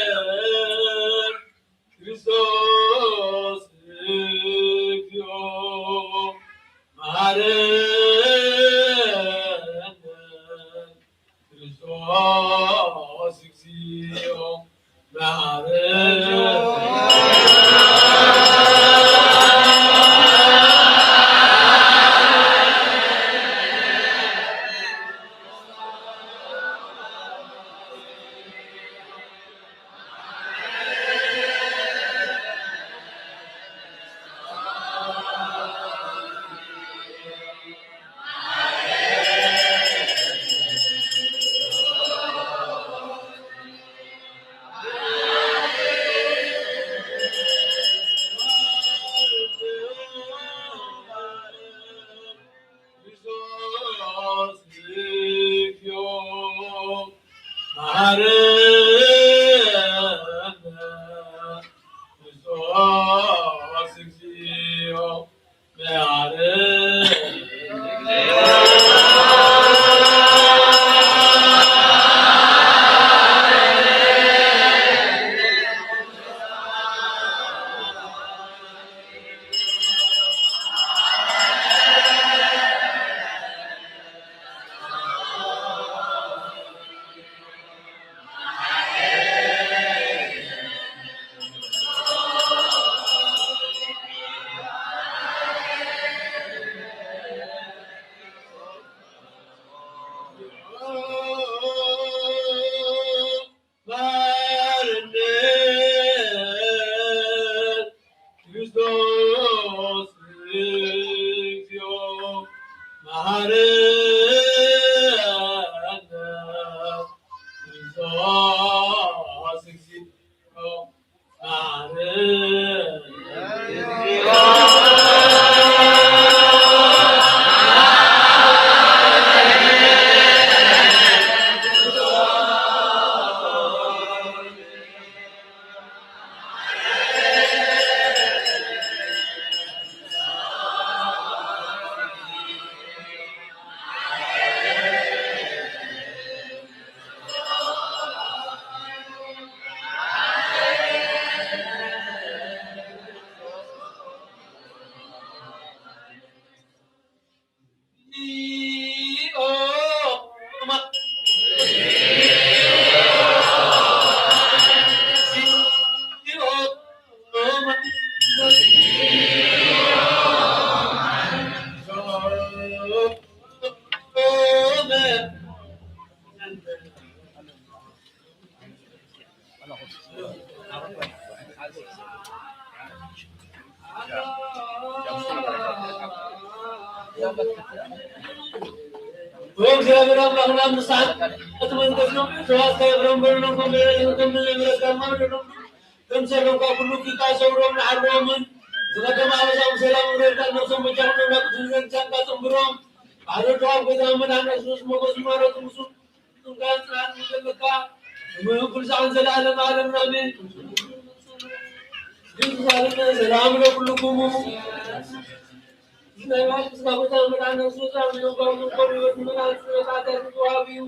ማርነት ክርስቶስ እግዚኦ፣ ማርነት ክርስቶስ እግዚኦ፣ ማርነት ማርነት ክርስቶስ እግዚኦ፣ መሐረነ ክርስቶስ እግዚኦ፣ መሐረነ ወእግዚኣብሔር ኣምላኽና ምሳት መንፈስኩም ተዋስካ ይቕረም በሉሎም ከም ከም ምሕረትካ ማለሎም ከም ሰሎካ ኩሉ ኪታ ሰውሮም ንዓልዎምን ዝቐደም ኣበሳም ሰላም ረድካ ነፍሶም በጃኹም ናብ ቅዱስ ዘንቻካ ጽንብሮም ባሕሪ ተዋብ ጎይታ መድኃኒዓለም ኢየሱስ ሞገስ ማረቱ ምስሉ ጽንካን ጽናት ዘለካ እምነ ኩሉ ሰዓት ዘለዓለም ዓለም ኣሜን። ሰላም ለኩልኩሙ ናይ ማርቆስ ጎይታ መድኃኒዓለም ኢየሱስ ኣብ ልባሙ ቆም ይወት መድኃኒት መጣታት ተዋቢው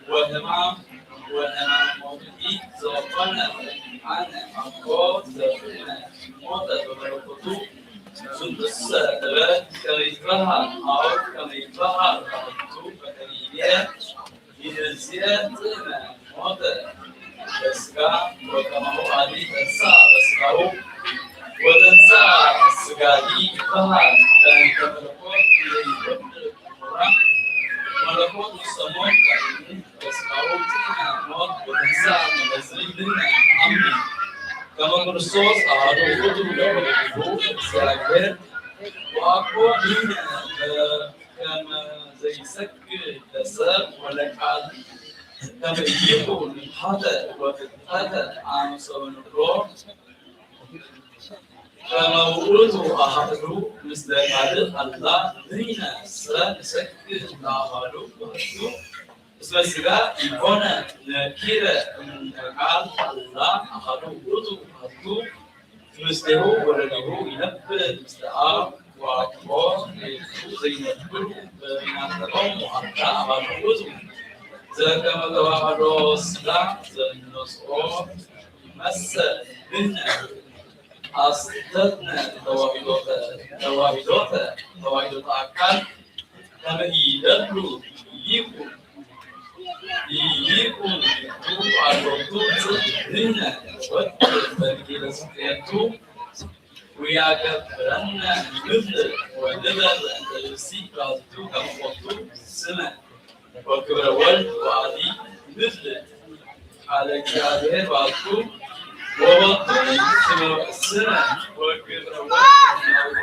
ወሕማም ወሕማም ሞት ኢድ ዘኮነ ኣነ ኣኮ ዘፍነ ሞተ በመለኮቱ ዝንትሰ እበ ከመ ይትበሃል ኣው ከመ ይትበሃል ባህቱ በከመ ይቤ ይእዜእ ጥዕመ ሞተ በስጋ ወከማሁ አዲ ተንሳ በስጋሁ ወተንሳ ስጋሂ ይትበሃል በእንተ መለኮት ይወድቅ ሞራ መለኮት ውስተ ሞት በስጋሁ ጥዕመ ሞት ወተንሳ በዝኒ ድነ አምን ከመ ክርስቶስ አሐዱ ውእቱ ለወልዱ እግዚአብሔር ወአኮ ድነ ከመ ዘይሰግድ ለሰብ ወለቃል ከመ ኢይኩን ፍትሐተ ወፍትሐተ አመ ሰበ ንብሎ ከመ ውእቱ አሐዱ ምስለ ካልእ አላ ንሕነሰ ንሰግድ ለአሐዱ ውእቱ እስመ ሥጋ ኢኮነ ነኪረ እምነ ቃል አላ አሐዱ ውእቱ አሐዱ ምስሌሁ ወለሊሁ ይነብር ምስለ አብ ወአኮ ዘይነብሩ በይናንተቆሙ አላ አሐዱ ውእቱ ዘከመ ተዋህዶ ሥጋ ዘነስኦ ይመሰል ብነ አስተትነ ተዋሂዶተ ተዋሂዶተ ተዋሂዶተ አካል ከመ ኢይደሉ ይኩን ይኩን አሎቱ ጽድነ ወድ በርጌለ ስቅየቱ ወያገብረነ ንብል ወንበር እንተ ብእሲ ባቱ ከመ ቦቱ ስመ ወክብረ ወልድ ወአቢ ንብል ቃለ እግዚአብሔር ባቱ ወቦቱ ስመ ስመ ወክብረ ወልድ ወመንበሩ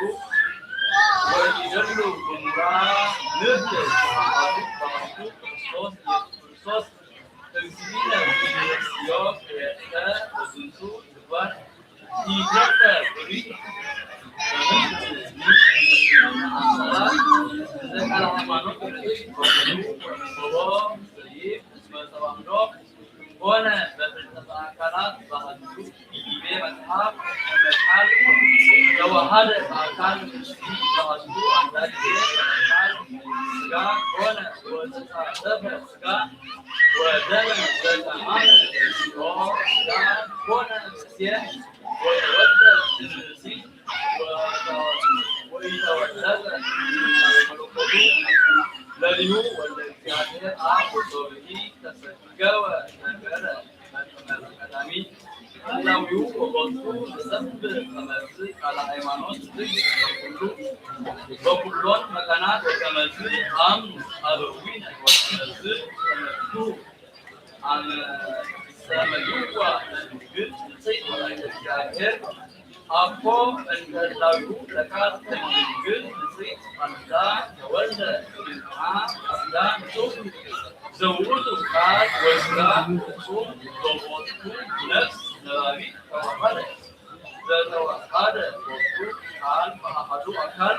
ወኢደሉ ግሙራ ንብል ባቱ ክርስቶስ ኢየሱስ ክርስቶስ እግዚእነ ኢየሱስ ክሬተ በዝንቱ ይግበር ኢትዮጵያ ብሪ ዘቃለ ሃይማኖት ተዋህዶ ኮነ በፍልጠት አካላት ባህሉ ይቤ መጽሐፍ መቃል ተዋሃደ በአካል ምስቲ ባህሉ አንዳንድ ቃል ስጋ ኮነ ወተጻረፈ ስጋ ወደመ ዘተአመ ስጋ ኮነ ምስየ ወተወልደ ብእሲ ወተወልደ ወኢተወለደ መለኮቱ ለሊሁ ወልደ እግዚአብሔር አብ ወሶብሒ ተሰገወ ነገረ በቀዳሚ ህላዊሁ ወቦቱ ንሰብእ ከመዝ ቃለ ሃይማኖት ዝግ በኩሉ በኩሎን ካህናት ወከመዝ ኣምኑ ኣበዊነ ወከመዝ ተመልኩ ኣመ ሰመይዋ ለድንግል ንጽሕት ወላዲተ እግዚኣብሔር ኣኮ እንተ ህላዊሁ ለቃል እም ድንግል ንጽሕት ኣምዳ ተወልደ እምንሃ ኣምዳ ንጹሕ ዘውእቱ ቃል ወስጋ ፍጹም በቦቱ ነፍስ ነባቢት ተዋሃደ። ዘተዋሃደ ወቱ ቃል በአሐዱ አካል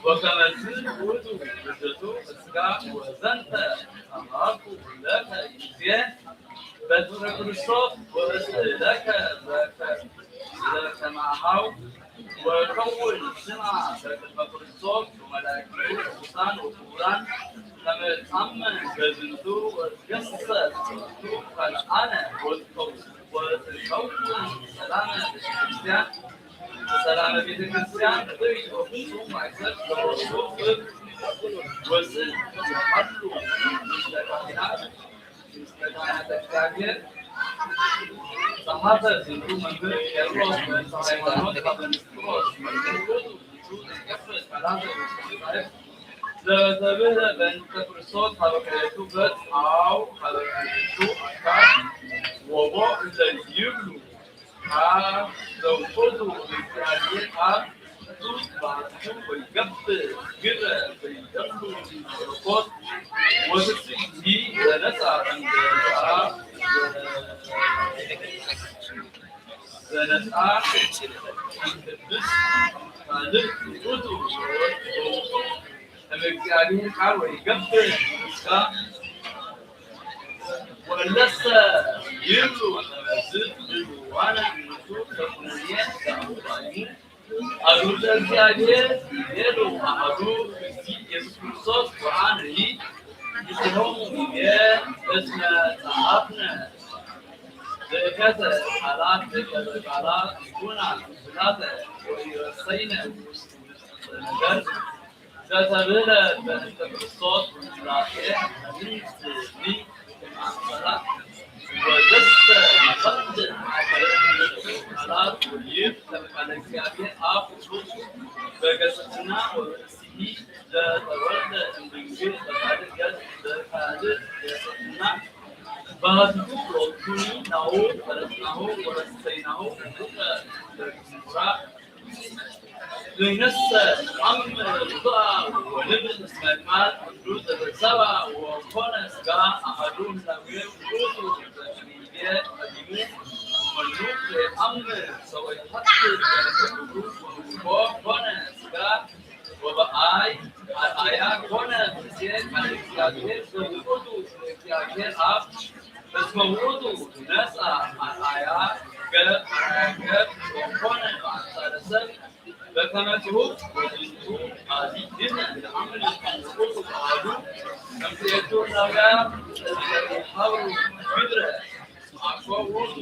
ወከመዝ ውእቱ ውደቱ ስጋ ወዘንተ ጸማኩ ለከ ጊዜ በትረ ክርስቶስ ወእስእለከ ዘከማሃው ወከውን ስማ በቅድመ ክርስቶስ ወመላእክቱ ቅዱሳን ወክቡራን ከመ ታመን በዝንቱ ወትገሰስ ውእቱ ካልአነ ወትከውን ወትከውን ሰላመ ቤተክርስቲያን ሰላመ ቤተክርስቲያን ርእዩ ፍጹም ማእከል ዘወቱ ፍቅር ወስን የሃሉ ምስለ ካህናት ምስለ ካህናተ እግዚአብሔር ጸሐፈ ዝንቱ መምህር ቄርሎስ ወልደ ሃይማኖት ሀበ ንስጥሮስ ወልደ ውእቱ ዝንቱ ዘይከፍል ቃላተ ወስን ዘተብህለ በእንተ ክርስቶስ ሀበ ክልኤቱ ገጽ አው ሀበ ክልኤቱ አካል ወቦ እንተ ይብሉ ካብ ዘውሕዱ እግዚአብሔር አብ ቅዱስ በዓቱ ወይገብር ግብረ ዘይደሉ መለኮት ወትስብእቲ ዘነጻ እንደ ዘነጻ ዘነጻ ቅዱስ ካልእ ውእቱ ወውእቱ እምእግዚአብሔር ቃል ወይገብር ስጋ ወእለሰ ይብሉ ከመዝ ብዋነ እምነቱ ተኩነኔ ዳእሙ አግብርተ እግዚአብሔር ይቤሉ አሐዱ እግዚእ ኢየሱስ ክርስቶስ ወአነሂ ምስሌሆሙ ይቤ እስመ ጸሐፍነ ዘእከተ ቃላት ዘእከተ ቃላት ይኩና ምስላተ ወኢረሰይነ ውስጥ ነገር ዘተብህለ በእንተ ክርስቶስ ውላቄ እምንት ማእሰራ ወዘሰ ይፈንድ ቃላት ወይብ ከመ ቃለ እግዚአብሔር አብ ቅዱስ በገስትና ወርእሲሂ ዘተወልደ እምድንግል በካልእ ገጽ በካልእ ገጽና ባህቱ ወኩኒ ናሁ ፈለጥናሁ ወረሰይናሁ ዱቀ በግሙራ ዘይነሰ አም ርቱዐ ወልብ እስመ ቃል ቅዱስ ዘተሰብአ ወኮነ ስጋ አሐዱ ህላዌ ውእቱ ዘእምይቤ ቀዲሙ መኑ የአምር ሰው ይሐፍር በረከቱ ወኮነ ስጋ ወበአይ አርአያ ኮነ ብእሴ ቃለ እግዚአብሔር ዘውእቱ እግዚአብሔር አብ እስመ ውእቱ ነሳ አርአያ ገብ አርአያ ገብ ወኮነ በአምሳለ ሰብ በከመ ትሁብ ወዝንቱ አዚ ግን ለአምልክ ውእቱ በአሐዱ እምክልኤቱ እላውያ እለ ይሃብሩ ምድረ አኮ ውእቱ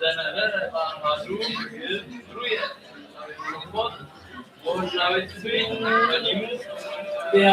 ዘነበረ በአሐዱ ግብ ሩየ መለኮት ወህላዌ ትስብእት ቀዲሙ ያ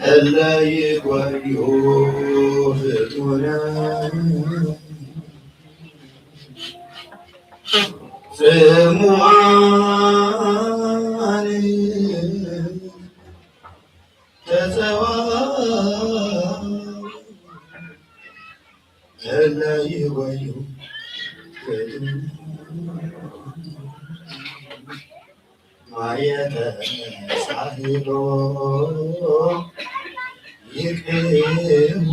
እለ ይጎዩ ፍጡነ ጽሙዓን ተጸዋ እለ ይጎዩ ፍጡነ ማየ ተሳሂሎ ይቅሙ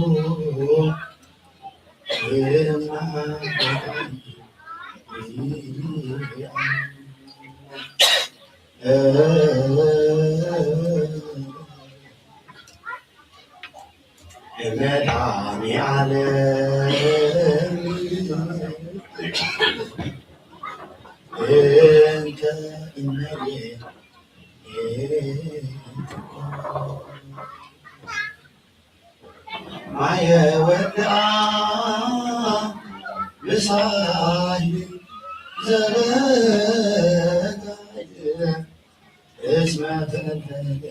መድኃኔዓለም እንተ እመቤት ማየ ወልድኣ ምሳይ ዘለጋይ እስመ ተንተገ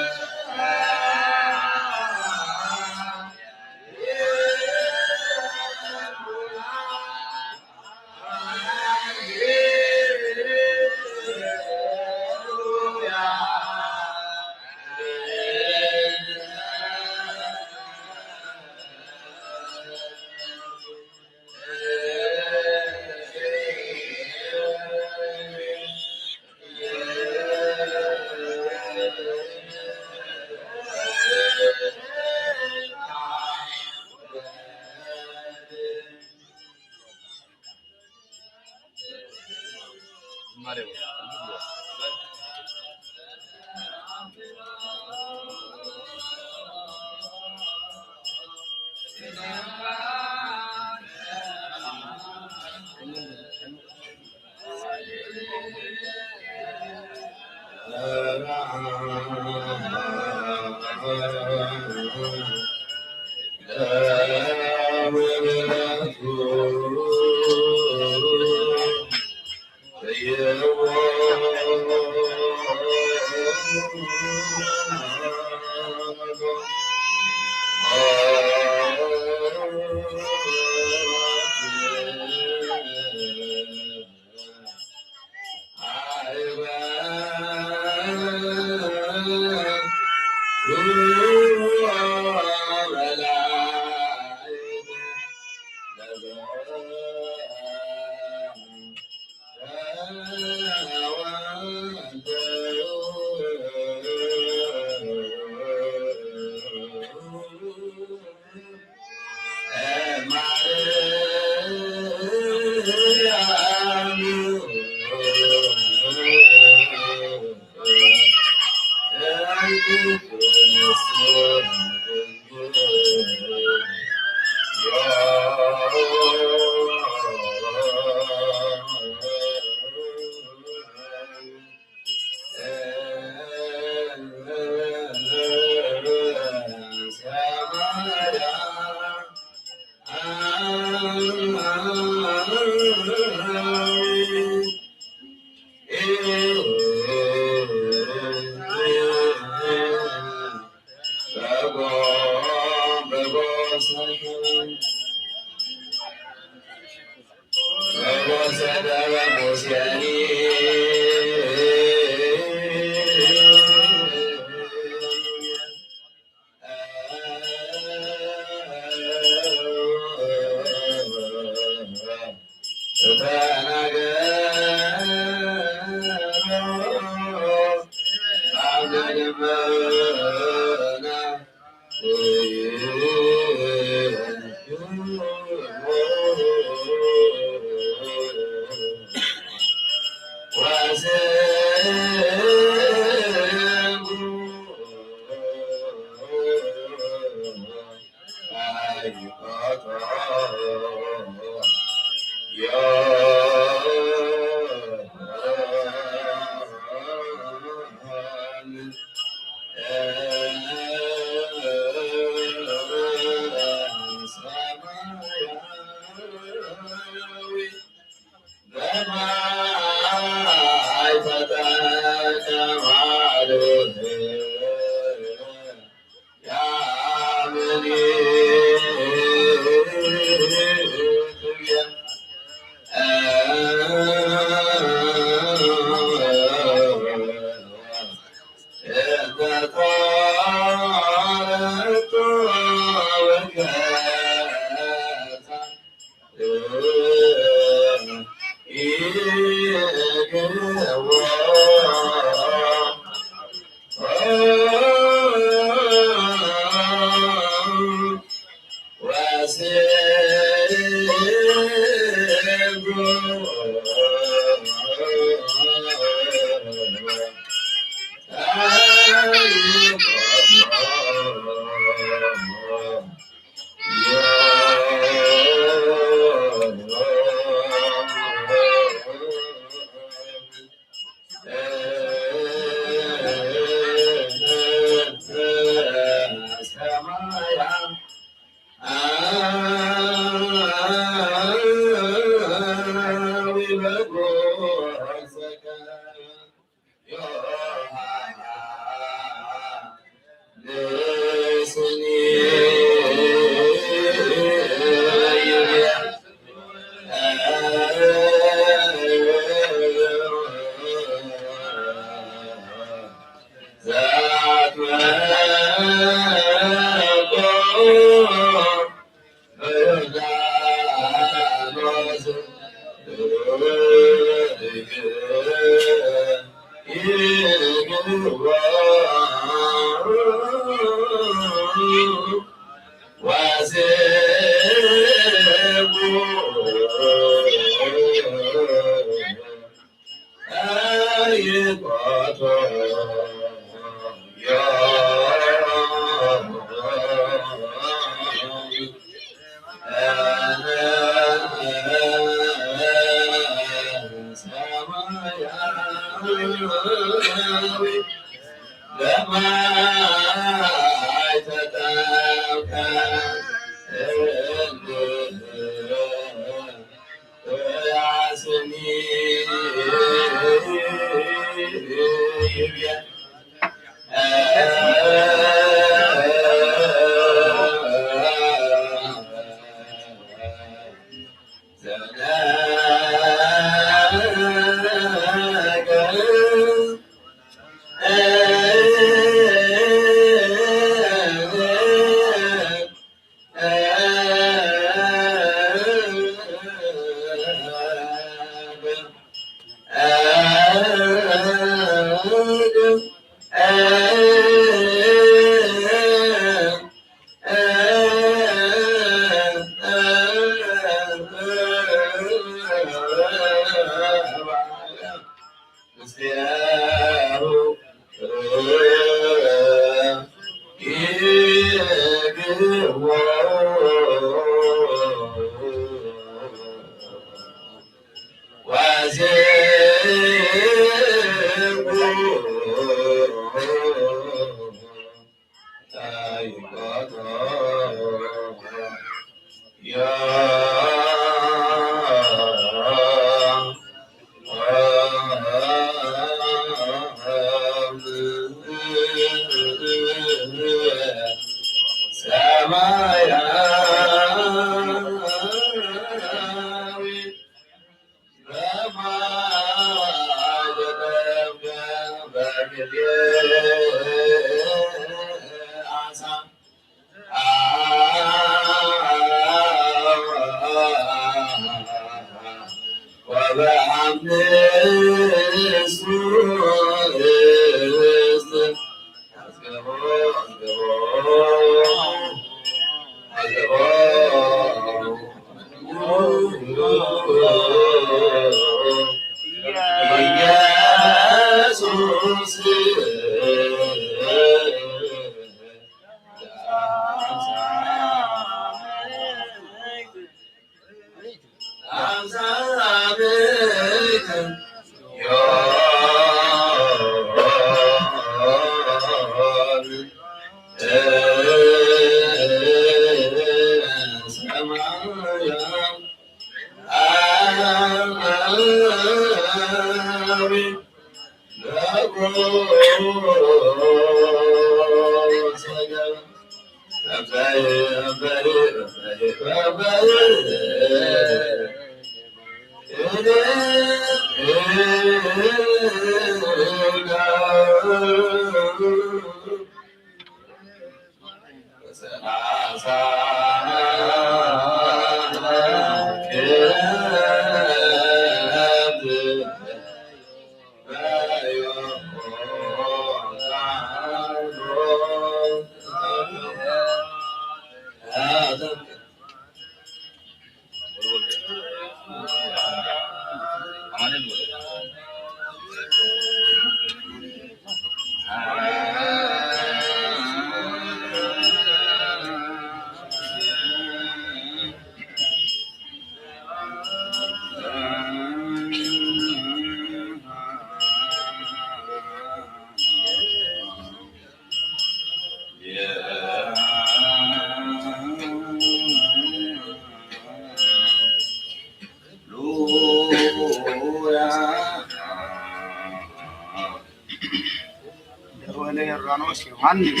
ወለ ዮርዳኖስ ዮሐንስ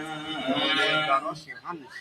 ዮርዳኖስ ዮሐንስ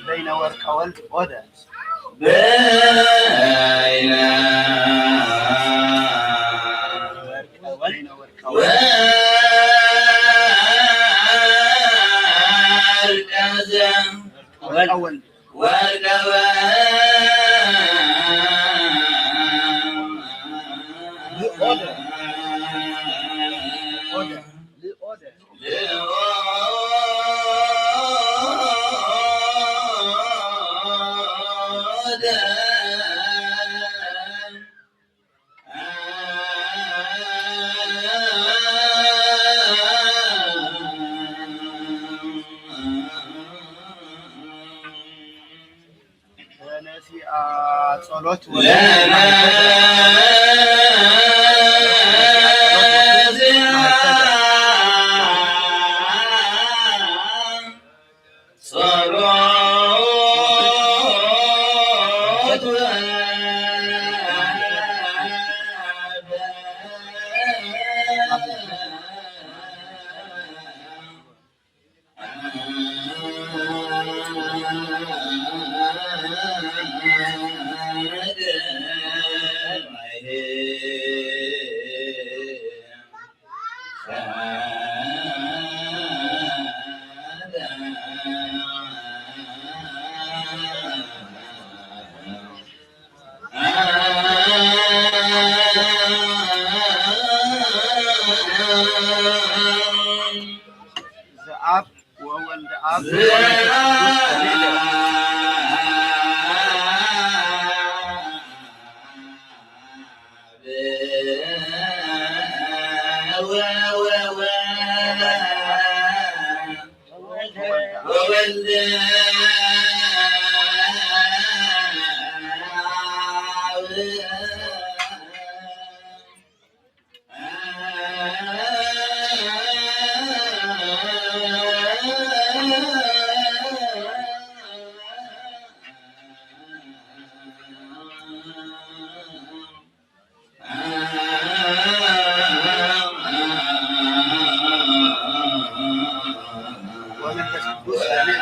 በይነ ወርቀ ወልድ ኦደ። በይነ ወርቀ ወልድ ወርቀ ወልድ ወርቀ ወልድ ተነሲኣ ጸሎት ወ- ዘአብ ወወልድ አብ ወመንፈስ ቅዱስ ሰሚዐ።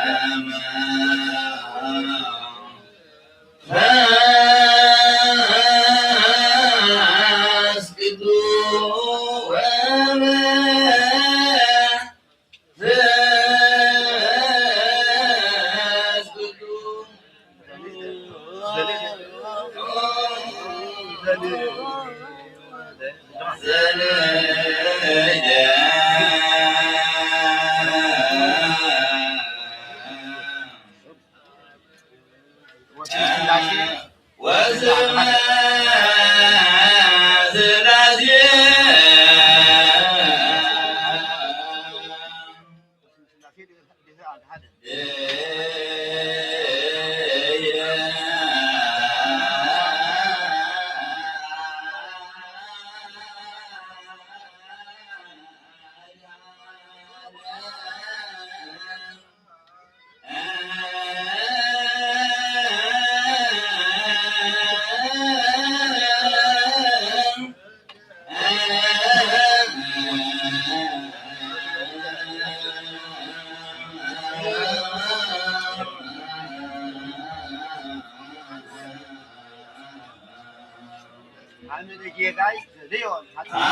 ሓመደ ጌጋይ ዘልዮ ሓፂን።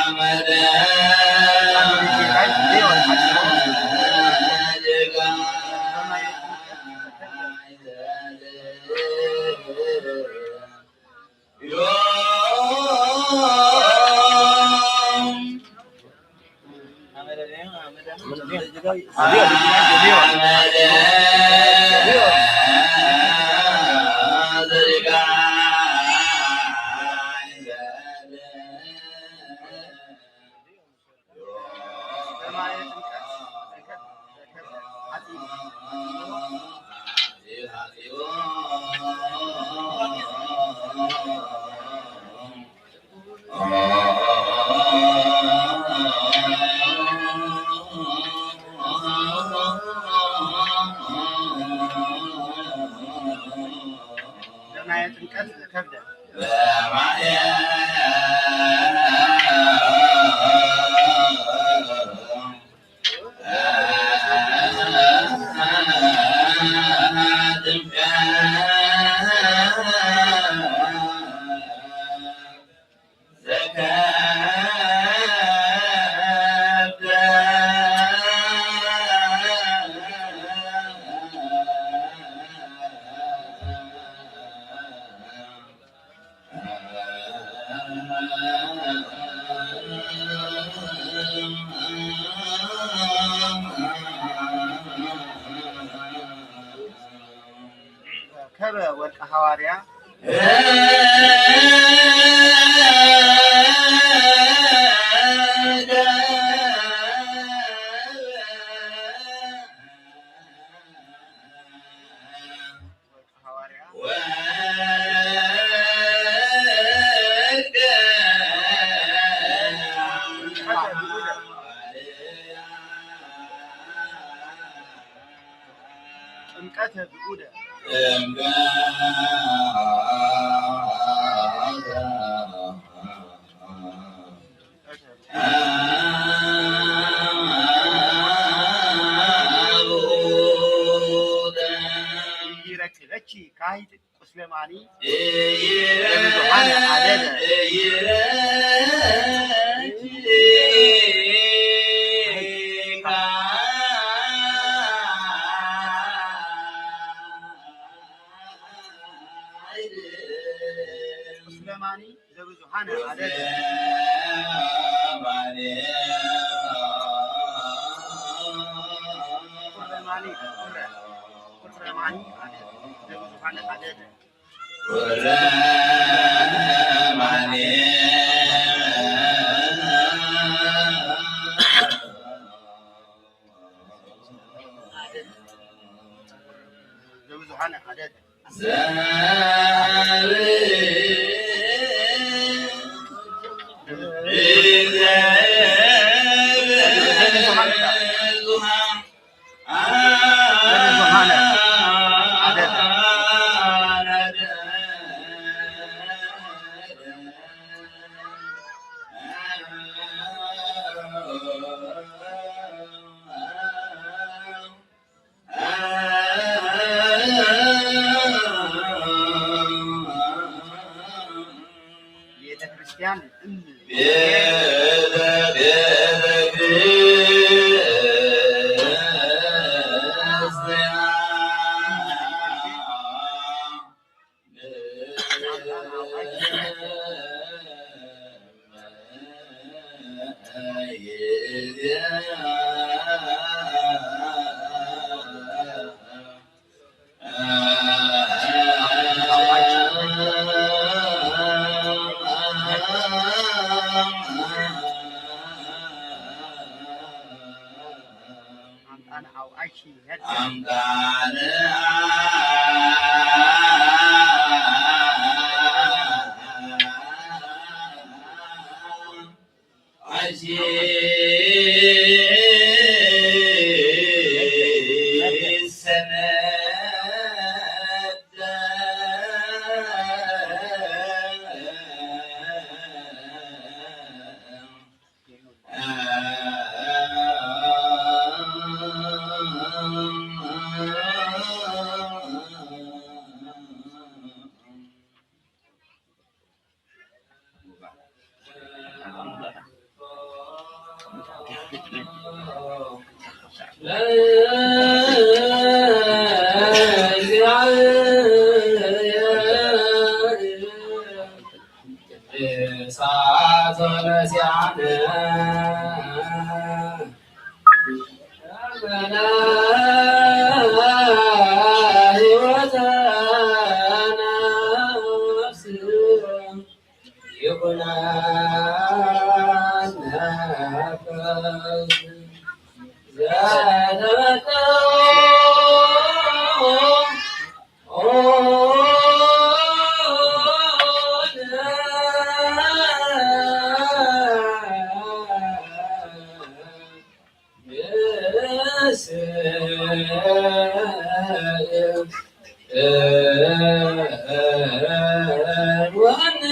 ሓመደ ጌጋይ ዘልዮ ሓፂን። ጌጋይ ዘልዮ። ናይ ጥምቀት ከብደ ከበ ወርቂ ሃዋርያ ወርቂ ሃዋርያ ጥምቀተ ብኡደ ይረክበኪ ካይት ቁስለማኒ ብዙሓነ ኣደደ ቁስለማኒ ዘብዙሓነ ኣደደ ቁስለማኒ ቁረ ቁስለማኒ ኣደደ ዘብዙሓነ ኣደደ ቤተ ክርስቲያን እም ኣምጣነ ኣብ ኣሺ ነደ ኣምጣነ ኣሺ ሰነደ ወነ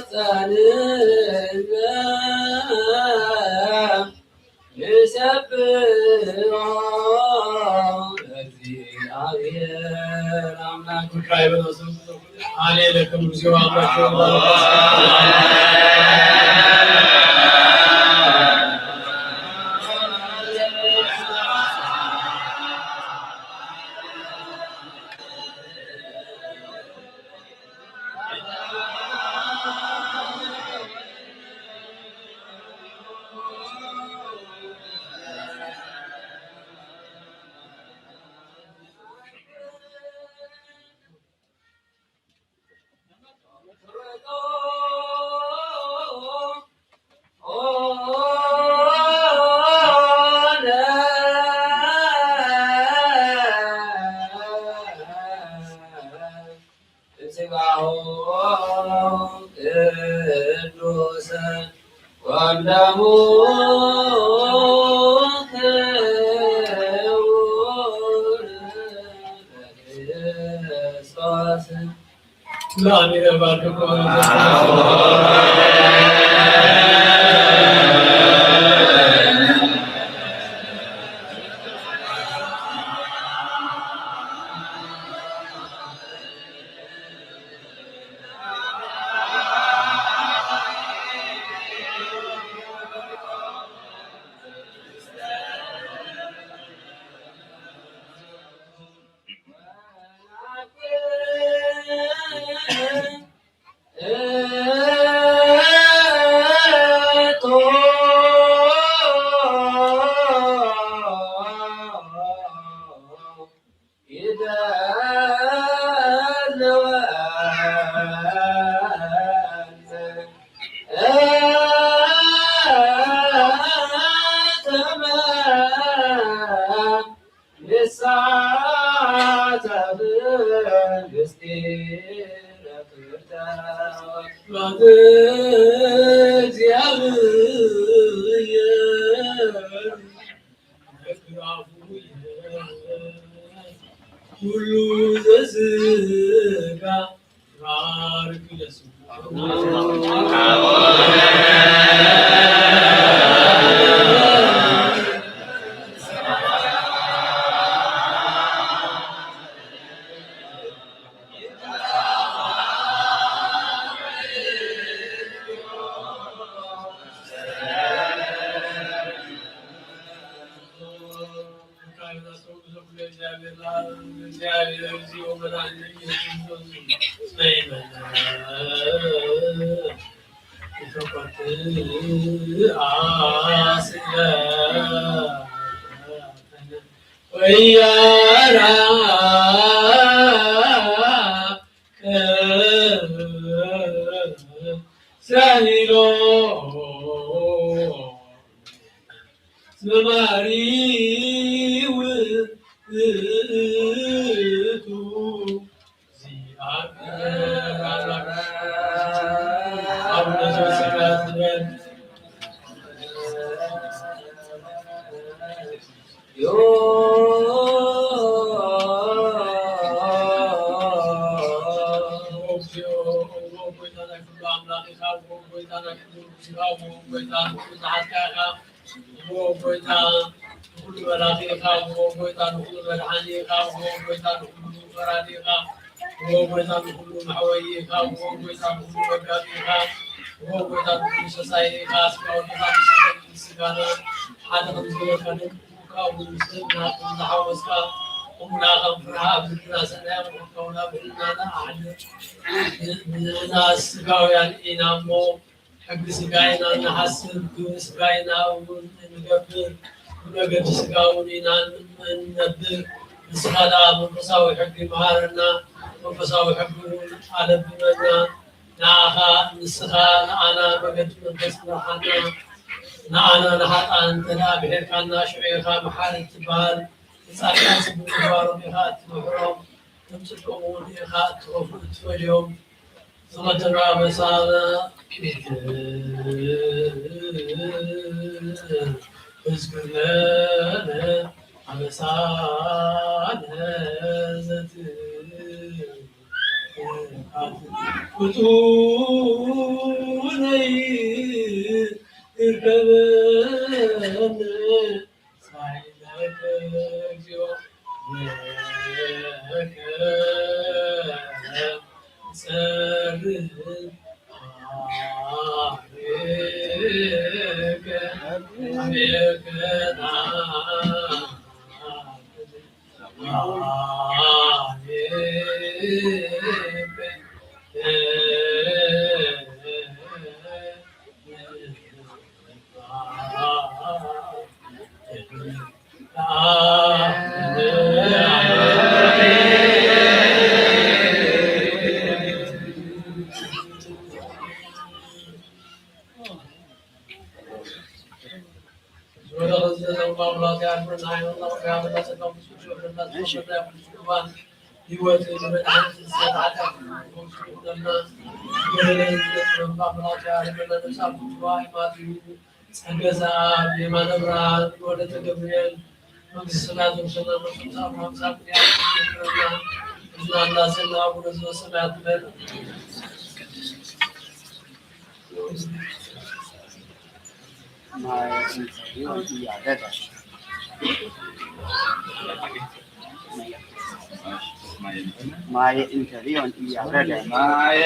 ማጸንና ንሰብሖ ለእግዚኣብሔር ኣምላክ። ሃሌ ለክሙ እግዚኦ አምላክ። ስጋሁ ቅዱስ ወደሙ ክቡር ለክርስቶስ። ለአሚረ ባርኮ። ንሳተፍ ምስጢረ ፍትሐት። ኩሉ ዘስጋ ወያራ ሳሂሎ ዘማሪ ውእቱ። አቡነ ዘበሰማያት ይትቀደስ። ሓደ ከም ዝበልካ ደቂ ኩሉ ዝሓወስካ፣ እሙና ከም ፍርሃ ኣብ ልብና ሰናይ ኣብ ምእካውና ብልናና ኣሕድር። ንሕና ስጋውያን ኢና እሞ፣ ሕጊ ስጋ ኢና እንሓስብ፣ ግብሪ ስጋ ኢና እውን እንገብር፣ ብመገዲ ስጋ እውን ኢና እንነብር። ንስኻ ደኣ መንፈሳዊ ሕጊ መሃረና፣ መንፈሳዊ ሕጊ እውን ኣለብመና። ንዓኻ ንስኻ ንዓና መገዲ መንፈስ ምርሓና። ንዓና ንሓጥኣን እንተ ደኣ ምሒርካና፣ ሽዑ ኢኻ መሓሪ እትበሃል። ንጻድቃን ጽቡቕ ምግባሮም ኢኻ እትምሕሮም፣ ከም ጽድቆም እውን ኢኻ እትኸፍ-፣ እትፈድዮም። ዝቐደመ ኣበሳና ይእዝግበነ። መሳነ ዘትካት ፍጡነይ ይርከበኒ ሳይለከ እግዚኦ ለከ ሰርህ ጸገዛ የማነ ብርሃን ወለተ ገብርኤል መንግስተ ሰማያት ወሰና መንፈስ አብ ሀምሳ ቅድያት ይክብረና። እዝና እናሰና አቡነ ዘበሰማያት በል። ማየ እንተ ሊዮን እያረደ ማየ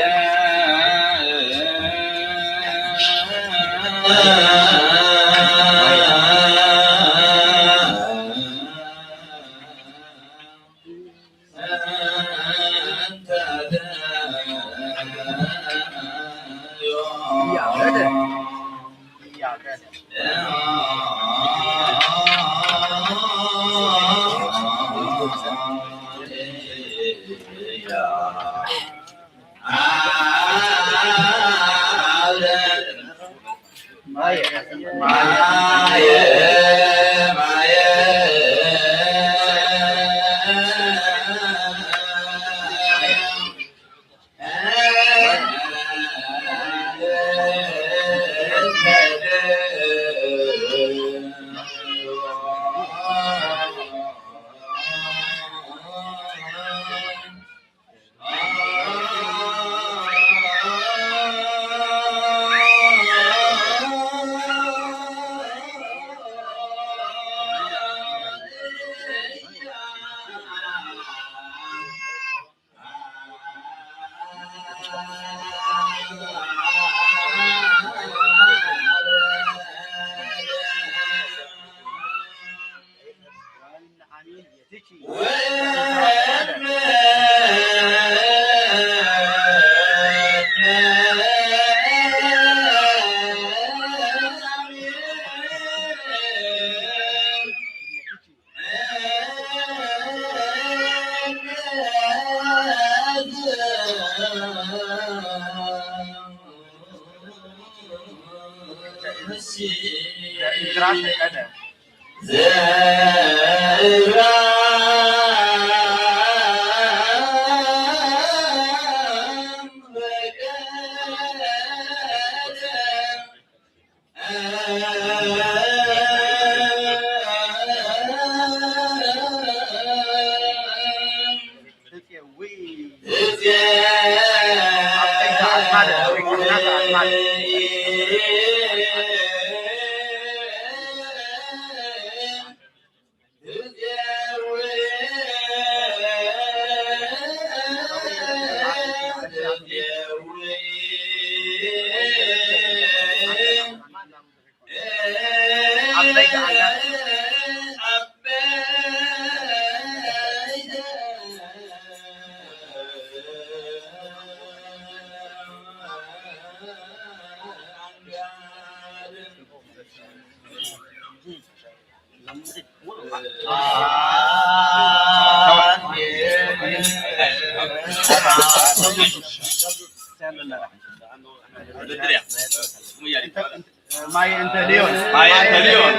እያረደ እያረደ ማየ እንተ ሊዮን ማየ እንተ ሊዮን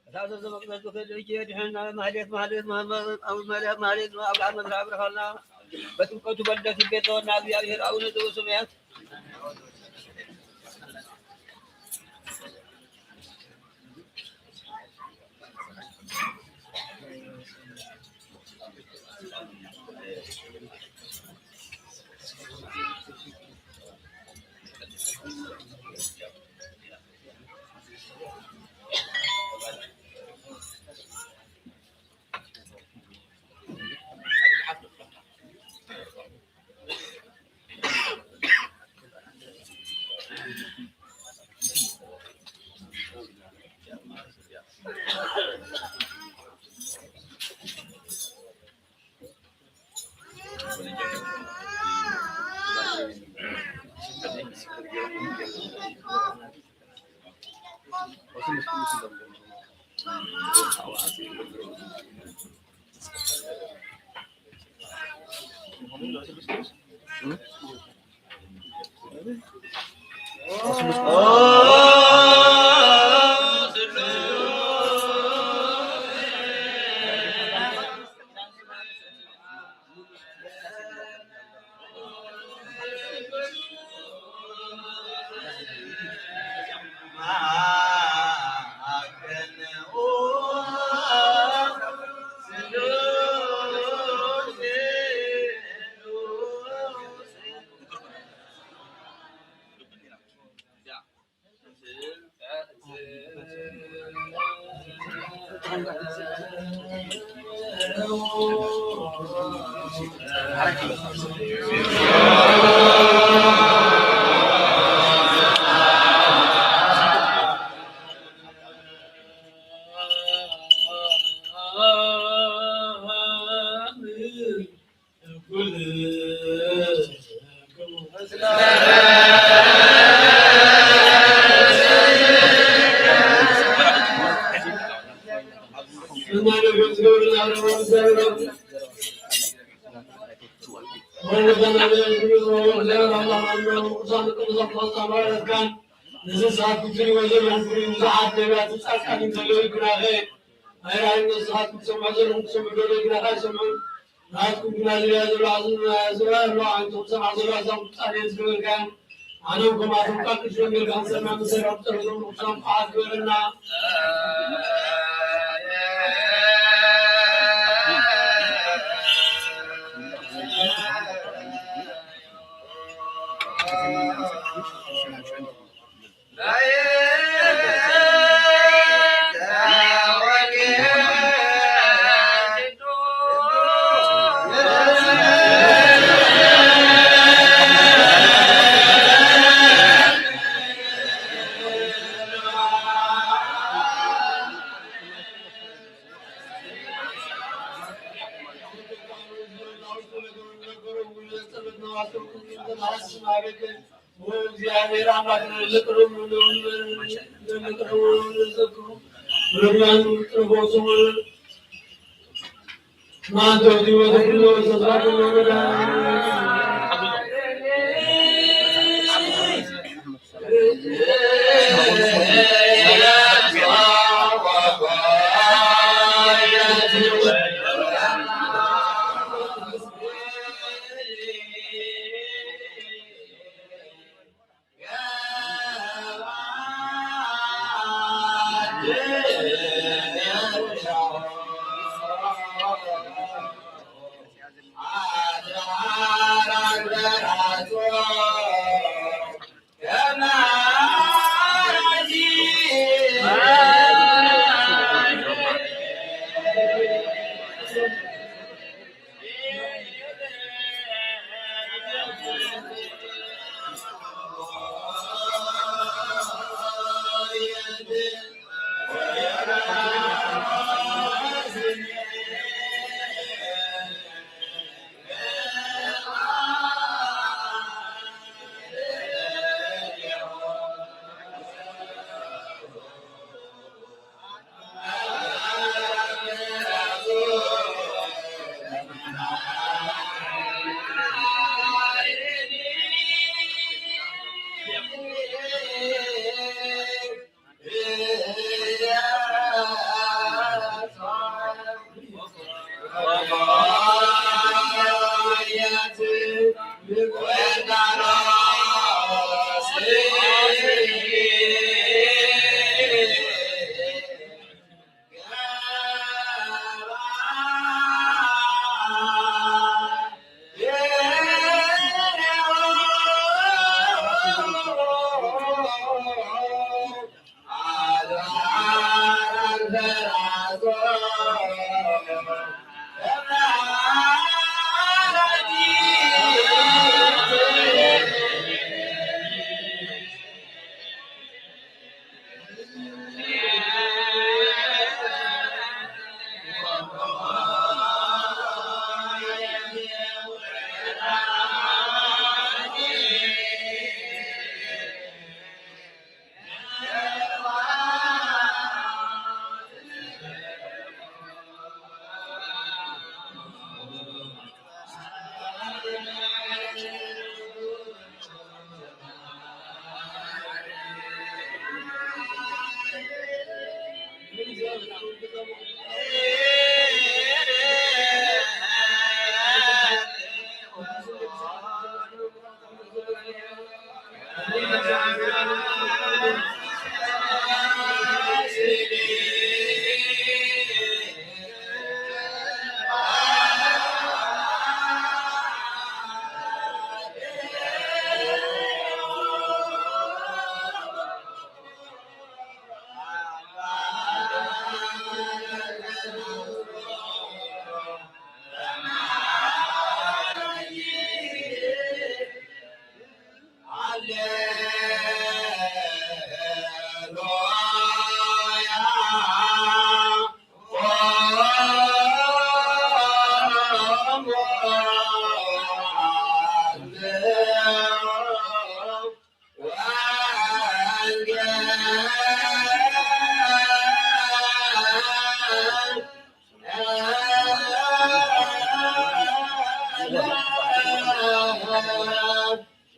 እታ ዘዘመቅዘት ዝኽእል ሕጂ የድሕንና። ማህሌት፣ ማህሌት፣ ማህሌት፣ ማህሌት፣ ኣብ ልዓል መድረኽ ኣብርኻልና። በጥምቀቱ በልደት ይቤት ዘወና እግዚኣብሔር ኣቡነ ዘበሰማያት። ነዚ ሰዓት ክትሪእዎ ዘለኹም ብዙሓት ነቢያትን ጻድቃንን ዘለዉ ግናኸ፣ ኣይራእዩን። ንስኻትኩም ትሰምዑ ዘለኹም ክሰምዑ ደለዩ ግናኸ ኣይሰምዑን። ናትኩም ግና ዝሪኣ ዘሎ ኣዝኑ ዝረኣ ኣሎ። ኣንቱም ሰማዕ ዘሎ ኣዛብእ ጻድቃን ዝገበርካዮም፣ ኣነ እውን ከምኣቶም ቃል ቅዱስ ወንጌል ክንሰምዕ ምሰሎም ጸሎቶም ርኹሳን ጸዓት ግበረና። እግዚአብሔር አምላክ ለቅርቡ ለቅርቡ ለዘክሩ ረድያን ቅርቦ ስሙ ማንቶ ህይወት ሁሉ ተስፋ ሁሉ ረዳ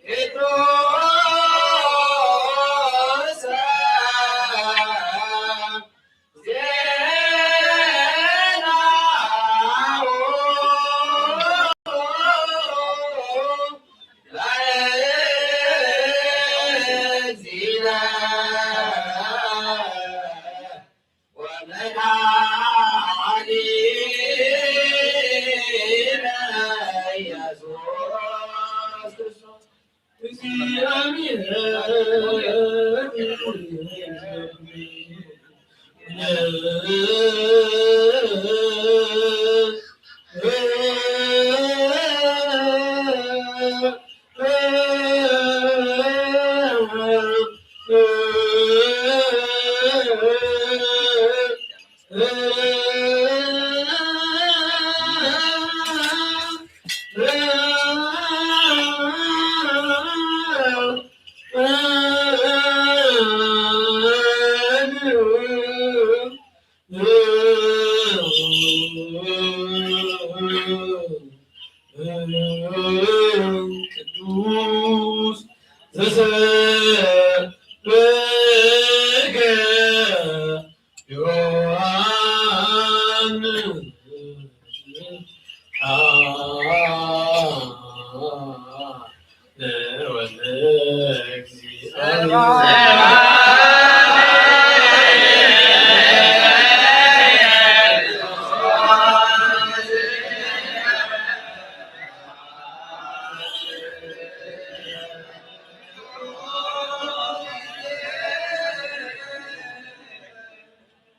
ጴጥሮስ ዜናሁ ለእግዚእነ ወመድኃኒነ ኢየሱስ ክርስቶስ። ቅዱስ ዘሰበከ ዮሐንስ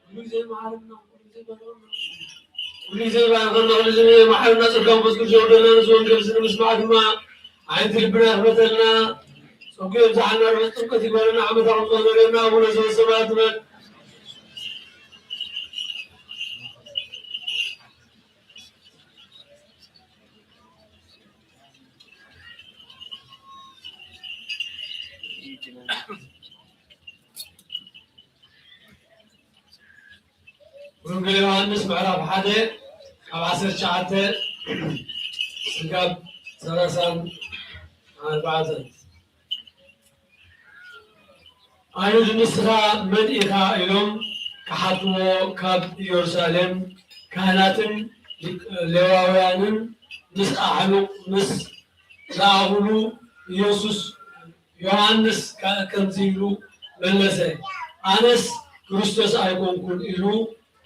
ኩሉ ግዜ መሓረና፣ ኩሉ ግዜ ባርኸና፣ ኩሉ ግዜ ባርኸና፣ ኩሉ ግዜ መሓረና። ጸጋ መንፈስ ቅዱስ የውርደልና። ነዚ ወንጌል እዚ ንምስማዕ ድማ ኣዒንቲ ልብና ይኽፈተልና። ጸጉ የብዝሓልና። ርሑስ ጥምቀት ይግበረልና። ዓመታዊ ጾም ዘርእየና ኣቡነ ዘበሰማያት ይበል። ወንጌል ዮሃንስ ምዕራፍ ሓደ ካብ ዓሰርተ ትሽዓተ ስጋብ ሰላሳን ኣርባዕተን። ኣይሁድ ንስኻ መን ኢኻ ኢሎም ክሓትዎ ካብ ኢየሩሳሌም ካህናትን ሌዋውያንን ምስ ኣሕሉቕ ምስ ለኣኹሉ ኢየሱስ ዮሃንስ ከ-፣ ከምዚ ኢሉ መለሰ፣ ኣነስ ክርስቶስ ኣይኮንኩን ኢሉ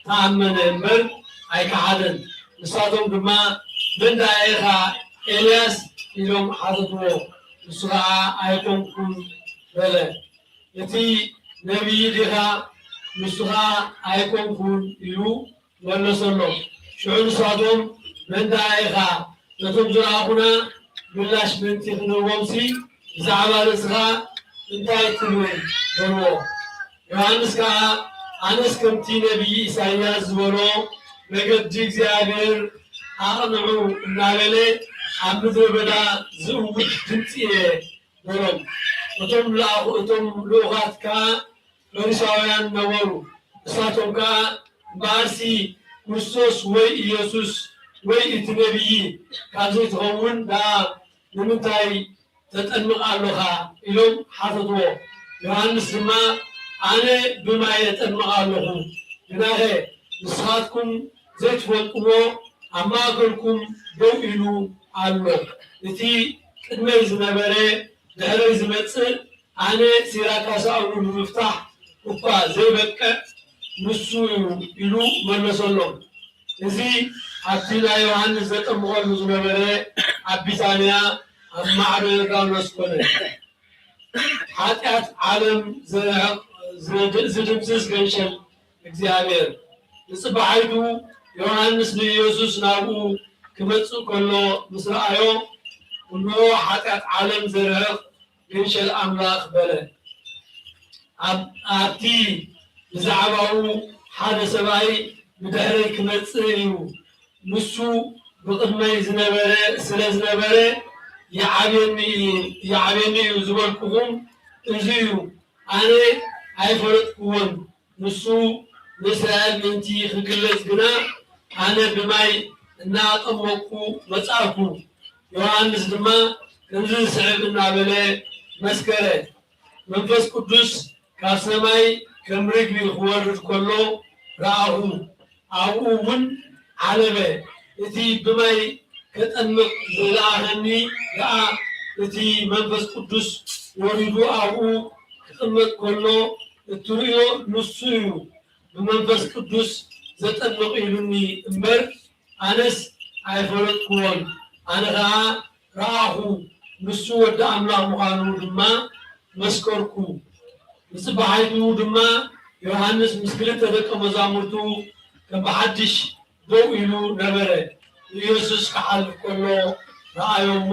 ተኣመነ እምበር ኣይከሓደን። ንሳቶም ድማ መን ደኣ ኢኻ ኤልያስ ኢሎም ሓተትዎ። ንሱ ኸዓ ኣይኮንኩን በለ። እቲ ነቢይ ዲኻ? ንሱ ኸዓ ኣይኮንኩን ኢሉ መለሰሎም። ሽዑ ንሳቶም መን ደኣ ኢኻ? ነቶም ዝረኣኹና ምላሽ ምእንቲ ክንህቦምሲ ብዛዕባ ርእስኻ እንታይ ትብል? በልዎ። ዮሃንስ ከኣ ኣነስ ከምቲ ነቢይ ኢሳይያስ ዝበሎ መገዲ እግዚኣብሔር ኣቕንዑ እናበለ ኣብ ምድረ በዳ ዝእውጅ ድምፂ እየ በሎም። እቶም ልኣኹ-፣ እቶም ልኡኻት ከኣ ፈሪሳውያን ነበሩ። ንሳቶም ከኣ እምበኣርሲ ክርስቶስ ወይ ኢየሱስ ወይ እቲ ነቢይ ካብ ዘይትኸውን ደኣ ንምንታይ ተጠምቕ ኣሎኻ? ኢሎም ሓተትዎ። ዮሃንስ ድማ ኣነ ብማይ እጠምቕ ኣለኹ፣ ግናኸ ንስኻትኩም ዘይትፈልጥዎ ኣብ ማእከልኩም ደው ኢሉ ኣሎ። እቲ ቅድመይ ዝነበረ ድሕረይ ዝመጽእ ኣነ ሲራካሳኡ ንምፍታሕ እኳ ዘይበቅዕ ንሱ እዩ ኢሉ መለሰሎም። እዚ ኣብቲ ናይ ዮሃንስ ዘጠምቐሉ ዝነበረ ኣብ ቢታንያ ኣብ ማዕዶ ዮርዳኖስ ኮነ። ሓጢኣት ዓለም ዝርሕቕ፣ ዝድ-፣ ዝድምስስ ገንሸል እግዚኣብሔር። ንጽባሒቱ ዮሃንስ ንኢየሱስ ናብኡ ክመጽእ ከሎ ምስ ረኣዮ፣ እንሆ ሓጢኣት ዓለም ዘርሕቕ ገንሸል ኣምላኽ በለ። ኣብ-፣ ኣብቲ ብዛዕባኡ ሓደ ሰብኣይ ብድሕረይ ክመጽእ እዩ፣ ንሱ ብቕድመይ ዝነበረ ስለ ዝነበረ ይዓብየኒ እዩ፣ ይዓብየኒ እዩ ዝበልኩኹም እዚ እዩ። ኣነ ኣይፈለጥኩዎን። ንሱ ንእስራኤል ምእንቲ ክግለጽ ግና ኣነ ብማይ እናኣጠመቅኩ መጻእኩ። ዮሃንስ ድማ ከምዚ ዝስዕብ እናበለ መስከረ። መንፈስ ቅዱስ ካብ ሰማይ ከም ርግቢ ክወርድ ከሎ ረኣኹ። ኣብኡ እውን ዓለበ። እቲ ብማይ ከጠምቕ ዝለኣኸኒ ደኣ እቲ መንፈስ ቅዱስ ወሪዱ ኣብኡ ክቕመጥ ከሎ እትርእዮ ንሱ እዩ። ብመንፈስ ቅዱስ ዘጠምቕ ኢሉኒ እምበር ኣነስ ኣይፈለጥኩዎን። ኣነ ኸዓ ረኣኹ፣ ንሱ ወዲ ኣምላኽ ምዃኑ ድማ መስከርኩ። ብጽባሒቱ ድማ ዮሃንስ ምስ ክልተ ደቀ መዛሙርቱ ከም ብሓድሽ ደው ኢሉ ነበረ። ንኢየሱስ ክሓልፍ ከሎ ረኣዮ እሞ፣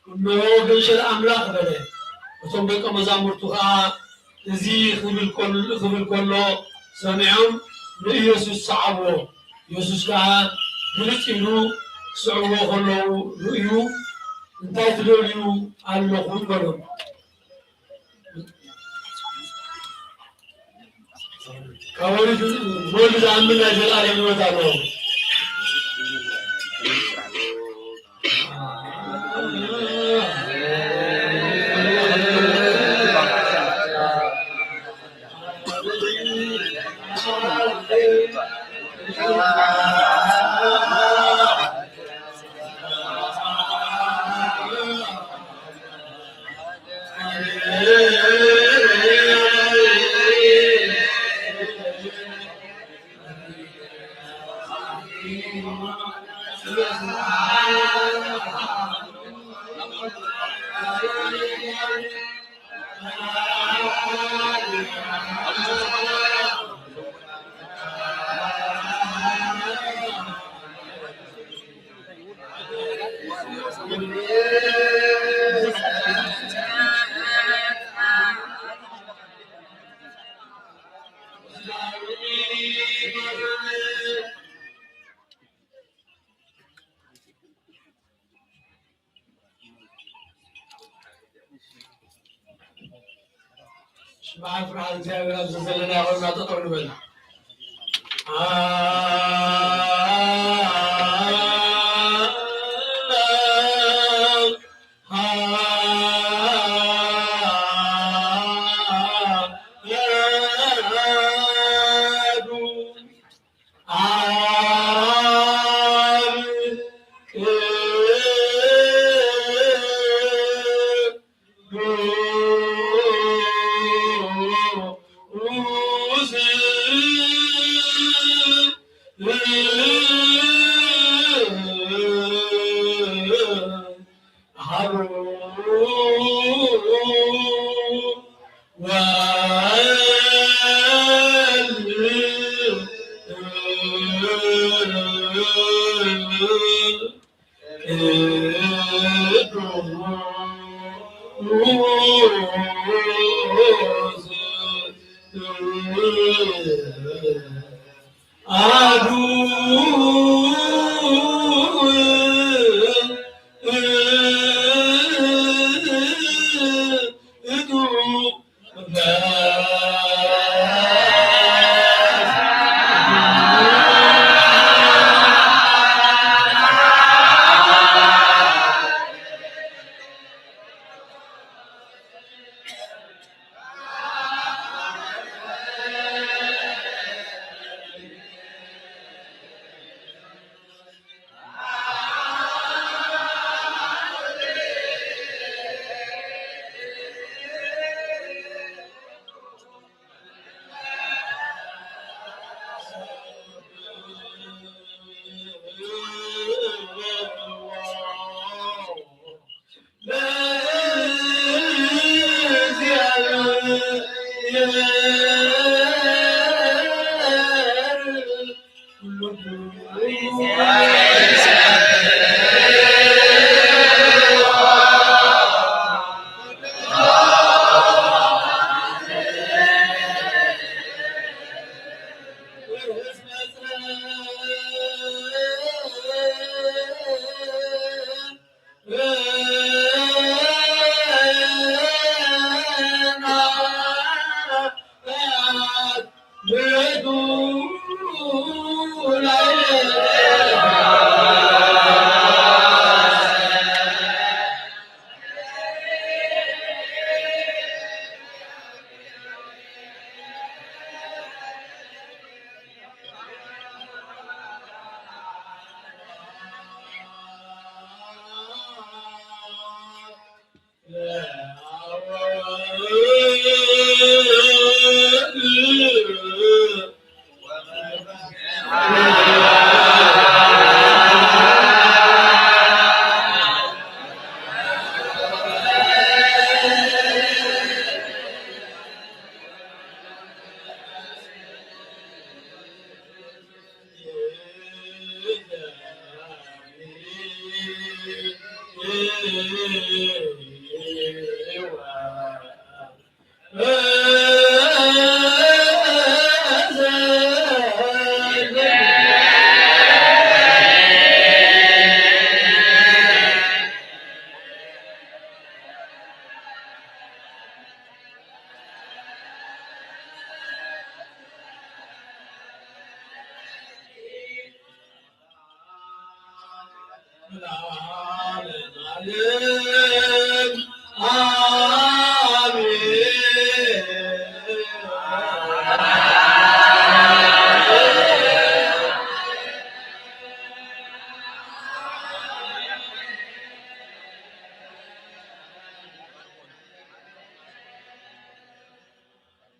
እንሆ ገንሸል ኣምላኽ በለ። እቶም ደቀ መዛሙርቱ ኸዓ እዚ ክብል ከል-፣ ክብል ከሎ ሰሚዖም ንኢየሱስ ሰዓብዎ። ኢየሱስ ከኣ ግልጽ ኢሉ ክስዕብዎ ከለዉ ርእዩ፣ "እንታይ ትደልዩ ኣለኹም?" በሎም። ካብ ወልድ፣ ብወልድ ዝኣምን ናይ ዘለኣለም ህይወት ኣለዎ። ስብሐት ፍርሃት እግዚኣብሔር። ኣብዚ ዘለና ኮይና ጠጠው ንበል።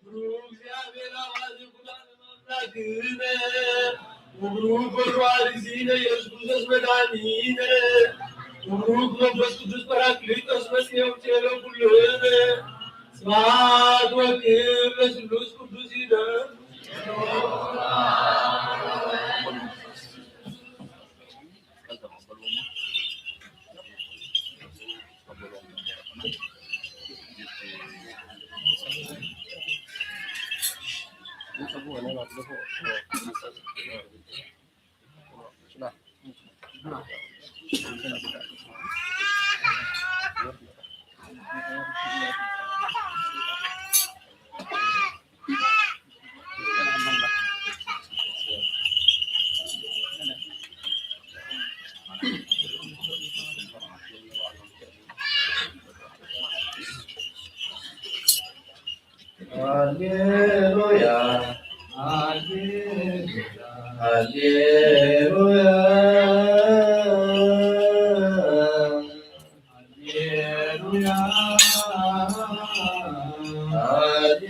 ብሩክ እግዚኣብሔር አብ አዚ ኩላነ አምላክነ ወብሩክ ወልድ ዋሕድ እግዚእነ ኢየሱስ ክርስቶስ መድኃኒነ ወብሩክ መንፈስ ቅዱስ ጳራቅሊጦስ መጽሔ ውእቱ ኩልነ። ስብሐት ወክብር ለስሉስ ቅዱስ ይደሉ። ሃሌሉያ፣ ሃሌሉያ፣ ሃሌሉያ። ሃሌሉያ፣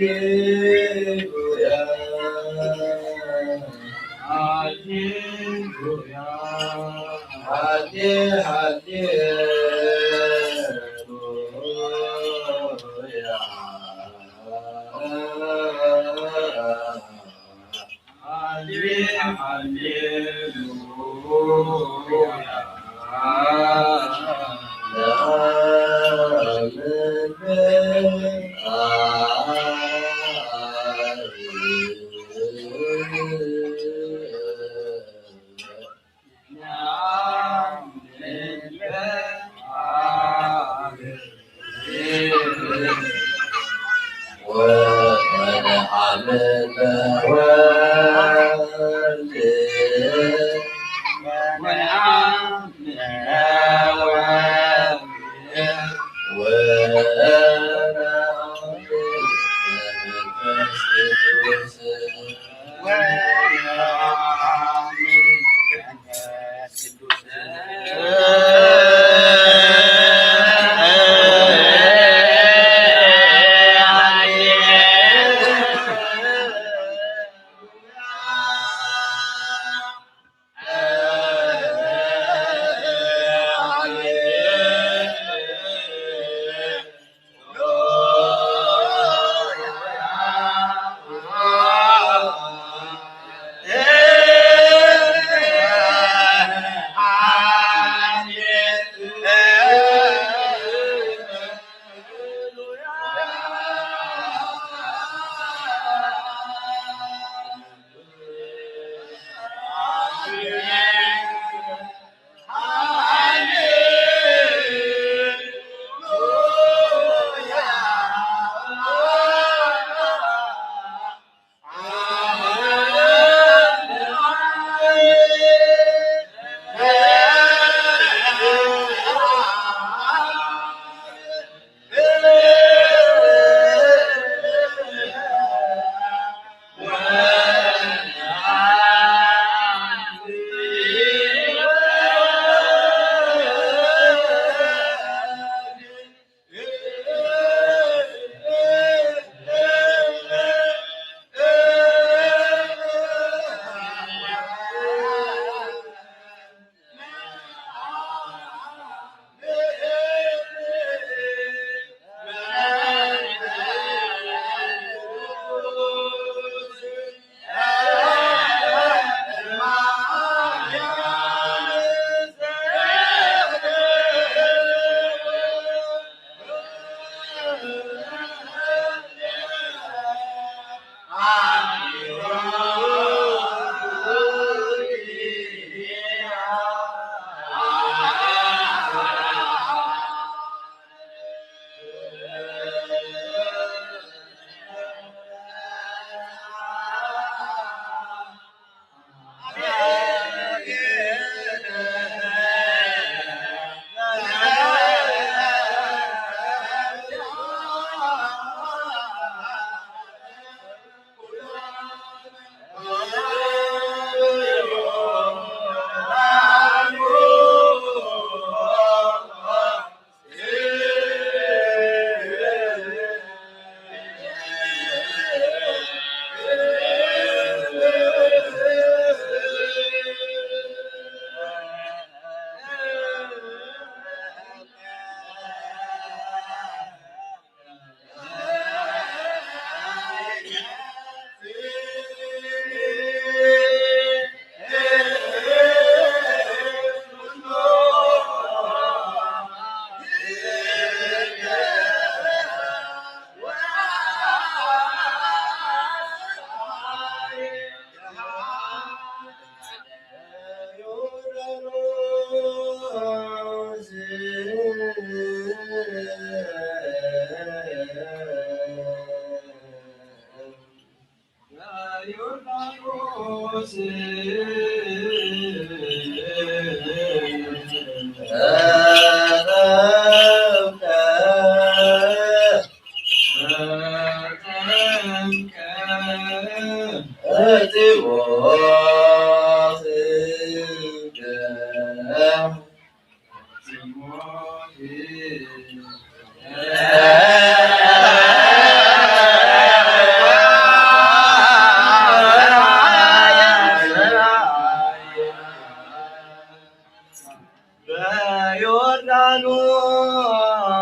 ሃሌሉያ፣ ሃሌሉያ፣ ሃሌ፣ ሃሌሉያ።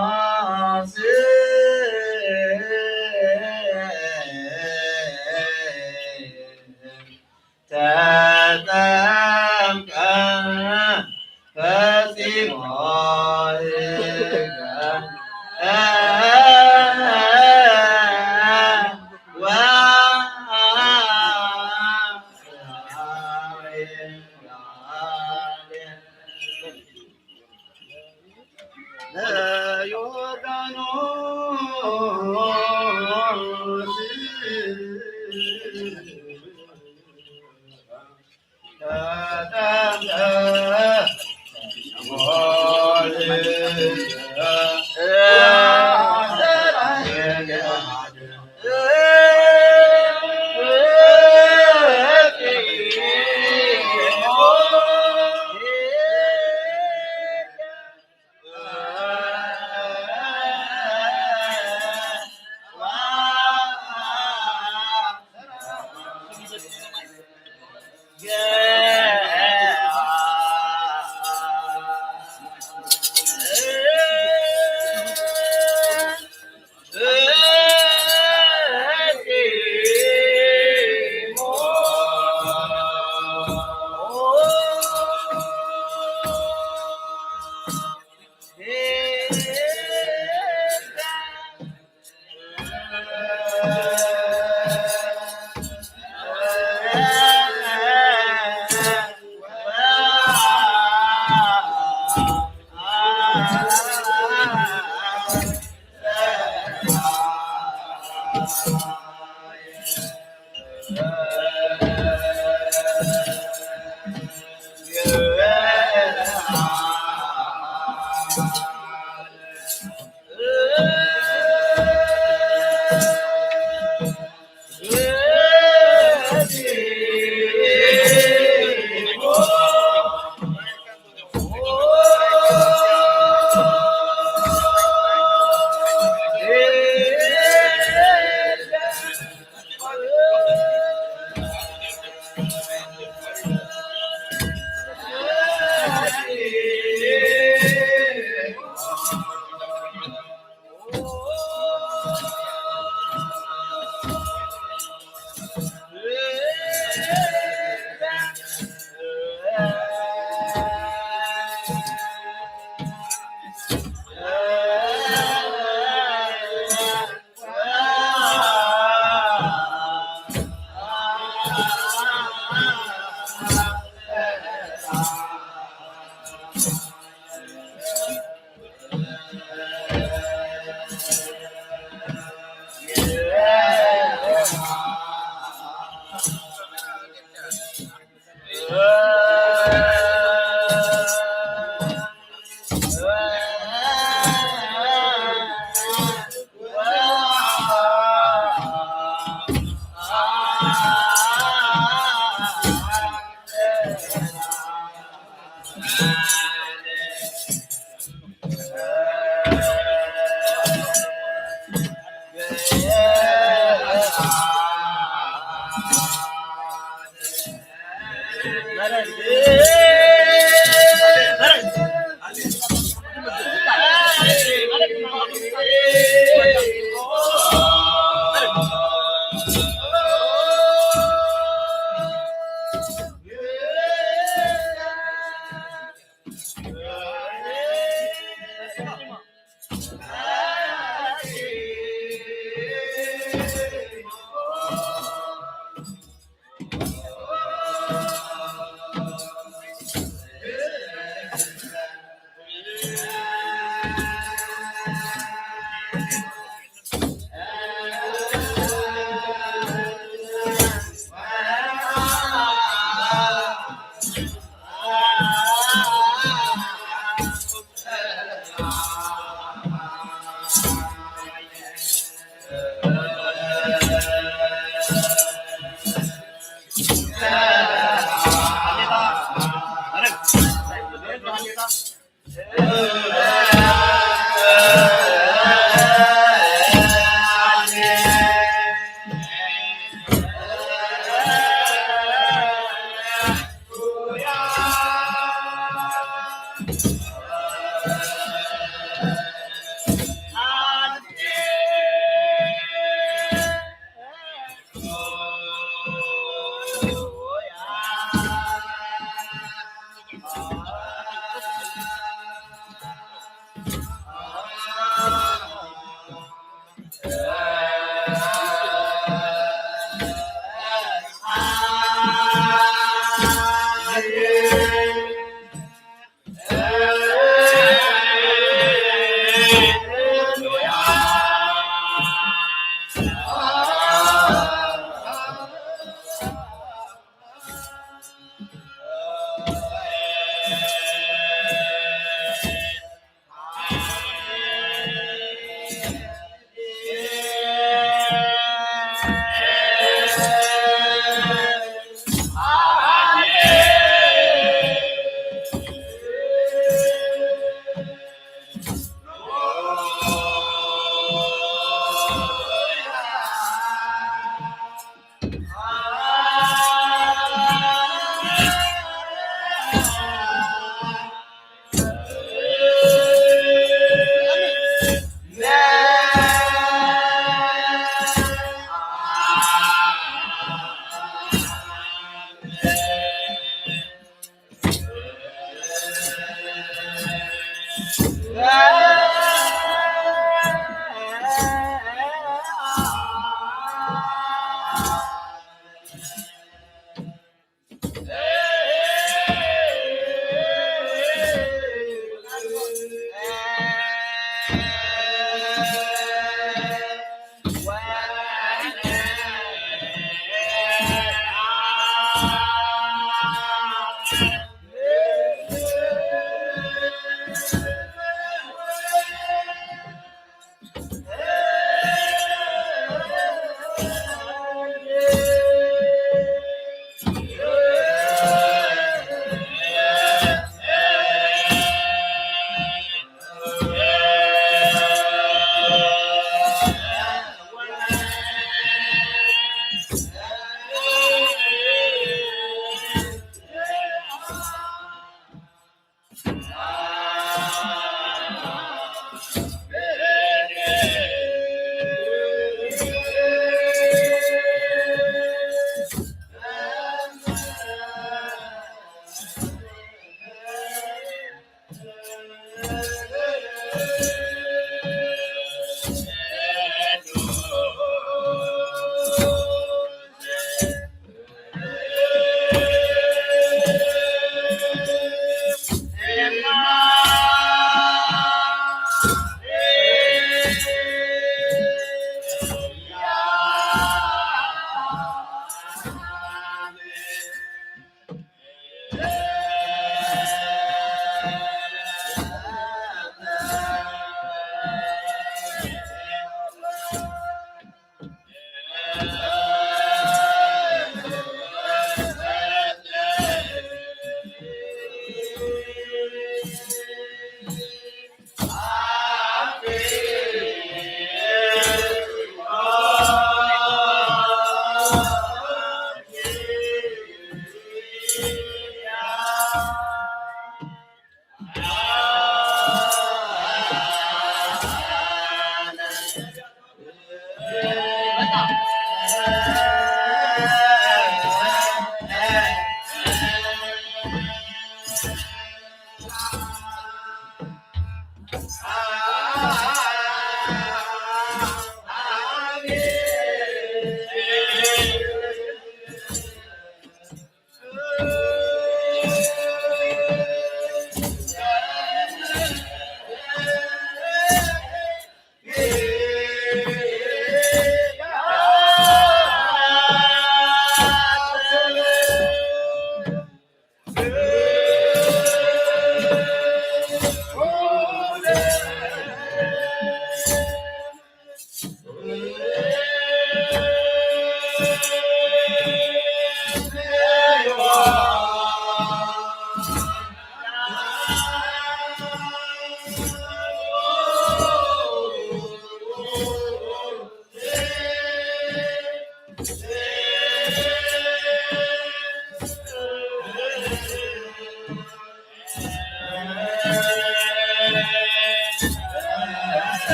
በዮርዳኖስ ተጠምቀ ፈጺሞ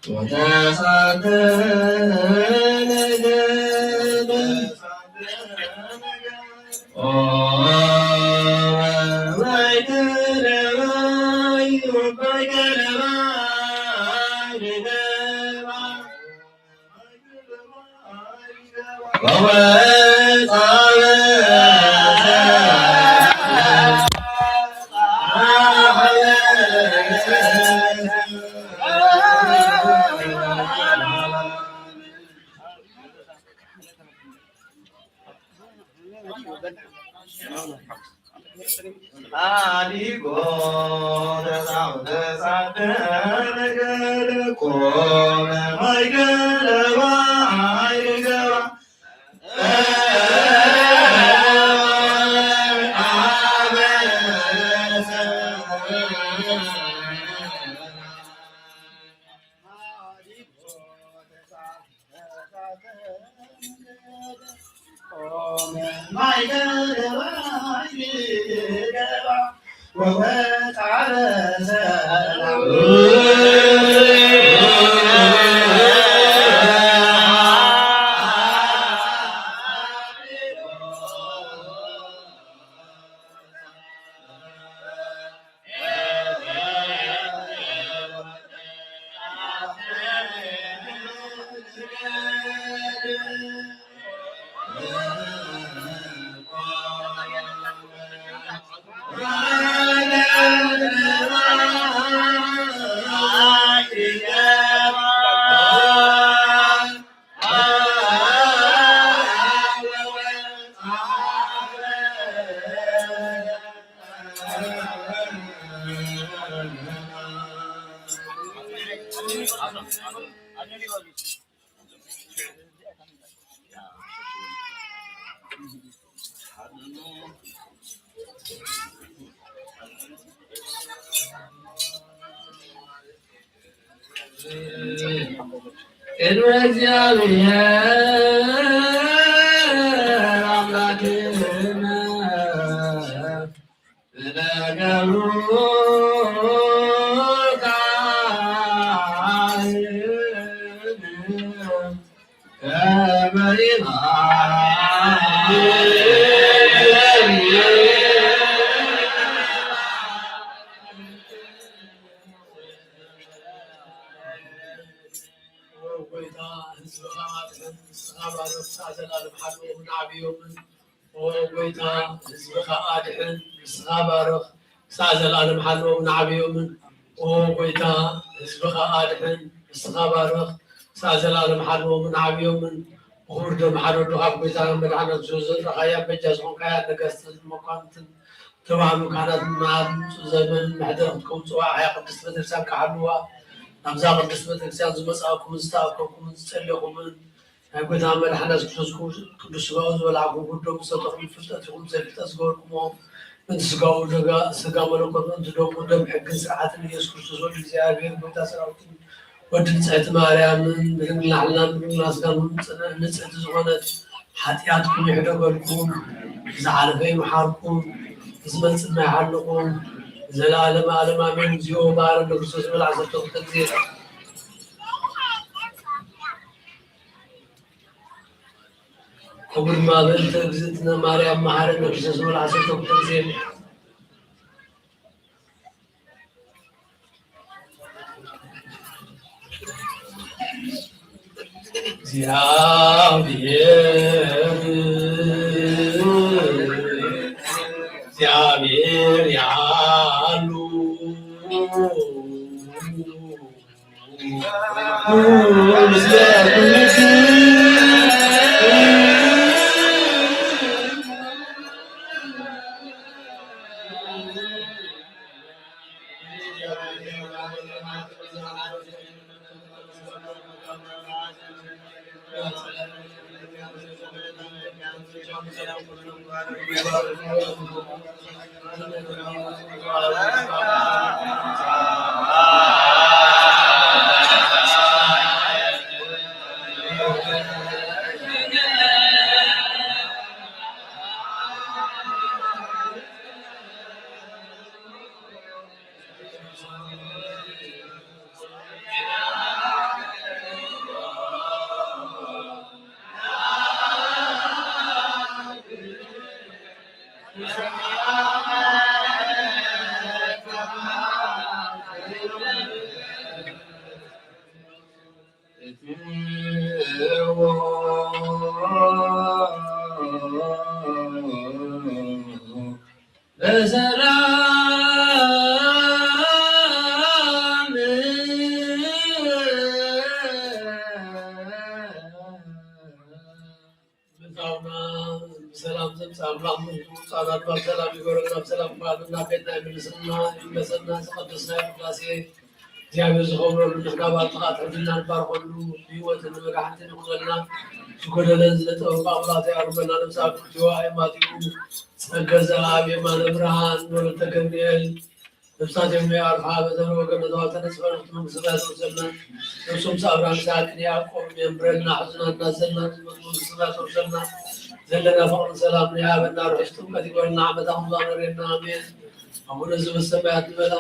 ወተሳተ ነገደ ኦ ማይ ገለባይ ወባይ ገለባይ ገለባ ቅድመ እግዚኣብሔር ኣምላክነ ብነገሩ ጎይታ ህዝብኻ ንስኻ ባሮትካ ዘላለም ሓድሮምን ዓብዮምን ኦ ጎይታ፣ ህዝብኻ ኣድሕን፣ ንስኻ ባርኽ፣ ክሳዕ ዘለኣለም ሓልዎም ንዓብዮምን። ኦ ጎይታ፣ ህዝብኻ ኣድሕን፣ ንስኻ ባርኽ፣ ክሳዕ ዘለኣለም ሓልዎም ንዓብዮምን። ብኽቡር ደም ሓደ ወድኻ፣ ብጎይታና መድሓና ክርስቶስ ዘጥረኻያ፣ በጃ ዝኾንካያ፣ ነገስትን መኳንንትን ተባህሉ፣ ካህናት መዓልቲ ንጹህ ዘመን ምሕደር ክትከውን ጽዋዕያ ቅድስት ቤተክርስትያን ክሓልዋ፣ ናብዛ ቅድስት ቤተክርስትያን ዝመጻእኩምን ዝተኣከብኩምን ዝጸለኹምን፣ ናይ ጎይታ መድሓና የሱስ ክርስቶስ ቅዱስ ስጋኡ ዝበላዕኩም፣ ኩሎም ዝተተኽሉ ፍልጠት ይኹን ዘይፍልጠት ዝገበርኩሞ፣ ምእንቲ ስጋኡ ደጋ-፣ ስጋ መለኮት፣ ምእንቲ ደሙ ደም ሕግን ስርዓትን፣ ኢየሱስ ክርስቶስ ወዲ እግዚኣብሔር፣ ጎይታ ሰራዊትን ወዲ ንጽሕቲ ማርያምን፣ ብድንግልና ሕልናን ብድንግልና ስጋን ንጽ-፣ ንጽሕቲ ዝኾነት ሓጢኣትኩም ይሕደገልኩም፣ ዝሓለፈ ይምሓርኩም፣ ዝመጽእ ድማ ይሓልኹም። ዘለኣለም ኣለም ኣሜን። እግዚኦ መሐረነ ክርስቶስ በል ዓሰርተ ክልተ ግዜ። ከምኡ ድማ በእንተ እግዝእትነ ማርያም መሐረነ ክርስቶስ በል ዓሰርተ ክልተ ግዜ። እግዚአብሔር፣ እግዚአብሔር ያሉ በሰላም ምጻእና ብሰላም ዘምጽእ ኣምላኽ ምሕረቱ ጻድቃን ብሰላም ይጎረና፣ ብሰላም ጓልና ቤትና ይምልስና፣ ይመሰና፣ ዝቐደስናዮ ቅዳሴ እግዚኣብሔር ዝኸብረሉ፣ ንሕና ባርትኻ ትሕድና ንባርኸሉ፣ ብህይወትን ንመድሓንትን ይኹነልና። ዝጎደለን ዝነጠበን ብኣምላኽ ዘይኣርመና ነብሳ ክልቲዋ ኣየማቲኡ ጸገ ዘኣብ የማነ ብርሃን ወለተ ገብርኤል ነብሳት የምያርፋ በዘር ወገን ነተዋተ ነጽፈ ነፍት መንግስት ሰማያት ተወሰልና። ነብሶም ሳብራ ምሳክን ያዕቆብ የንብረልና። ሕዝና እናዘልና ንዝመጡ መንግስት ሰማያት ተወሰልና። ዘለና ፍቕርን ሰላምን ይሃበና። ርሑስ ጥምቀት ይግበረልና። ዓመታ ምዛን ሬና። ኣሜን። ኣቡነ ዘበሰማያት ንበላ።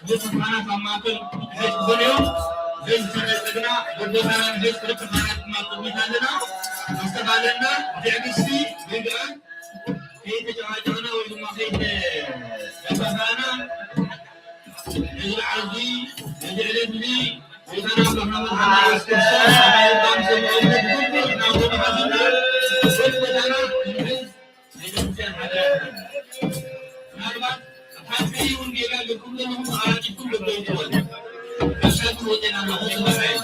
ህዝብና ኣብ ማእከል ክሕዝ ክኾን እዩ። ህዝቢ ስነ ጽግና ወዶታና ንህዝቢ ክልተ ፋናት ድማ ቅድሚት ኣለና። ኣስተባለና ብትዕግስቲ ርግኣን ከይተጨቃጨቕና ወይ ድማ ከይተጋፋፋእና ነዚ በዓል እዚ ነዚ ዕለት እዚ ጎይታና ኣምላኽና መድሓና የሱስ ክርስቶስ ኣባይታን ሰምዖም ብግቡእ ናብ ጎድኻ ዝብል ጎድጎታና ክንሕዝ ናይ ቤተክርስትያን ሓደራ። ምናልባት ኣብ ሓቂ እውን ጌጋ ጌርኩም ዘለኹም ተቐራጢፍኩም ዶ ይትበል? ካብ ሳጥን ወፂና ኣለኹ ዝበሃል።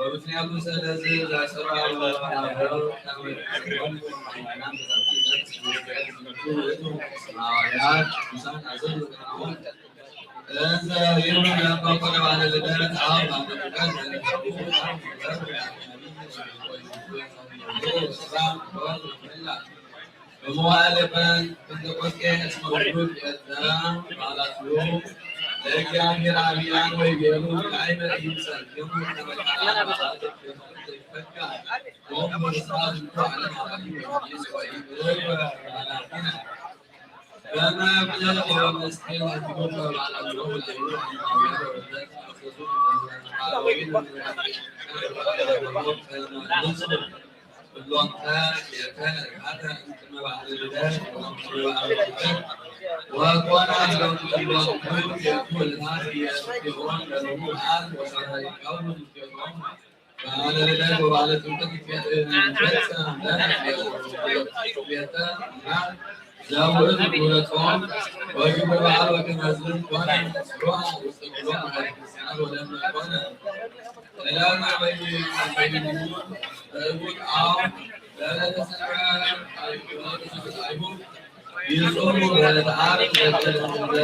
ምክንያቱ ስለዚ ዛሰራ በመዋዕለ ፐንጠቆስጤ እስመ ውሉድ ኤርትራ ማለት እዩ። ለእግዚአብሔር አብያን ወይ ገሩ ቃይመ ይምሰል ገሙ ተመካላ ማለት ዘይፈካ ወሙ ስራ ዝንቱ ዓለም አራዲ ወይስ ወይ ገሩ አላኪነ በመ ብለለ ወመስቀል አድጎ በባላቸው ለዩ ወኮና ሎም ሎም የኩልና የሆን ለሆኑ አል ወሰራይቃውን የሆን በዓለ ልደት ወበዓለ ጥምቀት ይፈጸም ለነ ቤተ እና ዘውእቱ ክብረ ጾም ወግብረ በዓል ወከመዝን ኮነ ስሩዓ ውስተ ኩሎም አብያተ ክርስቲያናት ወለመ ኮነ ዕለተ በይኑ በእቡት አው በዕለተ ሰንበት አይሁድ ይጾሙ በዕለተ ዓርብ ዘበለ ዘበለ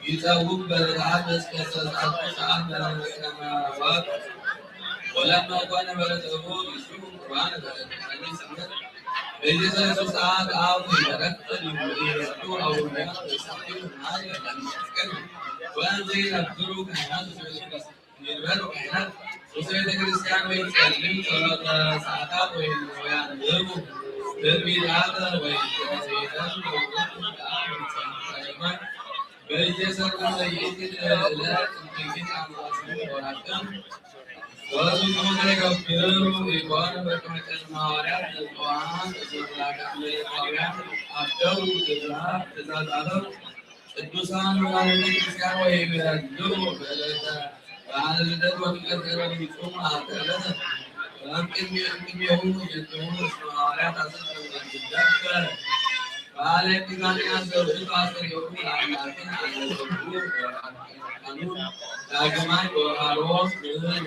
ይጸውም በረድአት እስከ ሰዓት በረከማዋት ወለማ ኮነ በረተቦ ይስሩ ቁርባን በረከማኒ ስምር በየሰለሱ ሰዓት አብ ይበረክ ይረዱ አውያ ወንዘ ይነብሩ ካህናት ይንበሩ ካህናት ውስተ ቤተ ክርስቲያን ወይ ጸልዩ ጸሎተ ሰዓታት ወይ ወይ አንብቡ ትንቢታት ወይ በየሰርና ለይእቲ ዕለት እንግዲህ አማስሉ ወራቅም ወዝሙነ ገብሩ ይኮን በቅመ ቅድመ ሐዋርያት ለጠዋን ዘብላጋ መለካውያን አደው ትእዛዝ አበው ቅዱሳን ወላዲተ ክርስቲያን ወይ በሉ በዕለተ በዓለ ልደት ወጥምቀት ገበሩ ይጾሙ አተ ዕለተ በእምቅድሜ እምቅድሜሁ የእንትኑ እስመ ሐዋርያት አሰብከ ወንትደፈ በዓለ ቂዛንያ ዘውእቱ አስተርእዮሙ ለአምላክነ አለ ዘውእቱ ወአርካኑ ዳግማይ ወሃሮ ምህር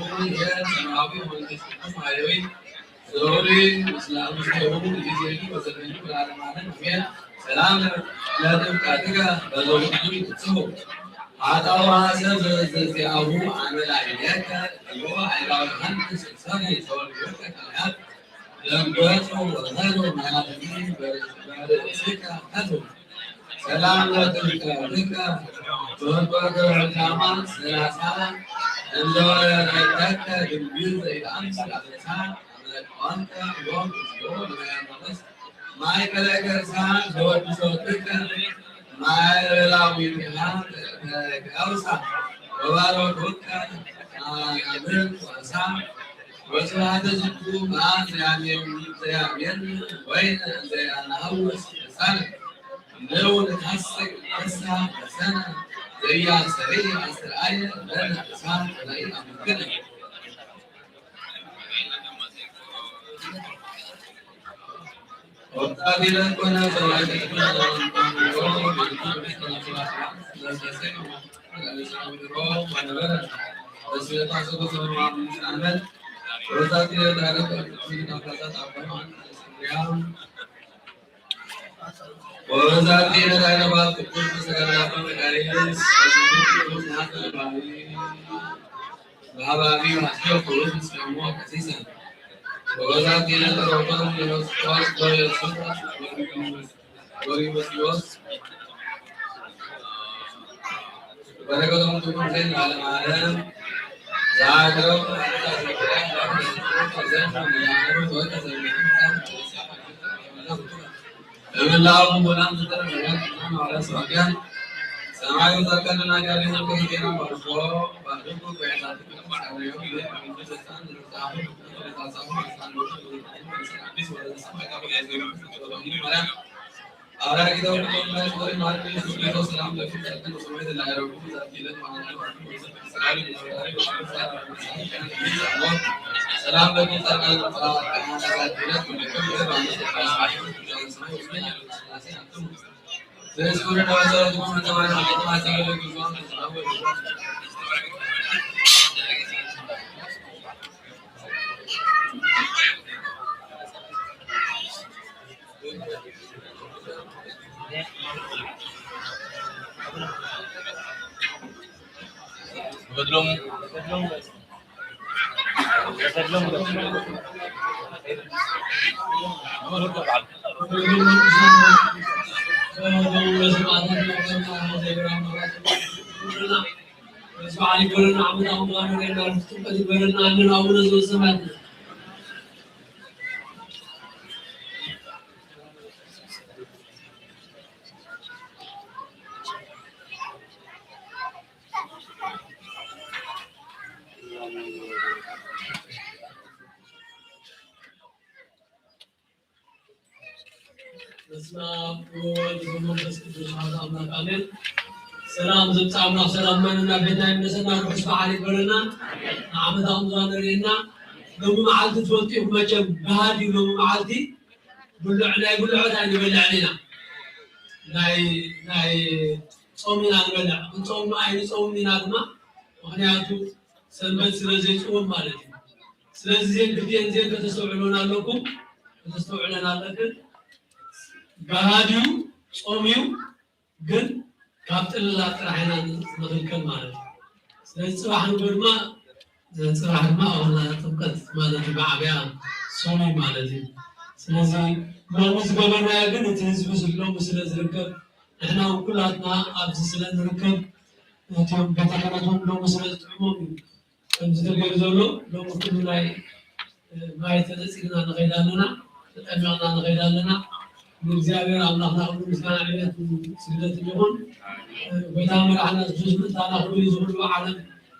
ይሁን። የሰማያዊ መንፈስ ቅዱስ ማህያዊ ዘውሪ ምስለ ምስሌሁ ይእዜኒ ወዘልፈኒ ወለዓለመ ዓለም አሜን። ሰላም ለጥምቀትከ በዘውቱ ይትጽሁ ኃጣው ሐሰብ ዘዚአሁ አመላይለከ እዮ አይራዊ ዮሐንስ ሰሪ ዘወልዮከ ካህናት ደንገጹ ወዘሩ መራፍኒ በርእስከ ከቱ። ሰላም ለጥምቀትከ በበገርዳማ ሠላሳ እንደ ወለደትከ ድንግል ዘይትአምር አበሳ አመለቀዋንከ ዮም እግዚኦ ለመያመለስ ማእከለ ገርሳ ተወድሶትከ ማእበላዊትሃ ተቀውሳ ወባሮትከ አናብር ወሳ ወስብሐተ ዝንቱ በዓል ዘያሜን ዘያሜን ወይነ ዘያናውስ ልሳነ ንዑ ንትሐሰይ ፍስሐ ነፍሰነ ዘያስተርኢ አስተርአየ ለነ እሳት ጸላኢ አምልክነ። ወጣት ይለኮነ ሰራዊት ወበዛቲ ነዳይ ነባት ቅዱስ ተሰላፈ መቃርዮስ በአባቢው አስዮ ቅዱስ ምስለሞ ቀሲሰ ወበዛቲ ነጠሮቶም ዮስቆስ ዮስቆስ ወሪዎስዮስ በረከቶም ትኩን ዜን ለዓለመ ዓለም። ዛግረው ለመላው ምሁራን ዝጠረፈ ሰማዩ ዘቀልና ጋሪ ዘቀና ባርኮ ባርኮ በዓል ይበለና፣ ዓመታዊ በዓል ይበለና፣ ጥምቀት ይበለና፣ ኣሜን። ኣቡነ ዘበሰማያት። በስመ አብ ወወልድ ወመንፈስ ቅዱስ አሐዱ አምላክ አሜን። ሰላም ዘምጽእ አምላክ ሰላም መንና ቤትና ይመሰና ርሑስ በዓል ይበለና። ንዓመት ኣምዛ ነርእየና። ሎሚ መዓልቲ ትፈልጡ ኢኹም መቸም፣ ገሃድ እዩ ሎሚ መዓልቲ። ብልዕ ናይ ብልዖት ኣይንበልዕን ኢና። ናይ ናይ ጾም ኢና ንበልዕ። ክንጾም ኣይንጾምን ኢና ድማ፣ ምኽንያቱ ሰንበት ስለ ዘይጽወም ማለት እዩ። ስለዚ እዚአን ክልቲአን እዚአን ከተስተውዕሎን ኣለኩም፣ ከተስተውዕለን ኣለክን። ገሃድ እዩ፣ ጾም እዩ፣ ግን ካብ ጥልላት ጥራሕ ኢና ንኽልከል ማለት እዩ። ስለዚ ጽባሕ ንግሆ ድማ፣ ጽባሕ ድማ ዋላ ጥምቀት ማለት እዩ፣ ብዓብያ ሰኑይ ማለት እዩ። ስለዚ ሎሚ ዝገበርናዮ ግን እቲ ህዝቢ ሎሚ ስለ ዝርከብ፣ ንሕና እውን ኩላትና ኣብዚ ስለ ንርከብ፣ እቲኦም ቤተ ክህነት እውን ሎሚ ስለ ዝጥዕሞም እዩ። ከምዚ ተገይሩ ዘሎ ሎሚ ኩሉ ናይ፣ እ፣ ማይ ተነጺግና ንኸይድ ኣለና፣ ተጠሚቕና ንኸይድ ኣለና። ንእግዚኣብሔር ኣምላኽና ኩሉ ምስጋና ዕቤት ስግደትን ይኹን። እ፣ ጎይታ መድሓና የሱስ ምእንታና ኩሉ እዚ ኩሉ ዓለም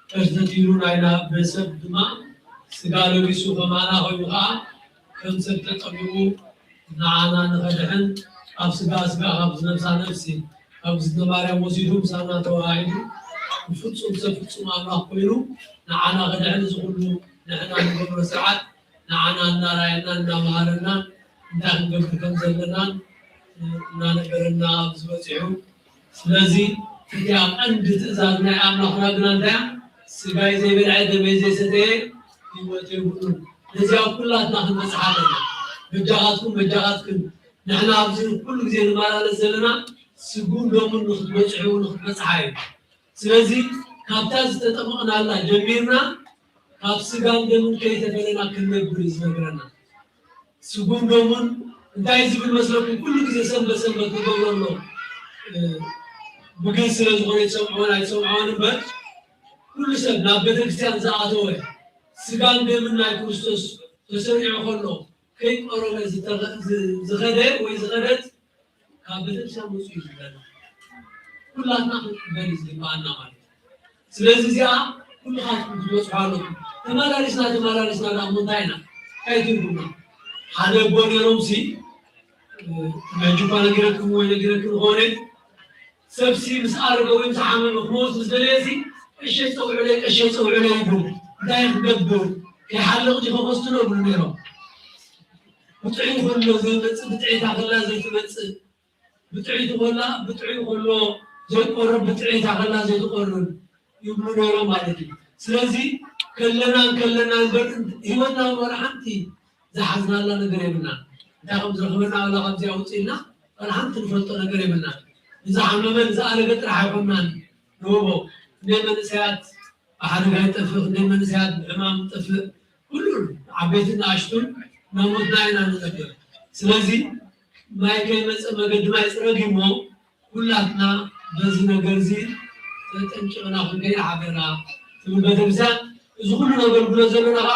ተሽተት ኢሉ ናይና ብሰብ ድማ ስጋ ለቢሱ ከማና ኮይኑ ኸዓ ከም ሰብ ተጠሚቑ ንዓና ንኸድሕን ካብ ስጋ ስጋ ካብ ነፍሳ ነፍሲ ካብ እግዝእትነ ማርያም ወሲዱ ምሳና ተዋሃሂዱ ብፍጹም ሰብ ፍጹም ኣምላኽ ኮይኑ ንዓና ከድሕን እዚ ኩሉ ንሕና ንገብሮ ስርዓት ንዓና እናርኣየና እናምሃረና እንታይ ክንገብር ከም ዘለናን እናነገረና ኣብዚ በጺሑ። ስለዚ እቲኣ ቀንዲ ትእዛዝ ናይ ኣምላኽና ግና እንታይ እያ? ስጋይ ዘይበልዐ ደመይ ዘይሰተየ ህይወት የብሉን። ነዚኣ ኩላትና ክንበጽሓ ኣለና። በጃኻትኩም በጃኻትክን ንሕና ኣብዚ ኩሉ ግዜ ንመላለስ ዘለና ስጉም ደሙን ንኽትበጽሑ ንኽትበጽሓ እዩ። ስለዚ ካብታ ዝተጠመቕናላ ጀሚርና ካብ ስጋን ደምን ከይተፈለና ክንነብር እዩ ዝነግረና። ስጉም ደሙን እንታይ ዝብል መስለኩም? ኩሉ ግዜ ሰንበት ሰንበት ንገብሮ ኣሎ። እ፣ ብግን ስለ ዝኾነ ይሰምዕዎን ኣይሰምዕዎን እምበር ኩሉ ሰብ ናብ ቤተክርስትያን ዝኣተወ ስጋን ደምን ናይ ክርስቶስ ተሰሪዑ ከሎ ከይቆረበ ዝተኸ-፣ ዝ-፣ ዝኸደ ወይ ዝኸደት ካብ ቤተክርስትያን ውፅኡ እዩ ዝብለና። ኩላትና ክንቅበል እዩ ዝግበኣና ማለት እዩ። ስለዚ እዚኣ ኩልኻትኩም ክትበፅሑ ኣለኩም። ተመላሊስና ተመላሊስና ደኣ እሞ እንታይ ኢና? እንታይ ትርጉምና? ሓደ ኣቦ ነይሮም ሲ፣ ሕጂ እኳ ነጊረክም ወይ ነጊረክም ዝኾነ ሰብሲ ምስ ኣረገ ወይ ምስ ሓመመ ክመውት ምስ ደለየ ሲ፣ ቀሸይ ፀውዑለይ፣ ቀሸይ ፀውዑለይ ይብሉ። እንታይ ክገብር? ከይሓልቕ ድዩ ከኸስትሎ ይብሉ ነይሮም። ብጥዑይ ከሎ ዘይመፅእ፣ ብጥዕይታ ከላ ዘይትመፅእ፣ ብጥዕይቲ ከላ፣ ብጥዑይ ከሎ ዘይቆርብ፣ ብጥዕይታ ከላ ዘይትቆርብ ይብሉ ነይሮም ማለት እዩ። ስለዚ ከለና ከለና እምበር ህይወትና ወላ ሓንቲ ዝሓዝናላ ነገር የብልና። እንታይ ከም ዝረኽበና ዋላ ካብዚ ኣውፅእልና ዋላ ሓንቲ ንፈልጦ ነገር የብልና። ንዝሓመመ ንዝኣረገ ጥራሕ ኣይኮንናን ንህቦ። እንደ መንእሰያት ብሓደጋ ይጠፍእ፣ ክንደይ መንእሰያት ብሕማም ይጠፍእ፣ ኩሉ ዓበይትን ንኣሽቱን ናብ ሞትና ኢና ንነብር። ስለዚ ማይ ከይመፀ መገዲ ማይ ፅረግ እሞ ኩላትና በዚ ነገር እዚ ተጠንቂቕና ክንከይድ ሓደራ ትብል ቤተክርስትያን። እዚ ኩሉ ነገልግሎ ዘለና ከዓ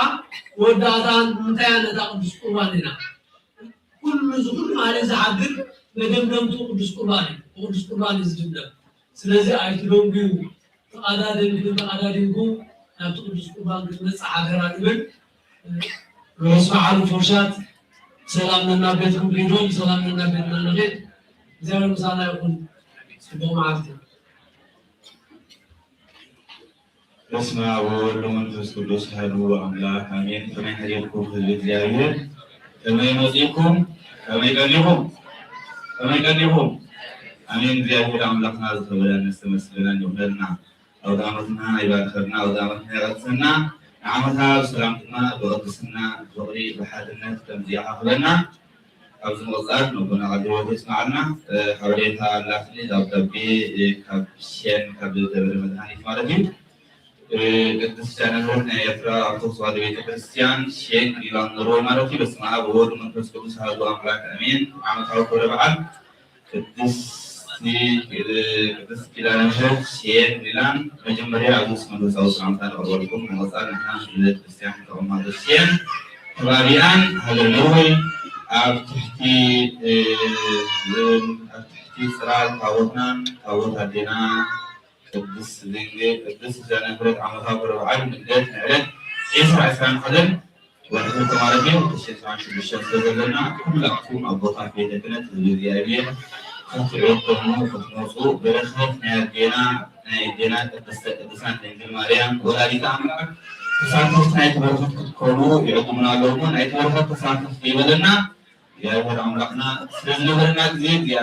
መወዳእታ ንምንታይ እያ? ነታ ቅዱስ ቁርባን ኢና። ኩሉ እዚ ኩሉ ማለት ዝሓድር መደምደምቱ ቅዱስ ቁርባን እዩ። ቅዱስ ቁርባን እዩ ዝድምደም። ስለዚ ኣይትደንጉዩ፣ ተቐዳደምኩ ተቐዳዲምኩ ናብቲ ቅዱስ ቁርባን ክትመጽእ ሓደራ ንብል። ርሑስ በዓል ፍርሻት፣ ሰላም ነናብ ቤትኩም ኪዱ፣ ሰላም ነናብ ቤትና ንኺድ። እግዚኣብሔር ምሳና ይኹን። ጽቡቕ መዓልቲ። በስመ አብ ወወልድ ወመንፈስ ቅዱስ አሐዱ አምላክ አሜን። ከመይ ሓዲርኩም ህዝቢ እግዚኣብሔር? ከመይ መጺእኩም? ከመይ ቀኒኹም? ከመይ ቀኒኹም? ኣሜን። እግዚኣብሔር ኣምላኽና ዝኸበረን ዝተመስገነን ይኹነልና። ኣውደ ዓመትና ይባርከልና፣ ኣውደ ዓመትና ይቐድሰና። ንዓመታ ብሰላም ድማ ብቕድስና፣ ብፍቕሪ፣ ብሓድነት ከምዚ ይዓኽበና። ካብዚ ምቕጻል ነቦና ቃለ ሕይወት የስምዓልና። እ፣ ሓበሬታ ኣላትኒ፣ ደብዳቤ፣ እ፣ ካብ ሸን፣ ካብ ደብረ መድሃኒት ማለት እዩ። ቅድስት ጃንሆይ ናይ ኤርትራ ኦርቶዶክስ ተዋህዶ ቤተክርስትያን ሼክ ሊባኖስ ሮይ ማለት እዩ። በስመ አብ ወወልድ ወመንፈስ ቅዱስ አሐዱ አምላክ አሜን። ዓመታዊ ክብረ በዓል ቅድስቲ ቅድስት ኪዳነ ምሕረት ሼክ ሊላን መጀመርያ ኣብዚ መንፈሳዊ ሰላምታ ነቕርበልኩም። ንቐጻል ንሕና ስለ ክርስትያን ተቐማጦ ሼን ከባቢኣን ሃለሉይ ኣብ ትሕቲ ኣብ ትሕቲ ጽላል ታቦትናን ታቦት ኣዴና ቅድስት ድንግል ቅድስት ኪዳነ ምሕረት ዓመታዊ ክብረ በዓል ልደት ንዕለት ዕስራ ዕስራን ሓደን ወርሒ ክልተ ማለት እዩ። ክልተ ሺሕ ዕስራን ሽዱሽተን ስለ ዘለና ኩላትኩም ኣቦታት ቤተ ክህነት ህዝቢ እግዚኣብሔር ክትዕደሙ ክትመፁ በረኸት ናይ ኣዴና ናይ ኣዴና ቅድስተ ቅዱሳን ድንግል ማርያም ወላዲተ ኣምላክ ተሳተፍቲ ናይቲ በረኸት ክትኮኑ ይዕድሙና ኣለዉ። ናይቲ በረኸት ተሳተፍቲ ይበለና እግዚኣብሔር ኣምላክና ስለ ዝነበረና ግዜ